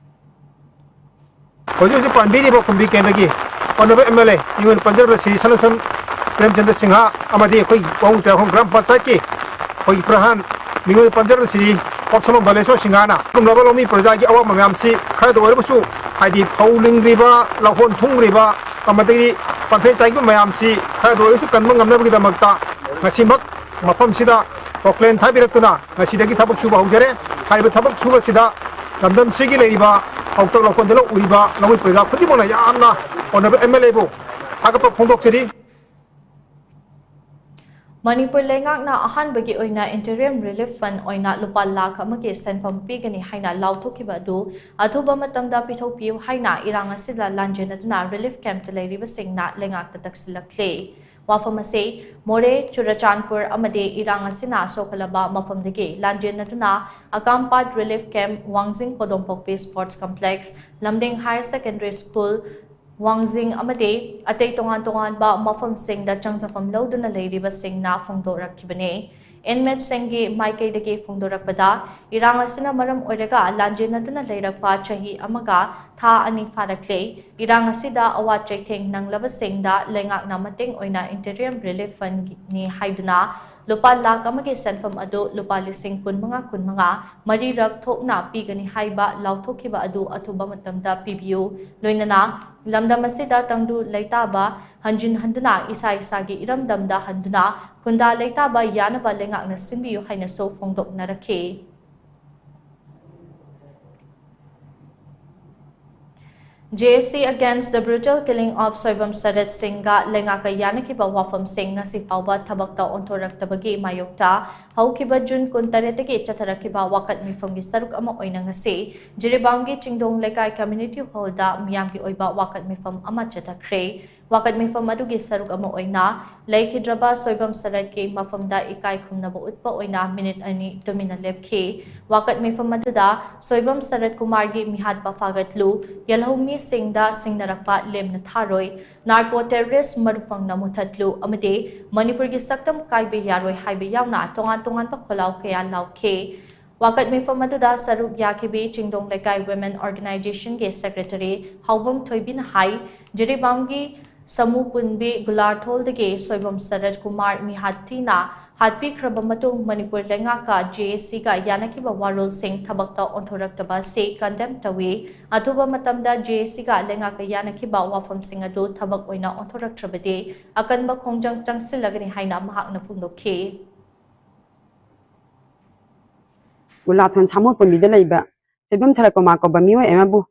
ꯍꯧꯖꯤꯛ ꯍꯧꯖꯤꯛ ꯄꯥꯟꯕꯤꯔꯤꯕ ꯀꯨꯝꯕꯤ ꯀꯦꯟꯗ꯭ꯔꯒꯤ ꯑꯣꯅꯔꯦꯕꯜ ꯑꯦꯝ ꯑꯦꯜ ꯑꯦ ꯃꯤꯡꯑꯣꯏ ꯄꯟꯖꯔꯕ ꯁ꯭ꯔꯤ ꯁꯅꯥꯁꯝ ꯄ꯭ꯔꯦꯝꯆꯟꯗ꯭ꯔ ꯁꯤꯡꯍ ꯑꯃꯗꯤ ꯑꯩꯈꯣꯏ ꯋꯥꯉꯨ ꯇꯦꯔꯥꯈꯣꯡ ꯒ꯭ꯔꯥꯝ ꯄꯟꯆꯥꯌꯠꯀꯤ ꯑꯩꯈꯣꯏꯒꯤ ꯄ꯭ꯔꯙꯥꯟ ꯃꯤꯡꯑꯣꯏ ꯄꯟꯖꯔꯕ ꯁ꯭ꯔꯤ ꯀ꯭ꯋꯥꯛꯁꯝꯕꯝ ꯕꯥꯂꯦꯁꯣꯔ ꯁꯤꯡꯍꯅ ꯑꯗꯨꯒꯨꯝꯂꯕ ꯂꯧꯃꯤ ꯄ꯭ꯔꯖꯥꯒꯤ ꯑꯋꯥ ꯃꯌꯥꯝꯁꯤ ꯈꯔꯗ ꯑꯣꯏꯔꯕꯁꯨ, ꯍꯥꯏꯗꯤ ꯐꯧ ꯂꯤꯡꯂꯤꯕ, ꯂꯧꯍꯣꯟ ꯊꯨꯡꯂꯤꯕ, ꯑꯃꯗꯤ ꯄꯥꯝꯐꯦꯜ ꯆꯥꯏꯕ ꯃꯌꯥꯝꯁꯤ ꯈꯔꯗ ꯑꯣꯏꯔꯕꯁꯨ ꯀꯟꯕ ꯉꯝꯅꯕꯒꯤꯗꯃꯛꯇ ꯉꯁꯤꯃꯛ ꯃꯐꯝꯁꯤꯗ ꯄꯣꯀ꯭ꯂꯦꯟ ꯊꯥꯕꯤꯔꯛꯇꯨꯅ ꯉꯁꯤꯗꯒꯤ ꯊꯕꯛ ꯁꯨꯕ ꯍꯧꯖꯔꯦ꯫ ꯍꯥꯏꯔꯤꯕ ꯊꯕꯛ ꯁꯨꯕꯁꯤꯗ ꯂꯝꯗꯝꯁꯤꯒꯤ ꯂꯩꯔꯤꯕ ꯍꯥꯎꯇꯥꯛ ꯂꯧꯀꯣꯜꯗ ꯂꯧ ꯎꯔꯤꯕ ꯂꯧꯃꯤ ꯄ꯭ꯔꯖꯥ ꯈꯨꯗꯤꯡꯃꯛꯅ ꯌꯥꯝꯅ ꯑꯣꯅꯔꯦꯕꯜ ꯑꯦꯝ ꯑꯦꯜ ꯑꯦꯕꯨ ꯊꯥꯒꯠꯄ ꯐꯣꯡꯗꯣꯛꯆꯔꯤ꯫ ꯃꯅꯤꯄꯨꯔ ꯂꯩꯉꯥꯛꯅ ꯑꯍꯥꯟꯕꯒꯤ ꯑꯣꯏꯅ ꯏꯟꯇꯔꯤꯝ ꯔꯤꯂꯤꯐ ꯐꯟ ꯑꯣꯏꯅ ꯂꯨꯄꯥ ꯂꯥꯈ ꯑꯃꯒꯤ ꯁꯦꯟꯐꯝ ꯄꯤꯒꯅꯤ ꯍꯥꯏꯅ ꯂꯥꯎꯊꯣꯛꯈꯤꯕ ꯑꯗꯨ ꯑꯊꯨꯕ ꯃꯇꯝꯗ ꯄꯤꯊꯣꯛꯄꯤꯌꯨ ꯍꯥꯏꯅ ꯏꯔꯥꯡ ꯑꯁꯤꯗ ꯂꯥꯟꯖꯦꯟꯅꯗꯨꯅ ꯔꯤꯂꯤꯐ ꯀꯦꯝꯞꯇ ꯂꯩꯔꯤꯕꯁꯤꯡꯅ ꯂꯩꯉꯥꯛꯇ ꯇꯛꯁꯤꯜꯂꯛꯂꯤ꯫ ꯋꯥꯐꯝ ꯑꯁꯤ ꯃꯣꯔꯦ, ꯆꯨꯔꯆꯥꯟꯄꯨꯔ ꯑꯃꯗꯤ ꯏꯔꯥꯡ ꯑꯁꯤꯅ ꯁꯣꯛꯍꯜꯂꯕ ꯃꯐꯝꯗꯒꯤ ꯂꯥꯟꯖꯦꯟꯅꯗꯨꯅ ꯑꯀꯥꯝꯄꯥꯠ ꯔꯤꯂꯤꯐ ꯀꯦꯝꯞ, ꯋꯥꯡꯖꯤꯡ ꯀꯣꯗꯣꯝꯄꯣꯛꯄꯤ sports complex, Lamding higher secondary school, Wangjing ꯑꯃꯗꯤ ꯑꯇꯩ ꯇꯣꯉꯥꯟ ꯇꯣꯉꯥꯟꯕ ꯃꯐꯝꯁꯤꯡꯗ ꯆꯪꯖꯐꯝ ꯂꯧꯗꯨꯅ ꯂꯩꯔꯤꯕꯁꯤꯡꯅ ꯐꯣꯡꯗꯣꯔꯛꯈꯤꯕꯅꯤ꯫ ꯏꯟꯃꯦꯠꯁꯤꯡꯒꯤ ꯃꯥꯏꯀꯩꯗꯒꯤ ꯐꯣꯡꯗꯣꯔꯛꯄꯗ, ꯏꯔꯥꯡ ꯑꯁꯤꯅ ꯃꯔꯝ ꯑꯣꯏꯔꯒ ꯂꯥꯟꯖꯦꯟꯅꯗꯨꯅ ꯂꯩꯔꯛꯄ ꯆꯍꯤ ꯑꯃꯒ ꯊꯥ ꯑꯅꯤ ꯐꯥꯔꯛꯂꯦ꯫ ꯏꯔꯥꯡ ꯑꯁꯤꯗ ꯑꯋꯥ ꯆꯩꯊꯦꯡ ꯅꯪꯂꯕꯁꯤꯡꯗ ꯂꯩꯉꯥꯛꯅ ꯃꯇꯦꯡ ꯑꯣꯏꯅ ꯏꯟꯇꯔꯤꯝ ꯔꯤꯂꯤꯐ ꯐꯟꯒꯤꯅꯤ ꯍꯥꯏꯗꯨꯅ ꯂꯨꯄꯥ ꯂꯥꯈ ꯑꯃꯒꯤ ꯁꯦꯟꯐꯝ ꯑꯗꯨ ꯂꯨꯄꯥ ꯂꯤꯁꯤꯡ ꯀꯨꯟꯃꯉꯥ ꯀꯨꯟꯃꯉꯥ ꯃꯔꯤꯔꯛ ꯊꯣꯛꯅ ꯄꯤꯒꯅꯤ ꯍꯥꯏꯕ ꯂꯥꯎꯊꯣꯛꯈꯤꯕ ꯑꯗꯨ ꯑꯊꯨꯕ ꯃꯇꯝꯗ ꯄꯤꯕꯤꯌꯨ꯫ ꯂꯣꯏꯅꯅ ꯂꯝꯗꯝ ꯑꯁꯤꯗ ꯇꯪꯗꯨ ꯂꯩꯇꯥꯕ ꯍꯟꯖꯤꯟ ꯍꯟꯗꯨꯅ ꯏꯁꯥ ꯏꯁꯥꯒꯤ ꯏꯔꯝꯗꯝꯗ ꯍꯟꯗꯨꯅ ꯈꯨꯟꯗꯥ ꯂꯩꯇꯥꯕ ꯌꯥꯅꯕ ꯂꯩꯉꯥꯛꯅ ꯁꯤꯟꯕꯤꯌꯨ ꯍꯥꯏꯅꯁꯨ ꯐꯣꯡꯗꯣꯛꯅꯔꯛꯈꯤ꯫ J A C against the brutal killing of Soibam ꯁꯔꯠ ꯁꯤꯡꯒ ꯂꯩꯉꯥꯛꯀ ꯌꯥꯅꯈꯤꯕ ꯋꯥꯐꯝꯁꯤꯡ ꯉꯁꯤ ꯐꯥꯎꯕ ꯊꯕꯛꯇ ꯑꯣꯟꯊꯣꯔꯛꯇꯕꯒꯤ ꯃꯥꯌꯣꯛꯇ ꯍꯧꯈꯤꯕ ꯖꯨꯟ ꯀꯨꯟꯇꯔꯦꯠꯇꯒꯤ ꯆꯠꯊꯔꯛꯈꯤꯕ ꯋꯥꯀꯠ ꯃꯤꯐꯝꯒꯤ ꯁꯔꯨꯛ ꯑꯃ ꯑꯣꯏꯅ ꯉꯁꯤ ꯖꯤꯔꯤꯕꯥꯝꯒꯤ ꯆꯤꯡꯗꯣꯡ ꯂꯩꯀꯥꯏ community hall ꯗ ꯃꯤꯌꯥꯝꯒꯤ ꯑꯣꯏꯕ ꯋꯥꯀꯠ ꯃꯤꯐꯝ ꯑꯃ ꯆꯠꯊꯈ꯭ꯔꯦ꯫ ꯋꯥꯀꯠ ꯃꯤꯐꯝ ꯑꯗꯨꯒꯤ ꯁꯔꯨꯛ ꯑꯃ ꯑꯣꯏꯅ ꯂꯩꯈꯤꯗ꯭ꯔꯕ ꯁꯣꯏꯕꯝ ꯁꯔꯠꯀꯤ ꯃꯐꯝꯗ ꯏꯀꯥꯏ ꯈꯨꯝꯅꯕ ꯎꯠꯄ ꯑꯣꯏꯅ ꯃꯤꯅꯤꯠ ꯑꯅꯤ ꯇꯨꯃꯤꯟꯅ ꯂꯦꯞꯈꯤ꯫ ꯋꯥꯀꯠ ꯃꯤꯐꯝ ꯑꯗꯨꯗ ꯁꯣꯏꯕꯝ ꯁꯔꯠ ꯀꯨꯃꯥꯔꯒꯤ ꯃꯤꯍꯥꯠꯄ ꯐꯥꯒꯠꯂꯨ, ꯌꯦꯜꯍꯧꯃꯤꯁꯤꯡꯗ ꯁꯤꯡꯅꯔꯛꯄ ꯂꯦꯝꯅ ꯊꯥꯔꯣꯏ, narco terrorist ꯃꯔꯨꯐꯪꯅ ꯃꯨꯊꯠꯂꯨ ꯑꯃꯗꯤ ꯃꯅꯤꯄꯨꯔꯒꯤ ꯁꯛꯇꯝ ꯀꯥꯏꯕ ꯌꯥꯔꯣꯏ ꯍꯥꯏꯕ ꯌꯥꯎꯅ ꯇꯣꯉꯥꯟ ꯇꯣꯉꯥꯟꯕ ꯈꯣꯜꯂꯥꯎ ꯀꯌꯥ ꯂꯥꯎꯈꯤ꯫ ꯋꯥꯀꯠ ꯃꯤꯐꯝ ꯑꯗꯨꯗ ꯁꯔꯨꯛ ꯌꯥꯈꯤꯕꯤ ꯆꯤꯡꯗꯣꯡ ꯂꯩꯀꯥꯏ Women Organization ꯒꯤ Secretary ꯍꯥꯎꯕꯝ ꯊꯣꯏꯕꯤꯅ ꯍꯥꯏ, ꯖꯤꯔꯤꯕꯥꯝꯒꯤ ꯁꯃꯨ ꯄꯨꯟꯕꯤ ꯒꯨꯂꯥꯔꯊꯣꯜꯗꯒꯤ ꯁꯣꯏꯕꯝ ꯁꯔꯠ ꯀꯨꯃꯥꯔ ꯃꯤꯍꯥꯠ ꯊꯤꯅ ꯍꯥꯠꯄꯤꯈ꯭ꯔꯕ ꯃꯇꯨꯡ ꯃꯅꯤꯄꯨꯔ ꯂꯩꯉꯥꯛꯀ J A C ꯒ ꯌꯥꯅꯈꯤꯕ ꯋꯥꯔꯣꯜꯁꯤꯡ ꯊꯕꯛꯇ ꯑꯣꯟꯊꯣꯔꯛꯇꯕ ꯑꯁꯤ condemn ꯇꯧꯏ꯫ ꯑꯊꯨꯕ ꯃꯇꯝꯗ J A C ꯒ ꯂꯩꯉꯥꯛꯀ ꯌꯥꯅꯈꯤꯕ ꯋꯥꯐꯝꯁꯤꯡ ꯑꯗꯨ ꯊꯕꯛ ꯑꯣꯏꯅ ꯑꯣꯟꯊꯣꯔꯛꯇ꯭ꯔꯕꯗꯤ ꯑꯀꯟꯕ ꯈꯣꯡꯖꯪ ꯆꯪꯁꯤꯜꯂꯒꯅꯤ ꯍꯥꯏꯅ ꯃꯍꯥꯛꯅ ꯐꯣꯡꯗꯣꯛꯈꯤ꯫ ꯒꯨꯂꯥꯊꯣꯟ ꯁꯥꯃꯨ ꯄꯨꯟꯕꯤꯗ ꯂꯩꯕ ꯁꯣꯏꯕꯝ ꯁꯔꯠ ꯀꯨꯃꯥꯔ ꯀꯧꯕ ꯃꯤꯑꯣꯏ ꯑꯃꯕꯨ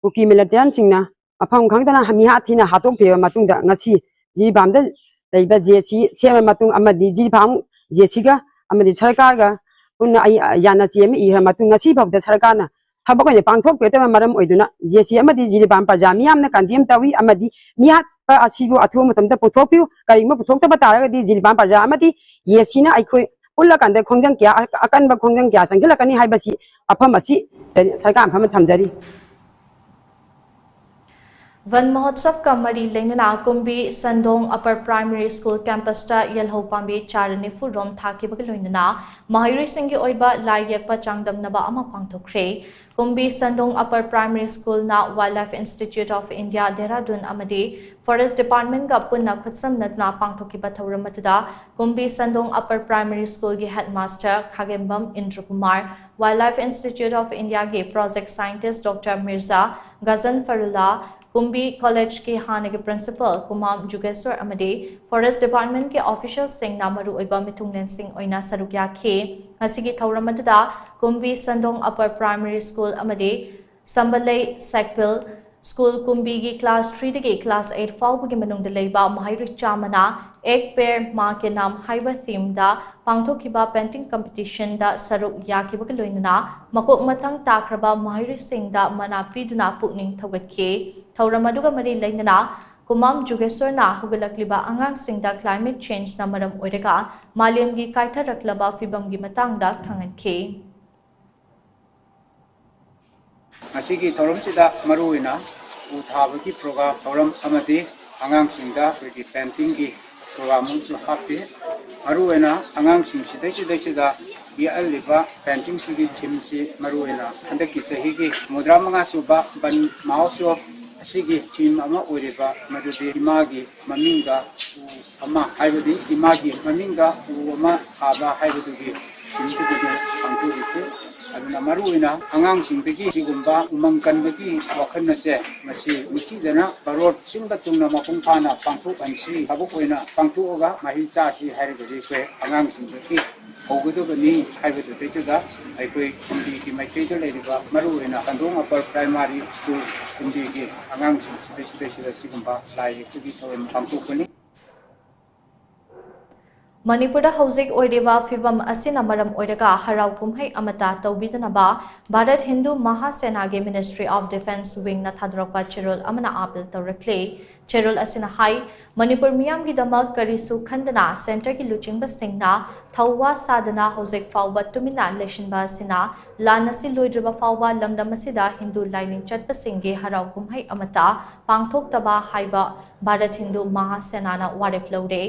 ꯀꯨꯀꯤ militantꯁꯤꯡꯅ ꯃꯐꯝ ꯈꯪꯗꯅ ꯃꯤꯍꯥꯠ ꯊꯤꯅ ꯍꯥꯠꯇꯣꯛꯄꯤꯔꯕ ꯃꯇꯨꯡꯗ ꯉꯁꯤ ꯖꯤꯔꯤꯕꯥꯝꯗ ꯂꯩꯕ J A C ꯁꯦꯝꯃ ꯃꯇꯨꯡ ꯑꯃꯗꯤ ꯖꯤꯔꯤꯕꯥꯝ J A C ꯒ ꯑꯃꯗꯤ ꯁꯔꯀꯥꯔꯒ ꯄꯨꯟꯅ ꯑꯩ ꯌꯥꯅꯆꯦ ꯑꯃ ꯏꯈ꯭ꯔ ꯃꯇꯨꯡ ꯉꯁꯤ ꯐꯥꯎꯗ ꯁꯔꯀꯥꯔꯅ ꯊꯕꯛ ꯑꯣꯏꯅ ꯄꯥꯡꯊꯣꯛꯄꯤꯔꯛꯇꯕ ꯃꯔꯝ ꯑꯣꯏꯗꯨꯅ J A C ꯑꯃꯗꯤ ꯖꯤꯔꯤꯕꯥꯝ ꯄ꯭ꯔꯖꯥ ꯃꯤꯌꯥꯝꯅ condemn ꯇꯧꯏ ꯑꯃꯗꯤ ꯃꯤꯍꯥꯠꯄ ꯑꯁꯤꯕꯨ ꯑꯊꯨꯕ ꯃꯇꯝꯗ ꯄꯨꯊꯣꯛꯄꯤꯌꯨ꯫ ꯀꯔꯤꯒꯨꯝꯕ ꯄꯨꯊꯣꯛꯇꯕ ꯇꯥꯔꯒꯗꯤ ꯖꯤꯔꯤꯕꯥꯝ ꯄ꯭ꯔꯖꯥ ꯑꯃꯗꯤ J A Cꯅ ꯑꯩꯈꯣꯏ ꯄꯨꯜꯂꯀꯥꯟꯗ ꯈꯣꯡꯖꯪ ꯀꯌꯥ, ꯑꯀꯟꯕ ꯈꯣꯡꯖꯪ ꯀꯌꯥ ꯆꯪꯁꯤꯜꯂꯛꯀꯅꯤ ꯍꯥꯏꯕꯁꯤ ꯋꯥꯐꯝ ꯑꯁꯤ ꯁꯔꯀꯥꯔ ꯃꯐꯝꯗ ꯊꯝꯖꯔꯤ꯫ ꯚꯟ ꯃꯍꯣꯠꯁꯕꯀ ꯃꯔꯤ ꯂꯩꯅꯅ ꯀꯨꯝꯕꯤ ꯁꯟꯗꯣꯡ Upper Primary School campusꯇ ꯌꯦꯜꯍꯧ ꯄꯥꯝꯕꯤ ꯆꯥꯔ ꯅꯤꯐꯨ ꯔꯣꯝ ꯊꯥꯈꯤꯕꯒ ꯂꯣꯏꯅꯅ ꯃꯍꯩꯔꯣꯏꯁꯤꯡꯒꯤ ꯑꯣꯏꯕ ꯂꯥꯏ ꯌꯦꯛꯄ ꯆꯥꯡꯗꯝꯅꯕ ꯑꯃ ꯄꯥꯡꯊꯣꯛꯈ꯭ꯔꯦ꯫ ꯀꯨꯝꯕꯤ ꯁꯟꯗꯣꯡ Upper Primary Schoolꯅ Wildlife Institute of India, Dehradun ꯑꯃꯗꯤ Forest Departmentꯀ ꯄꯨꯟꯅ ꯈꯨꯠꯁꯝꯅꯗꯨꯅ ꯄꯥꯡꯊꯣꯛꯈꯤꯕ ꯊꯧꯔꯝ ꯑꯗꯨꯗ ꯀꯨꯝꯕꯤ ꯁꯟꯗꯣꯡ Upper Primary Schoolꯒꯤ headmaster ꯈꯥꯒꯦꯝꯕꯝ ꯏꯟꯗ꯭ꯔꯀꯨꯃꯥꯔ, Wildlife Institute of Indiaꯒꯤ project scientist Doctor Mirza ꯒꯖꯟꯐꯔꯨꯜꯂꯥ, ꯀꯨꯝꯕꯤ Collegeꯀꯤ ꯍꯥꯟꯅꯒꯤ principal ꯀꯨꯃꯥꯝ ꯖꯨꯒꯦꯁ꯭ꯋꯔ ꯑꯃꯗꯤ Forest Departmentꯀꯤ officialꯁꯤꯡꯅ ꯃꯔꯨꯑꯣꯏꯕ ꯃꯤꯊꯨꯡꯂꯦꯟꯁꯤꯡ ꯑꯣꯏꯅ ꯁꯔꯨꯛ ꯌꯥꯈꯤ꯫ ꯉꯁꯤꯒꯤ ꯊꯧꯔꯝ ꯑꯗꯨꯗ ꯀꯨꯝꯕꯤ ꯁꯟꯗꯣꯡ Upper Primary School ꯑꯃꯗꯤ ꯁꯝꯕꯂꯩ ꯁꯦꯛꯄꯤꯜ ꯁ꯭ꯀꯨꯜ ꯀꯨꯝꯕꯤꯒꯤ class threeꯗꯒꯤ class eight ꯐꯥꯎꯕꯒꯤ ꯃꯅꯨꯡꯗ ꯂꯩꯕ ꯃꯍꯩꯔꯣꯏ ꯆꯥꯝꯃꯅ ꯑꯦꯛ ꯄꯦꯔ ꯃꯥ ꯀꯦ ꯅꯥꯝ ꯍꯥꯏꯕ themeꯗ ꯄꯥꯡꯊꯣꯛꯈꯤꯕ painting competitionꯗ ꯁꯔꯨꯛ ꯌꯥꯈꯤꯕꯒ ꯂꯣꯏꯅꯅ ꯃꯀꯣꯛ ꯃꯊꯪ ꯇꯥꯈ꯭ꯔꯕ ꯃꯍꯩꯔꯣꯏꯁꯤꯡꯗ ꯃꯅꯥ ꯄꯤꯗꯨꯅ ꯄꯨꯛꯅꯤꯡ ꯊꯧꯒꯠꯈꯤ꯫ ꯊꯧꯔꯝ ꯑꯗꯨꯒ ꯃꯔꯤ ꯂꯩꯅꯅ ꯀꯨꯃꯥꯝ ꯖꯨꯒꯦꯁ꯭ꯋꯔꯅ ꯍꯧꯒꯠꯂꯛꯂꯤꯕ ꯑꯉꯥꯡꯁꯤꯡꯗ climate changeꯅ ꯃꯔꯝ ꯑꯣꯏꯔꯒ ꯃꯥꯂꯦꯝꯒꯤ ꯀꯥꯏꯊꯔꯛꯂꯕ ꯐꯤꯕꯝꯒꯤ ꯃꯇꯥꯡꯗ ꯈꯪꯍꯟꯈꯤ꯫ ꯉꯁꯤꯒꯤ ꯊꯧꯔꯝꯁꯤꯗ ꯃꯔꯨꯑꯣꯏꯅ ꯎ ꯊꯥꯕꯒꯤ program ꯊꯧꯔꯝ ꯑꯃꯗꯤ ꯑꯉꯥꯡꯁꯤꯡꯗ ꯑꯩꯈꯣꯏꯒꯤ paintingꯒꯤ program ꯑꯃꯁꯨ ꯍꯥꯞꯄꯤ꯫ ꯃꯔꯨꯑꯣꯏꯅ ꯑꯉꯥꯡꯁꯤꯡ ꯁꯤꯗꯩꯁꯤꯗꯩꯁꯤꯗ ꯌꯦꯛꯍꯜꯂꯤꯕ paintingꯁꯤꯒꯤ themeꯁꯤ ꯃꯔꯨꯑꯣꯏꯅ ꯍꯟꯗꯛꯀꯤ ꯆꯍꯤꯒꯤ ꯍꯨꯝꯐꯨꯇꯔꯥ ꯃꯉꯥ ꯁꯨꯕ ꯕꯟ ꯃꯍꯣꯠꯁꯣꯕ ꯑꯁꯤꯒꯤ theme ꯑꯃ ꯑꯣꯏꯔꯤꯕ ꯃꯗꯨꯗꯤ ꯏꯃꯥꯒꯤ ꯃꯃꯤꯡꯗ ꯎ ꯑꯃ ꯍꯥꯏꯕꯗꯤ ꯏꯃꯥꯒꯤ ꯃꯃꯤꯡꯗ ꯎ ꯑꯃ ꯊꯥꯕ ꯍꯥꯏꯕꯗꯨꯒꯤ themeꯗꯨꯒꯤꯅꯤ ꯄꯥꯡꯊꯣꯛꯂꯤꯁꯤ꯫ ꯑꯗꯨꯅ ꯃꯔꯨꯑꯣꯏꯅ ꯑꯉꯥꯡꯁꯤꯡꯗꯒꯤ ꯁꯤꯒꯨꯝꯕ ꯎꯃꯪ ꯀꯟꯕꯒꯤ ꯋꯥꯈꯜ ꯑꯁꯦ ꯃꯁꯤ ꯅꯤꯡꯊꯤꯖꯅ ꯕꯥꯔꯣꯠ ꯁꯤꯟꯕ ꯊꯨꯡꯅ ꯃꯄꯨꯡ ꯐꯥꯅ ꯄꯥꯡꯊꯣꯛꯍꯟꯁꯤ꯫ ꯊꯕꯛ ꯑꯣꯏꯅ ꯄꯥꯡꯊꯣꯛꯑꯒ ꯃꯍꯩ ꯆꯥꯁꯤ ꯍꯥꯏꯔꯒꯗꯤ ꯑꯩꯈꯣꯏ ꯑꯉꯥꯡꯁꯤꯡꯗꯒꯤ ꯍꯧꯒꯗꯕꯅꯤ ꯍꯥꯏꯕꯗꯨꯗꯩꯗꯨꯗ ꯑꯩꯈꯣꯏ ꯀꯨꯝꯕꯤꯒꯤ ꯃꯥꯏꯀꯩꯗ ꯂꯩꯔꯤꯕ ꯃꯔꯨꯑꯣꯏꯅ ꯀꯟꯗꯣꯡ Upper Primary School ꯀꯨꯝꯕꯤꯒꯤ ꯑꯉꯥꯡꯁꯤꯡ ꯁꯤꯗꯩꯁꯤꯗꯩꯁꯤꯗ ꯁꯤꯒꯨꯝꯕ ꯂꯥꯏ ꯌꯦꯛꯄꯒꯤ ꯊꯧꯔꯝ ꯄꯥꯡꯊꯣꯛꯄꯅꯤ꯫ ꯃꯅꯤꯄꯨꯔꯗ ꯍꯧꯖꯤꯛ ꯑꯣꯏꯔꯤꯕ ꯐꯤꯕꯝ ꯑꯁꯤꯅ ꯃꯔꯝ ꯑꯣꯏꯔꯒ ꯍꯔꯥꯎ ꯀꯨꯝꯍꯩ ꯑꯃꯠꯇ ꯇꯧꯕꯤꯗꯅꯕ Bharat Hindu ꯃꯍꯥꯁꯦꯅꯥꯒꯤ Ministry of Defence Wingꯅ ꯊꯥꯗꯣꯔꯛꯄ ꯆꯦꯔꯣꯜ ꯑꯃꯅ ꯑꯥꯄꯤꯜ ꯇꯧꯔꯛꯂꯤ꯫ ꯆꯦꯔꯣꯜ ꯑꯁꯤꯅ ꯍꯥꯏ, ꯃꯅꯤꯄꯨꯔ ꯃꯤꯌꯥꯝꯒꯤꯗꯃꯛ ꯀꯔꯤꯁꯨ ꯈꯟꯗꯅ centreꯒꯤ ꯂꯨꯆꯤꯡꯕꯁꯤꯡꯅ ꯊꯧꯋꯥ ꯁꯥꯗꯅ ꯍꯧꯖꯤꯛ ꯐꯥꯎꯕ ꯇꯨꯃꯤꯟꯅ ꯂꯩꯁꯤꯟꯕ ꯑꯁꯤꯅ ꯂꯥꯟ ꯑꯁꯤ ꯂꯣꯏꯗ꯭ꯔꯤꯕ ꯐꯥꯎꯕ ꯂꯝꯗꯝ ꯑꯁꯤꯗ ꯍꯤꯟꯗꯨ ꯂꯥꯏꯅꯤꯡ ꯆꯠꯄꯁꯤꯡꯒꯤ ꯍꯔꯥꯎ ꯀꯨꯝꯍꯩ ꯑꯃꯠꯇ ꯄꯥꯡꯊꯣꯛꯇꯕ ꯍꯥꯏꯕ ꯚꯥꯔꯠ ꯍꯤꯟꯗꯨ ꯃꯍꯥꯁꯦꯅꯥꯅ ꯋꯥꯔꯦꯞ ꯂꯧꯔꯦ꯫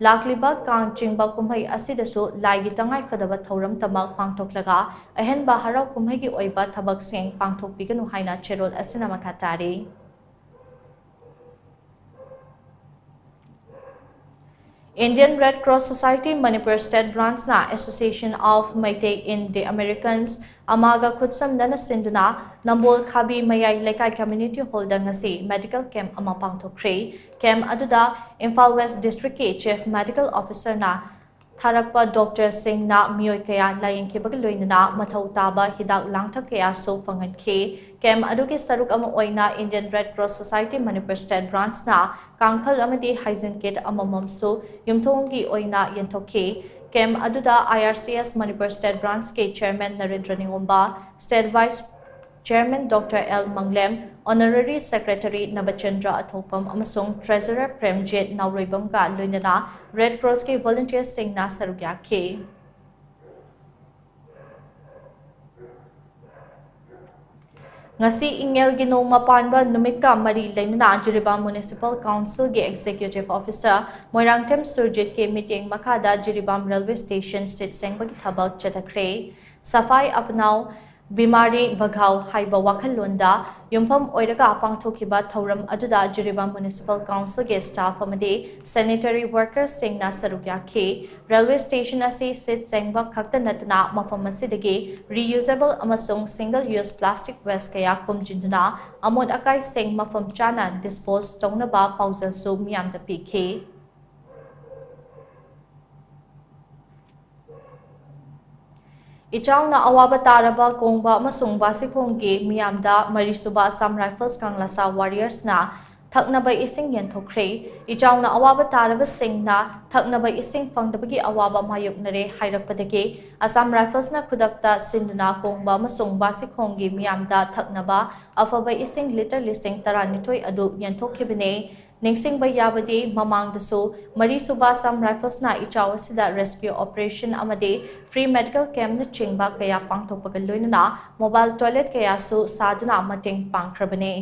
ꯂꯥꯛꯂꯤꯕ ꯀꯥꯡ ꯆꯤꯡꯕ ꯀꯨꯝꯍꯩ ꯑꯁꯤꯗꯁꯨ ꯂꯥꯏꯒꯤ ꯇꯉꯥꯏꯐꯗꯕ ꯊꯧꯔꯝꯇꯃꯛ ꯄꯥꯡꯊꯣꯛꯂꯒ ꯑꯍꯦꯟꯕ ꯍꯔꯥꯎ ꯀꯨꯝꯍꯩꯒꯤ ꯑꯣꯏꯕ ꯊꯕꯛꯁꯤꯡ ꯄꯥꯡꯊꯣꯛꯄꯤꯒꯅꯨ ꯍꯥꯏꯅ ꯆꯦꯔꯣꯜ ꯑꯁꯤꯅ ꯃꯈꯥ ꯇꯥꯔꯤ꯫ Indian Red Cross Society Manipur State Branchꯅ Association of Meitei in the Americas, ꯑꯃꯥꯒ ꯈꯨꯠꯁꯝꯅꯅ ꯁꯤꯟꯗꯨꯅ ꯅꯝꯕꯣꯜ ꯈꯥꯕꯤ ꯃꯌꯥꯏ ꯂꯩꯀꯥꯏ community hallꯗ ꯉꯁꯤ medical camp ꯑꯃ ꯄꯥꯡꯊꯣꯛꯈ꯭ꯔꯦ꯫ Camp ꯑꯗꯨꯗ ꯏꯝꯐꯥꯜ West Districtꯀꯤ Chief Medical Officerꯅ ꯊꯥꯔꯛꯄ ꯗꯣꯛꯇꯔꯁꯤꯡꯅ ꯃꯤꯑꯣꯏ ꯀꯌꯥ ꯂꯥꯌꯦꯡꯈꯤꯕꯒ ꯂꯣꯏꯅꯅ ꯃꯊꯧ ꯇꯥꯕ ꯍꯤꯗꯥꯛ ꯂꯥꯡꯊꯛ ꯀꯌꯥꯁꯨ ꯐꯪꯍꯟꯈꯤ꯫ ꯀꯦꯝꯞ ꯑꯗꯨꯒꯤ ꯁꯔꯨꯛ ꯑꯃ ꯑꯣꯏꯅ Indian Red Cross Society Manipur State Branchꯅ ꯀꯥꯡꯈꯜ ꯑꯃꯗꯤ hygiene kit ꯑꯃꯃꯝꯁꯨ ꯌꯨꯝꯊꯣꯡꯒꯤ ꯑꯣꯏꯅ ꯌꯦꯟꯊꯣꯛꯈꯤ꯫ ꯀꯦꯝꯞ ꯑꯗꯨꯗ I R C S Manipur State Branchꯀꯤ Chairman Narendra Ningomba, State Vice Chairman Doctor L Manglem, Honorary Secretary Nabachandra Athokpam ꯑꯃꯁꯨꯡ Treasurer ꯄ꯭ꯔꯦꯝꯖꯤꯠ ꯅꯥꯎꯔꯣꯏꯕꯝꯒ ꯂꯣꯏꯅꯅ Red Crossꯀꯤ volunteersꯁꯤꯡꯅ ꯁꯔꯨꯛ ꯌꯥꯈꯤ꯫ ꯉꯁꯤ ꯏꯉꯦꯜꯒꯤ ꯅꯣꯡꯃ ꯄꯥꯟꯕ ꯅꯨꯃꯤꯠꯀ ꯃꯔꯤ ꯂꯩꯅꯅ Jiribam Municipal Councilꯒꯤ Executive Officer Moirangthem ꯁꯨꯔꯖꯤꯠꯀꯤ ꯃꯤꯠꯌꯦꯡ ꯃꯈꯥꯗ ꯖꯤꯔꯤꯕꯥꯝ Railway Station ꯁꯤꯠ ꯁꯦꯡꯕꯒꯤ ꯊꯕꯛ ꯆꯠꯊꯈ꯭ꯔꯦ꯫ ꯁꯐꯥꯏ ꯑꯞꯅꯥꯎ ꯕꯤꯃꯥꯔꯤ ꯕꯒꯥꯎ ꯍꯥꯏꯕ ꯋꯥꯈꯜꯂꯣꯟꯗ ꯌꯨꯝꯐꯝ ꯑꯣꯏꯔꯒ ꯄꯥꯡꯊꯣꯛꯈꯤꯕ ꯊꯧꯔꯝ ꯑꯗꯨꯗ ꯖꯤꯔꯤꯕꯥꯝ Municipal Councilꯒꯤ staff ꯑꯃꯗꯤ sanitary workersꯁꯤꯡꯅ ꯁꯔꯨꯛ ꯌꯥꯈꯤ꯫ Railway station ꯑꯁꯤ ꯁꯤꯠ ꯁꯦꯡꯕ ꯈꯛꯇ ꯅꯠꯇꯅ ꯃꯐꯝ ꯑꯁꯤꯗꯒꯤ reusable ꯑꯃꯁꯨꯡ single use plastic waste ꯀꯌꯥ ꯈꯣꯝꯖꯤꯟꯗꯨꯅ ꯑꯃꯣꯠ ꯑꯀꯥꯏꯁꯤꯡ ꯃꯐꯝ ꯆꯥꯅ dispose ꯇꯧꯅꯕ ꯄꯥꯎꯖꯦꯜꯁꯨ ꯃꯤꯌꯥꯝꯗ ꯄꯤꯈꯤ꯫ ꯏꯆꯥꯎꯅ ꯑꯋꯥꯕ ꯇꯥꯔꯕ ꯀꯣꯡꯕ ꯑꯃꯁꯨꯡ ꯕꯥꯁꯤꯈꯣꯡꯒꯤ ꯃꯤꯌꯥꯝꯗ ꯃꯔꯤꯁꯨꯕ Assam Rifles ꯀꯪꯂꯥꯁꯥ Warriorsꯅ ꯊꯛꯅꯕ ꯏꯁꯤꯡ ꯌꯦꯟꯊꯣꯛꯈ꯭ꯔꯦ꯫ ꯏꯆꯥꯎꯅ ꯑꯋꯥꯕ ꯇꯥꯔꯕꯁꯤꯡꯅ ꯊꯛꯅꯕ ꯏꯁꯤꯡ ꯐꯪꯗꯕꯒꯤ ꯑꯋꯥꯕ ꯃꯥꯌꯣꯛꯅꯔꯦ ꯍꯥꯏꯔꯛꯄꯗꯒꯤ Assam Riflesꯅ ꯈꯨꯗꯛꯇ ꯁꯤꯟꯗꯨꯅ ꯀꯣꯡꯕ ꯑꯃꯁꯨꯡ ꯕꯥꯁꯤꯈꯣꯡꯒꯤ ꯃꯤꯌꯥꯝꯗ ꯊꯛꯅꯕ ꯑꯐꯕ ꯏꯁꯤꯡ litre ꯂꯤꯁꯤꯡ ꯇꯔꯥꯅꯤꯊꯣꯏ ꯑꯗꯨ ꯌꯦꯟꯊꯣꯛꯈꯤꯕꯅꯦ꯫ ꯅꯤꯡꯁꯤꯡꯕ ꯌꯥꯕꯗꯤ, ꯃꯃꯥꯡꯗꯁꯨ ꯃꯔꯤꯁꯨꯕ Assam Riflesꯅ ꯏꯆꯥꯎ ꯑꯁꯤꯗ rescue operation ꯑꯃꯗꯤ free medical campꯅꯆꯤꯡꯕ ꯀꯌꯥ ꯄꯥꯡꯊꯣꯛꯄꯒ ꯂꯣꯏꯅꯅ mobile toilet ꯀꯌꯥꯁꯨ ꯁꯥꯗꯨꯅ ꯃꯇꯦꯡ ꯄꯥꯡꯈ꯭ꯔꯕꯅꯤ꯫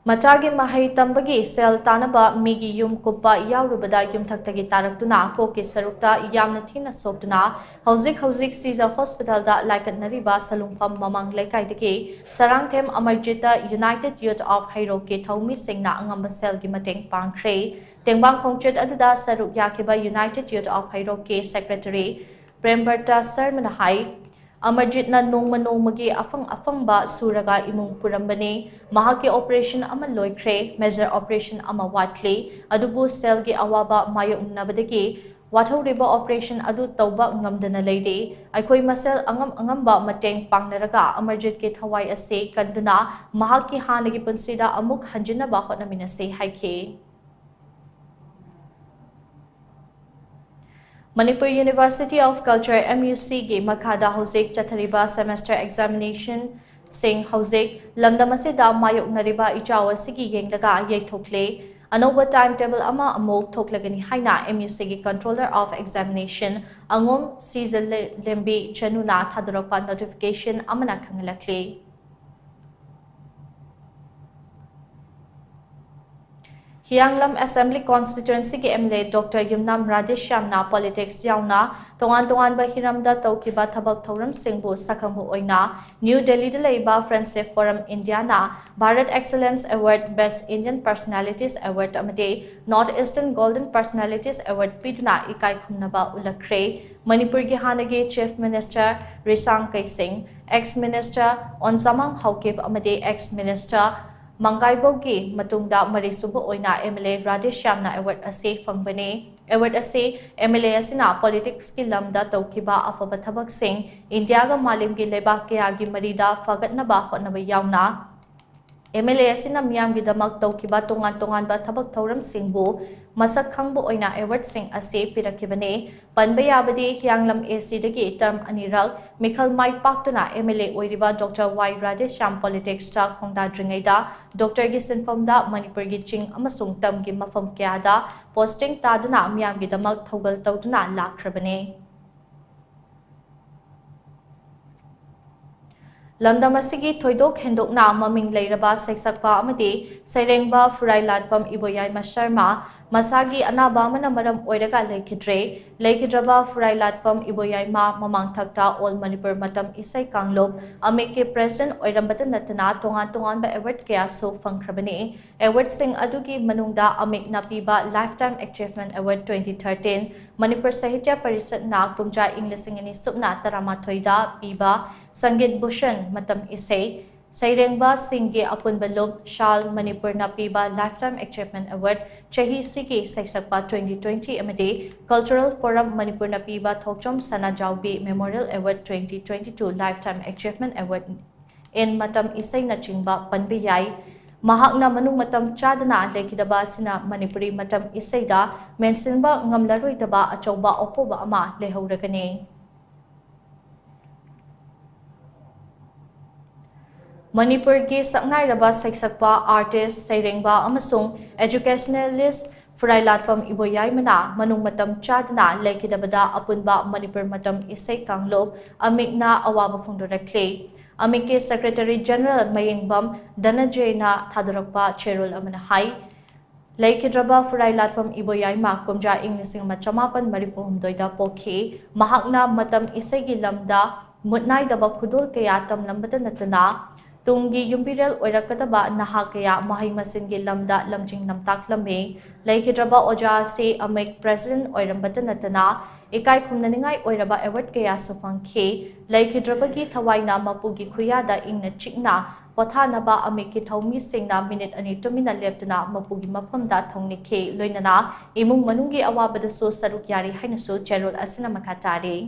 ꯃꯆꯥꯒꯤ ꯃꯍꯩ ꯇꯝꯕꯒꯤ ꯁꯦꯜ ꯇꯥꯅꯕ ꯃꯤꯒꯤ ꯌꯨꯝ ꯀꯨꯞꯄ ꯌꯥꯎꯔꯨꯕꯗ ꯌꯨꯝꯊꯛꯇꯒꯤ ꯇꯥꯔꯛꯇꯨꯅ ꯀꯣꯛꯀꯤ ꯁꯔꯨꯛꯇ ꯌꯥꯝꯅ ꯊꯤꯅ ꯁꯣꯛꯇꯨꯅ ꯍꯧꯖꯤꯛ ꯍꯧꯖꯤꯛ ꯁꯤꯖ ꯍꯣꯁꯄꯤꯇꯥꯜꯗ ꯂꯥꯏꯀꯠꯅꯔꯤꯕ ꯁꯂꯨꯡꯐꯝ ꯃꯃꯥꯡ ꯂꯩꯀꯥꯏꯗꯒꯤ ꯁꯔꯥꯡꯊꯦꯝ ꯑꯃꯔꯖꯤꯠꯇ United Youth of ꯍꯩꯔꯣꯛꯀꯤ ꯊꯧꯃꯤꯁꯤꯡꯅ ꯑꯉꯝꯕ ꯁꯦꯜꯒꯤ ꯃꯇꯦꯡ ꯄꯥꯡꯈ꯭ꯔꯦ꯫ ꯇꯦꯡꯕꯥꯡ ꯈꯣꯡꯆꯠ ꯑꯗꯨꯗ ꯁꯔꯨꯛ ꯌꯥꯈꯤꯕ United Youth of ꯍꯩꯔꯣꯛꯀꯤ secretary ꯄ꯭ꯔꯦꯝꯕꯔꯇ ꯁꯔꯃꯅ ꯍꯥꯏ, ꯑꯃꯔꯖꯤꯠꯅ ꯅꯣꯡꯃ ꯅꯣꯡꯃꯒꯤ ꯑꯐꯪ ꯑꯐꯪꯕ ꯁꯨꯔꯒ ꯏꯃꯨꯡ ꯄꯨꯔꯝꯕꯅꯤ꯫ ꯃꯍꯥꯛꯀꯤ operation ꯑꯃ ꯂꯣꯏꯈ꯭ꯔꯦ, major operation ꯑꯃ ꯋꯥꯠꯂꯤ, ꯑꯗꯨꯕꯨ ꯁꯦꯜꯒꯤ ꯑꯋꯥꯕ ꯃꯥꯌꯣꯛꯅꯕꯗꯒꯤ ꯋꯥꯊꯧꯔꯤꯕ operation ꯑꯗꯨ ꯇꯧꯕ ꯉꯝꯗꯅ ꯂꯩꯔꯤ꯫ ꯑꯩꯈꯣꯏ ꯃꯁꯦꯜ ꯑꯉꯝ ꯑꯉꯝꯕ ꯃꯇꯦꯡ ꯄꯥꯡꯅꯔꯒ ꯑꯃꯔꯖꯤꯠꯀꯤ ꯊꯋꯥꯏ ꯑꯁꯤ ꯀꯟꯗꯨꯅ ꯃꯍꯥꯛꯀꯤ ꯍꯥꯟꯅꯒꯤ ꯄꯨꯟꯁꯤꯗ ꯑꯃꯨꯛ ꯍꯟꯖꯤꯟꯅꯕ ꯍꯣꯠꯅꯃꯤꯟꯅꯁꯤ ꯍꯥꯏꯈꯤ꯫ Manipur University of Culture, MUC ꯒꯤ ꯃꯈꯥꯗ ꯍꯧꯖꯤꯛ ꯆꯠꯊꯔꯤꯕ semester examination ꯁꯤꯡ ꯍꯧꯖꯤꯛ ꯂꯝꯗꯝ ꯑꯁꯤꯗ ꯃꯥꯌꯣꯛꯅꯔꯤꯕ ꯏꯆꯥꯎ ꯑꯁꯤꯒꯤ ꯌꯦꯡꯂꯒ ꯌꯩꯊꯣꯛꯂꯦ꯫ ꯑꯅꯧꯕ time table ꯑꯃ ꯑꯃꯨꯛ ꯊꯣꯛꯂꯒꯅꯤ ꯍꯥꯏꯅ MUC ꯒꯤ Controller of Examination ꯑꯉꯣꯝ ꯁꯤꯖꯂꯦꯝꯕꯤ ꯆꯅꯨꯅ ꯊꯥꯗꯣꯔꯛꯄ notification ꯑꯃꯅ ꯈꯪꯍꯜꯂꯛꯂꯤ꯫ ꯍꯤꯌꯥꯡꯂꯝ Assembly Constituency ꯒꯤ MLA Doctor ꯌꯨꯝꯅꯥꯝ ꯔꯥꯙꯦꯁ꯭ꯌꯥꯝꯅ politics ꯌꯥꯎꯅ ꯇꯣꯉꯥꯟ ꯇꯣꯉꯥꯟꯕ ꯍꯤꯔꯝꯗ ꯇꯧꯈꯤꯕ ꯊꯕꯛ ꯊꯧꯔꯝꯁꯤꯡꯕꯨ ꯁꯛꯈꯪꯕ ꯑꯣꯏꯅ ꯅ꯭ꯌꯨ ꯗꯦꯜꯂꯤꯗ ꯂꯩꯕ Friendship Forum India ꯅ Bharat Excellence Award, Best Indian Personalities Award ꯑꯃꯗꯤ North Eastern Golden Personalities Award ꯄꯤꯗꯨꯅ ꯏꯀꯥꯏ ꯈꯨꯝꯅꯕ ꯎꯠꯂꯛꯈ꯭ꯔꯦ꯫ ꯃꯅꯤꯄꯨꯔꯒꯤ ꯍꯥꯟꯅꯒꯤ Chief Minister ꯔꯤꯁꯥꯡ ꯀꯩꯁꯤꯡ, ex Minister ꯑꯣꯟꯖꯥꯃꯥꯡ Haokip ꯑꯃꯗꯤ ex Minister ꯃꯪꯒꯥꯏꯕꯧꯒꯤ ꯃꯇꯨꯡꯗ ꯃꯔꯤꯁꯨꯕ ꯑꯣꯏꯅ MLA ꯔꯥꯙꯦꯁ꯭ꯌꯥꯝꯅ award ꯑꯁꯤ ꯐꯪꯕꯅꯤ꯫ Award ꯑꯁꯤ MLA ꯑꯁꯤꯅ politics ꯀꯤ ꯂꯝꯗ ꯇꯧꯈꯤꯕ ꯑꯐꯕ ꯊꯕꯛꯁꯤꯡ, ꯏꯟꯗꯤꯌꯥꯒ ꯃꯥꯂꯦꯝꯒꯤ ꯂꯩꯕꯥꯛ ꯀꯌꯥꯒꯤ ꯃꯔꯤꯗ ꯐꯒꯠꯅꯕ ꯍꯣꯠꯅꯕ ꯌꯥꯎꯅ, MLA ꯑꯁꯤꯅ ꯃꯤꯌꯥꯝꯒꯤꯗꯃꯛ ꯇꯧꯈꯤꯕ ꯇꯣꯉꯥꯟ ꯇꯣꯉꯥꯟꯕ ꯊꯕꯛ ꯊꯧꯔꯝꯁꯤꯡꯕꯨ ꯃꯁꯛ ꯈꯪꯕ ꯑꯣꯏꯅ award ꯁꯤꯡ ꯑꯁꯤ ꯄꯤꯔꯛꯈꯤꯕꯅꯤ꯫ ꯄꯟꯕ ꯌꯥꯕꯗꯤ, ꯍꯤꯌꯥꯡꯂꯝ AC ꯗꯒꯤ term ꯑꯅꯤꯔꯛ ꯃꯤꯈꯜ ꯃꯥꯏ ꯄꯥꯛꯇꯨꯅ MLA ꯑꯣꯏꯔꯤꯕ Doctor ꯋꯥꯏ ꯔꯥꯙꯦꯁ꯭ꯌꯥꯝ politics ꯇ ꯈꯣꯡꯗꯥꯗ꯭ꯔꯤꯉꯩꯗ Doctor ꯒꯤ ꯁꯤꯟꯐꯝꯗ ꯃꯅꯤꯄꯨꯔꯒꯤ ꯆꯤꯡ ꯑꯃꯁꯨꯡ ꯇꯝꯒꯤ ꯃꯐꯝ ꯀꯌꯥꯗ posting ꯇꯥꯗꯨꯅ ꯃꯤꯌꯥꯝꯒꯤꯗꯃꯛ ꯊꯧꯒꯜ ꯇꯧꯗꯨꯅ ꯂꯥꯛꯈ꯭ꯔꯕꯅꯤ꯫ ꯂꯝꯗꯝ ꯑꯁꯤꯒꯤ ꯊꯣꯏꯗꯣꯛ ꯍꯦꯟꯗꯣꯛꯅ ꯃꯃꯤꯡ ꯂꯩꯔꯕ ꯁꯩꯁꯛꯄ ꯑꯃꯗꯤ ꯁꯩꯔꯦꯡꯕ ꯐꯨꯔꯥꯏꯂꯥꯠꯄꯝ ꯏꯕꯣꯌꯥꯏꯃ ꯁꯔꯃ ꯃꯁꯥꯒꯤ ꯑꯅꯥꯕ ꯑꯃꯅ ꯃꯔꯝ ꯑꯣꯏꯔꯒ ꯂꯩꯈꯤꯗ꯭ꯔꯦ꯫ ꯂꯩꯈꯤꯗ꯭ꯔꯕ ꯐꯨꯔꯥꯏꯂꯥꯠꯐꯝ ꯏꯕꯣꯌꯥꯏꯃ ꯃꯃꯥꯡꯊꯛꯇ All Manipur ꯃꯇꯝ ꯏꯁꯩ ꯀꯥꯡꯂꯨꯞ, ꯑꯃꯤꯛꯀꯤ president ꯑꯣꯏꯔꯝꯕꯇ ꯅꯠꯇꯅ ꯇꯣꯉꯥꯟ ꯇꯣꯉꯥꯟꯕ award ꯀꯌꯥꯁꯨ ꯐꯪꯈ꯭ꯔꯕꯅꯤ꯫ Awardꯁꯤꯡ ꯑꯗꯨꯒꯤ ꯃꯅꯨꯡꯗ ꯑꯃꯤꯛꯅ ꯄꯤꯕ Lifetime Achievement Award twenty thirteen, Manipur ꯁꯥꯍꯤꯇ꯭ꯌ ꯄꯔꯤꯁꯠꯅ ꯀꯨꯝꯖꯥ ꯏꯪ ꯂꯤꯁꯤꯡ ꯑꯅꯤ ꯁꯨꯞꯅ ꯇꯔꯥꯃꯥꯊꯣꯏꯗ ꯄꯤꯕ ꯁꯪꯒꯤꯠ ꯚꯨꯁꯟ ꯃꯇꯝ ꯏꯁꯩ, ꯁꯩꯔꯦꯡꯕꯁꯤꯡꯒꯤ ꯑꯄꯨꯟꯕ ꯂꯨꯞ ꯁꯥꯜ ꯃꯅꯤꯄꯨꯔꯅ ꯄꯤꯕ Lifetime Achievement Award ꯆꯍꯤꯁꯤꯒꯤ ꯁꯩꯁꯛꯄ twenty twenty ꯑꯃꯗꯤ Cultural Forum ꯃꯅꯤꯄꯨꯔꯅ ꯄꯤꯕ ꯊꯣꯛꯆꯣꯝ ꯁꯅꯥꯖꯥꯎꯕꯤ Memorial Award twenty twenty two Lifetime Achievement Award in ꯃꯇꯝ ꯏꯁꯩꯅꯆꯤꯡꯕ ꯄꯟꯕ ꯌꯥꯏ꯫ ꯃꯍꯥꯛꯅ ꯃꯅꯨꯡ ꯃꯇꯝ ꯆꯥꯗꯅ ꯂꯩꯈꯤꯗꯕ ꯑꯁꯤꯅ ꯃꯅꯤꯄꯨꯔꯤ ꯃꯇꯝ ꯏꯁꯩꯗ ꯃꯦꯟꯁꯤꯟꯕ ꯉꯝꯂꯔꯣꯏꯗꯕ ꯑꯆꯧꯕ ꯑꯍꯣꯕ ꯑꯃ ꯂꯩꯍꯧꯔꯒꯅꯤ꯫ ꯃꯅꯤꯄꯨꯔꯒꯤ ꯁꯛꯅꯥꯏꯔꯕ ꯁꯩꯁꯛꯄ, artist, ꯁꯩꯔꯦꯡꯕ ꯑꯃꯁꯨꯡ educationalist ꯐꯨꯔꯥꯏꯂꯥꯠꯐꯝ ꯏꯕꯣꯌꯥꯏꯃꯅ ꯃꯅꯨꯡ ꯃꯇꯝ ꯆꯥꯗꯅ ꯂꯩꯈꯤꯗꯕꯗ ꯑꯄꯨꯟꯕ ꯃꯅꯤꯄꯨꯔ ꯃꯇꯝ ꯏꯁꯩ ꯀꯥꯡꯂꯨꯞ ꯑꯃꯤꯛꯅ ꯑꯋꯥꯕ ꯐꯣꯡꯗꯣꯔꯛꯂꯤ꯫ ꯑꯃꯤꯛꯀꯤ Secretary General ꯃꯌꯦꯡꯕꯝ ꯙꯅꯟꯖꯌꯅ ꯊꯥꯗꯣꯔꯛꯄ ꯆꯦꯔꯣꯜ ꯑꯃꯅ ꯍꯥꯏ, ꯂꯩꯈꯤꯗ꯭ꯔꯕ ꯐꯨꯔꯥꯏꯂꯥꯠꯐꯝ ꯏꯕꯣꯌꯥꯏꯃ ꯀꯨꯝꯖꯥ ꯏꯪ ꯂꯤꯁꯤꯡ ꯑꯃ ꯆꯃꯥꯄꯟ ꯃꯔꯤꯐꯨ ꯍꯨꯝꯗꯣꯏꯗ ꯄꯣꯛꯈꯤ꯫ ꯃꯍꯥꯛꯅ ꯃꯇꯝ ꯏꯁꯩꯒꯤ ꯂꯝꯗ ꯃꯨꯠ ꯅꯥꯏꯗꯕ ꯈꯨꯗꯣꯜ ꯀꯌꯥ ꯇꯝꯂꯝꯕꯇ ꯅꯠꯇꯅ ꯇꯨꯡꯒꯤ ꯌꯨꯝꯕꯤꯔꯦꯜ ꯑꯣꯏꯔꯛꯀꯗꯕ ꯅꯍꯥ ꯀꯌꯥ ꯃꯍꯩ ꯃꯁꯤꯡꯒꯤ ꯂꯝꯗ ꯂꯝꯖꯤꯡ ꯂꯝꯇꯥꯛꯂꯝꯃꯤ꯫ ꯂꯩꯈꯤꯗ꯭ꯔꯕ ꯑꯣꯖꯥ ꯑꯁꯤ ꯑꯃꯤꯛ president ꯑꯣꯏꯔꯝꯕꯇ ꯅꯠꯇꯅ ꯏꯀꯥꯏ ꯈꯨꯝꯅꯅꯤꯡꯉꯥꯏ ꯑꯣꯏꯔꯕ award ꯀꯌꯥꯁꯨ ꯐꯪꯈꯤ꯫ ꯂꯩꯈꯤꯗ꯭ꯔꯕꯒꯤ ꯊꯋꯥꯏꯅ ꯃꯄꯨꯒꯤ ꯈꯨꯌꯥꯗ ꯏꯪꯅ ꯆꯤꯛꯅ ꯄꯣꯊꯥꯅꯕ ꯑꯃꯤꯛꯀꯤ ꯊꯧꯃꯤꯁꯤꯡꯅ ꯃꯤꯅꯤꯠ ꯑꯅꯤ ꯇꯨꯃꯤꯟꯅ ꯂꯦꯞꯇꯨꯅ ꯃꯄꯨꯒꯤ ꯃꯐꯝꯗ ꯊꯧꯅꯤꯈꯤ꯫ ꯂꯣꯏꯅꯅ ꯏꯃꯨꯡ ꯃꯅꯨꯡꯒꯤ ꯑꯋꯥꯕꯗꯁꯨ ꯁꯔꯨꯛ ꯌꯥꯔꯤ ꯍꯥꯏꯅꯁꯨ ꯆꯦꯔꯣꯜ ꯑꯁꯤꯅ ꯃꯈꯥ ꯇꯥꯔꯤ꯫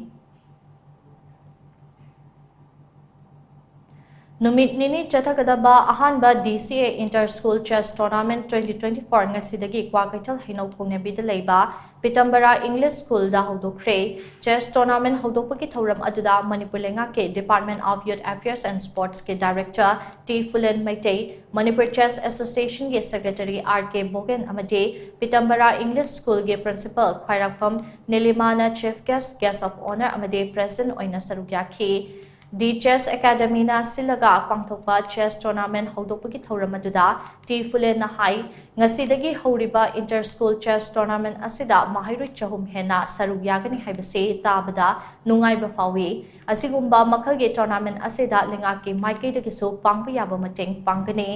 ꯅꯨꯃꯤꯠ ꯅꯤꯅꯤ ꯆꯠꯊꯒꯗꯕ ꯑꯍꯥꯟꯕ D C A Inter School Chess Tournament twenty twenty four ꯉꯁꯤꯗꯒꯤ ꯀ꯭ꯋꯥꯀꯩꯊꯦꯜ ꯍꯩꯅꯧ ꯈꯣꯡꯅꯕꯤꯗ ꯂꯩꯕ ꯄꯤꯇꯝꯕꯔꯥ English Schoolꯗ ꯍꯧꯗꯣꯛꯈ꯭ꯔꯦ꯫ Chess tournament ꯍꯧꯗꯣꯛꯄꯒꯤ ꯊꯧꯔꯝ ꯑꯗꯨꯗ ꯃꯅꯤꯄꯨꯔ ꯂꯩꯉꯥꯛꯀꯤ Department of Youth Affairs and Sportsꯀꯤ Director T ꯐꯨꯂꯦꯟ Meitei, Manipur Chess Associationꯒꯤ Secretary R K ꯕꯣꯒꯦꯟ ꯑꯃꯗꯤ ꯄꯤꯇꯝꯕꯔꯥ English Schoolꯒꯤ Principal ꯈ꯭ꯋꯥꯏꯔꯥꯛꯄꯝ ꯅꯤꯂꯤꯃꯥꯅ Chief Guest, Guest of Honour ꯑꯃꯗꯤ President ꯑꯣꯏꯅ ꯁꯔꯨꯛ ꯌꯥꯈꯤ꯫ The Chess Academyꯅ ꯁꯤꯜꯂꯒ ꯄꯥꯡꯊꯣꯛꯄ chess tournament ꯍꯧꯗꯣꯛꯄꯒꯤ ꯊꯧꯔꯝ ꯑꯗꯨꯗ ꯇꯤ ꯐꯨꯂꯦꯟꯅ ꯍꯥꯏ, ꯉꯁꯤꯗꯒꯤ ꯍꯧꯔꯤꯕ inter school chess tournament ꯑꯁꯤꯗ ꯃꯍꯩꯔꯣꯏ ꯆꯍꯨꯝ ꯍꯦꯟꯅ ꯁꯔꯨꯛ ꯌꯥꯒꯅꯤ ꯍꯥꯏꯕꯁꯤ ꯇꯥꯕꯗ ꯅꯨꯡꯉꯥꯏꯕ ꯐꯥꯎꯏ꯫ ꯑꯁꯤꯒꯨꯝꯕ ꯃꯈꯜꯒꯤ tournament ꯑꯁꯤꯗ ꯂꯩꯉꯥꯛꯀꯤ ꯃꯥꯏꯀꯩꯗꯒꯤꯁꯨ ꯄꯥꯡꯕ ꯌꯥꯕ ꯃꯇꯦꯡ ꯄꯥꯡꯒꯅꯤ꯫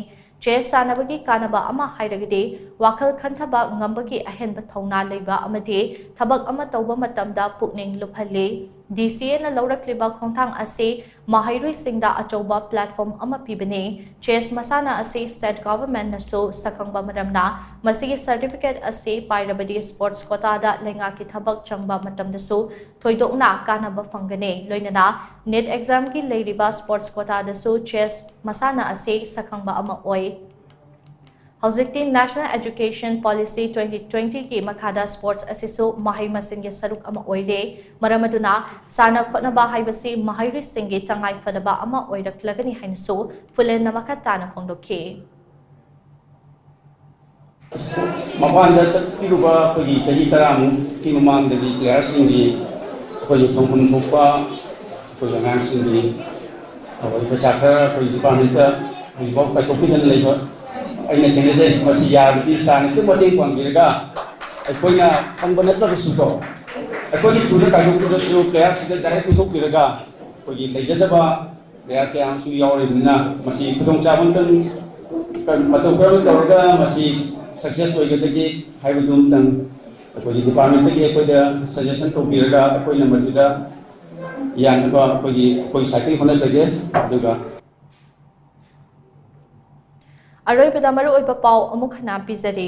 Chess ꯁꯥꯟꯅꯕꯒꯤ ꯀꯥꯟꯅꯕ ꯑꯃ ꯍꯥꯏꯔꯒꯗꯤ, ꯋꯥꯈꯜ ꯈꯟꯊꯕ ꯉꯝꯕꯒꯤ ꯑꯍꯦꯟꯕ ꯊꯧꯅꯥ ꯂꯩꯕ ꯑꯃꯗꯤ ꯊꯕꯛ ꯑꯃ ꯇꯧꯕ ꯃꯇꯝꯗ ꯄꯨꯛꯅꯤꯡ ꯂꯨꯞꯍꯜꯂꯤ꯫ D C Aꯅ ꯂꯧꯔꯛꯂꯤꯕ ꯈꯣꯡꯊꯥꯡ ꯑꯁꯤ ꯃꯍꯩꯔꯣꯏꯁꯤꯡꯗ ꯑꯆꯧꯕ platform ꯑꯃ ꯄꯤꯕꯅꯤ꯫ Chess ꯃꯁꯥꯟꯅ ꯑꯁꯤ state governmentꯅꯁꯨ ꯁꯛꯈꯪꯕ ꯃꯔꯝꯅ, ꯃꯁꯤꯒꯤ certificate ꯑꯁꯤ ꯄꯥꯏꯔꯕꯗꯤ sports quotaꯗ ꯂꯩꯉꯥꯛꯀꯤ ꯊꯕꯛ ꯆꯪꯕ ꯃꯇꯝꯗꯁꯨ ꯊꯣꯏꯗꯣꯛꯅ ꯀꯥꯟꯅꯕ ꯐꯪꯒꯅꯤ꯫ ꯂꯣꯏꯅꯅ NEET examꯒꯤ ꯂꯩꯔꯤꯕ sports quotaꯗꯁꯨ chess ꯃꯁꯥꯟꯅ ꯑꯁꯤ ꯁꯛꯈꯪꯕ ꯑꯃ ꯑꯣꯏ꯫ ꯍꯧꯖꯤꯛꯇꯤ National Education Policy twenty twentyꯒꯤ ꯃꯈꯥꯗ sports ꯑꯁꯤꯁꯨ ꯃꯍꯩ ꯃꯁꯤꯡꯒꯤ ꯁꯔꯨꯛ ꯑꯃ ꯑꯣꯏꯔꯦ꯫ ꯃꯔꯝ ꯑꯗꯨꯅ, ꯁꯥꯟꯅ ꯈꯣꯠꯅꯕ ꯍꯥꯏꯕꯁꯤ ꯃꯍꯩꯔꯣꯏꯁꯤꯡꯒꯤ ꯇꯉꯥꯏ ꯐꯗꯕ ꯑꯃ ꯑꯣꯏꯔꯛꯂꯒꯅꯤ ꯍꯥꯏꯅꯁꯨ ꯐꯨꯂꯦꯟꯅ ꯃꯈꯥ ꯇꯥꯅ ꯐꯣꯡꯗꯣꯛꯈꯤ꯫ ꯃꯄꯥꯟꯗ ꯆꯠꯄꯤꯔꯨꯕ ꯑꯩꯈꯣꯏꯒꯤ ꯆꯍꯤ ꯇꯔꯥꯃꯨꯛꯀꯤ ꯃꯃꯥꯡꯗꯒꯤ playerꯁꯤꯡꯒꯤ ꯑꯩꯈꯣꯏꯒꯤ ꯐꯪꯐꯝ ꯊꯣꯛꯄ ꯑꯩꯈꯣꯏꯒꯤ ꯑꯉꯥꯡꯁꯤꯡꯒꯤ ꯑꯩꯈꯣꯏ ꯄꯩꯁꯥ ꯈꯔ ꯑꯩꯈꯣꯏꯒꯤ departmentꯇ ꯍꯧꯖꯤꯛꯐꯥꯎ ꯀꯥꯏꯊꯣꯛꯄꯤꯗꯅ ꯂꯩꯕ ꯑꯩꯅ ꯊꯦꯡꯅꯖꯩ꯫ ꯃꯁꯤ ꯌꯥꯔꯕꯗꯤ sirꯅ ꯈꯤꯇꯪ ꯃꯇꯦꯡ ꯄꯥꯡꯕꯤꯔꯒ ꯑꯩꯈꯣꯏꯅ ꯐꯪꯕ ꯅꯠꯇ꯭ꯔꯒꯁꯨꯀꯣ, ꯑꯩꯈꯣꯏꯒꯤ throughꯗ ꯀꯥꯏꯊꯣꯛꯄꯗꯁꯨ playerꯁꯤꯡꯗ direct ꯄꯤꯊꯣꯛꯄꯤꯔꯒ ꯑꯩꯈꯣꯏꯒꯤ ꯂꯩꯖꯗꯕ player ꯀꯌꯥ ꯑꯃꯁꯨ ꯌꯥꯎꯔꯤꯕꯅꯤꯅ ꯃꯁꯤ ꯈꯨꯗꯣꯡꯆꯥꯕ ꯑꯃꯇꯪ ꯃꯇꯧ ꯀꯔꯝꯅ ꯇꯧꯔꯒ ꯃꯁꯤ success ꯑꯣꯏꯒꯗꯒꯦ ꯍꯥꯏꯕꯗꯨ ꯑꯃꯇꯪ ꯑꯩꯈꯣꯏꯒꯤ departmentꯇꯒꯤ ꯑꯩꯈꯣꯏꯗ suggestion ꯇꯧꯕꯤꯔꯒ ꯑꯩꯈꯣꯏꯅ ꯃꯗꯨꯗ ꯌꯥꯅꯕ ꯑꯩꯈꯣꯏꯒꯤ ꯑꯩꯈꯣꯏ sideꯇꯒꯤ ꯍꯣꯠꯅꯖꯒꯦ꯫ ꯑꯗꯨꯒ ꯑꯔꯣꯏꯕꯗ ꯃꯔꯨꯑꯣꯏꯕ ꯄꯥꯎ ꯑꯃꯨꯛ ꯍꯟꯅ ꯄꯤꯖꯔꯤ꯫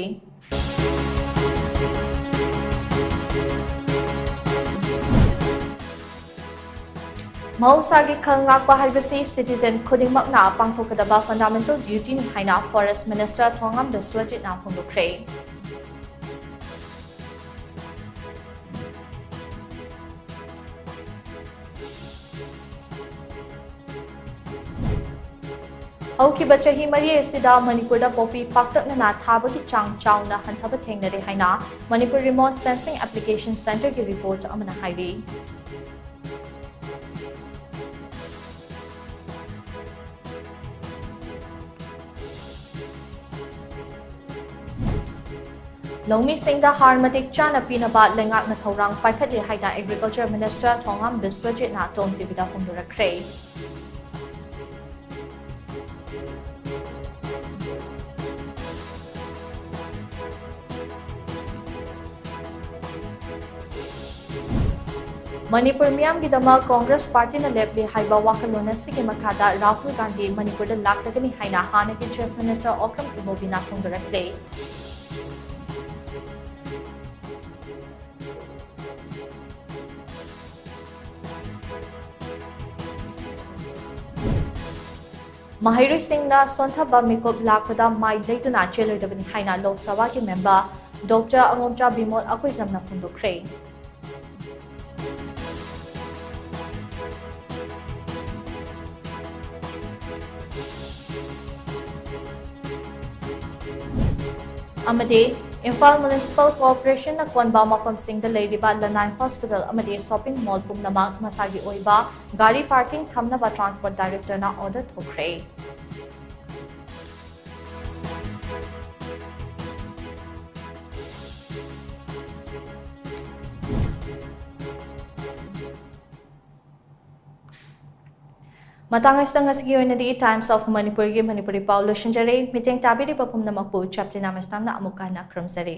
ꯃꯍꯧꯁꯥꯒꯤ ꯈꯜ ꯉꯥꯛꯄ ꯍꯥꯏꯕꯁꯤ citizen ꯈꯨꯗꯤꯡꯃꯛꯅ ꯄꯥꯡꯊꯣꯛꯀꯗꯕ fundamental dutyꯅꯤ ꯍꯥꯏꯅ Forest Minister ꯊꯣꯉꯥꯝ ꯕꯤꯁ꯭ꯋꯖꯤꯠꯅ ꯐꯣꯡꯗꯣꯛꯈ꯭ꯔꯦ꯫ ꯍꯧꯈꯤꯕ ꯆꯍꯤ ꯃꯔꯤ ꯑꯁꯤꯗ ꯃꯅꯤꯄꯨꯔꯗ poppy ꯄꯥꯛꯇꯛꯅꯅ ꯊꯥꯕꯒꯤ ꯆꯥꯡ ꯆꯥꯎꯅ ꯍꯟꯊꯕ ꯊꯦꯡꯅꯔꯦ ꯍꯥꯏꯅ Manipur Remote Sensing Application Centreꯒꯤ report ꯑꯃꯅ ꯍꯥꯏꯔꯤ꯫ ꯂꯧꯃꯤꯁꯤꯡꯗ ꯍꯥꯔ ꯃꯇꯤꯛ ꯆꯥꯅ ꯄꯤꯅꯕ ꯂꯩꯉꯥꯛꯅ ꯊꯧꯔꯥꯡ ꯄꯥꯏꯈꯠꯂꯤ ꯍꯥꯏꯅ Agriculture Minister ꯊꯣꯉꯥꯝ ꯕꯤꯁ꯭ꯋꯖꯤꯠꯅ Tom TVꯗ ꯐꯣꯡꯗꯣꯔꯛꯈ꯭ꯔꯦ꯫ ꯃꯅꯤꯄꯨꯔ ꯃꯤꯌꯥꯝꯒꯤꯗꯃꯛ ꯀꯣꯡꯒ꯭ꯔꯦꯁ ꯄꯥꯔꯇꯤꯅ ꯂꯦꯞꯂꯤ ꯍꯥꯏꯕ ꯋꯥꯈꯜꯂꯣꯟ ꯑꯁꯤꯒꯤ ꯃꯈꯥꯗ ꯔꯥꯍꯨꯜ ꯒꯥꯟꯙꯤ ꯃꯅꯤꯄꯨꯔꯗ ꯂꯥꯛꯂꯒꯅꯤ ꯍꯥꯏꯅ ꯍꯥꯟꯅꯒꯤ Chief Minister ꯑꯣꯀ꯭ꯔꯝ ꯏꯕꯣꯕꯤꯅ ꯐꯣꯡꯗꯣꯔꯛꯂꯦ꯫ ꯃꯍꯩꯔꯣꯏꯁꯤꯡꯅ ꯁꯣꯟꯊꯕ ꯃꯤꯀꯨꯞ ꯂꯥꯛꯄꯗ ꯃꯥꯏ ꯂꯩꯗꯨꯅ ꯆꯦꯜꯂꯣꯏꯗꯕꯅꯤ ꯍꯥꯏꯅ ꯂꯣꯛ ꯁꯚꯥꯒꯤ member Doctor ꯑꯉꯣꯝꯆꯥ ꯕꯤꯃꯣꯜ ꯑꯀꯨꯏꯖꯝꯅ ꯐꯣꯡꯗꯣꯛꯈ꯭ꯔꯦ꯫ ꯑꯃꯗꯤ ꯏꯝꯐꯥꯜ Municipal Corporationꯅ ꯀꯣꯟꯕ ꯃꯐꯝꯁꯤꯡꯗ ꯂꯩꯔꯤꯕ ꯂꯅꯥꯏ hospital ꯑꯃꯗꯤ shopping mall ꯄꯨꯝꯅꯃꯛ ꯃꯁꯥꯒꯤ ꯑꯣꯏꯕ ꯒꯥꯔꯤ parking ꯊꯝꯅꯕ Transport Directorꯅ order ꯊꯣꯛꯈ꯭ꯔꯦ꯫ ꯃꯇꯥꯡ ꯑꯁꯤꯗ ꯉꯁꯤꯒꯤ ꯑꯣꯏꯅꯗꯤ Times of Manipurꯒꯤ ꯃꯅꯤꯄꯨꯔꯤ ꯄꯥꯎ ꯂꯣꯏꯁꯤꯟꯖꯔꯦ꯫ ꯃꯤꯠꯌꯦꯡ ꯇꯥꯕꯤꯔꯤꯕ ꯄꯨꯝꯅꯃꯛꯄꯨ ꯆꯞꯇꯤꯅꯥ ꯃꯩꯁꯅꯥꯝꯅ ꯑꯃꯨꯛꯀ ꯍꯟꯅ ꯈꯨꯔꯨꯝꯖꯔꯤ꯫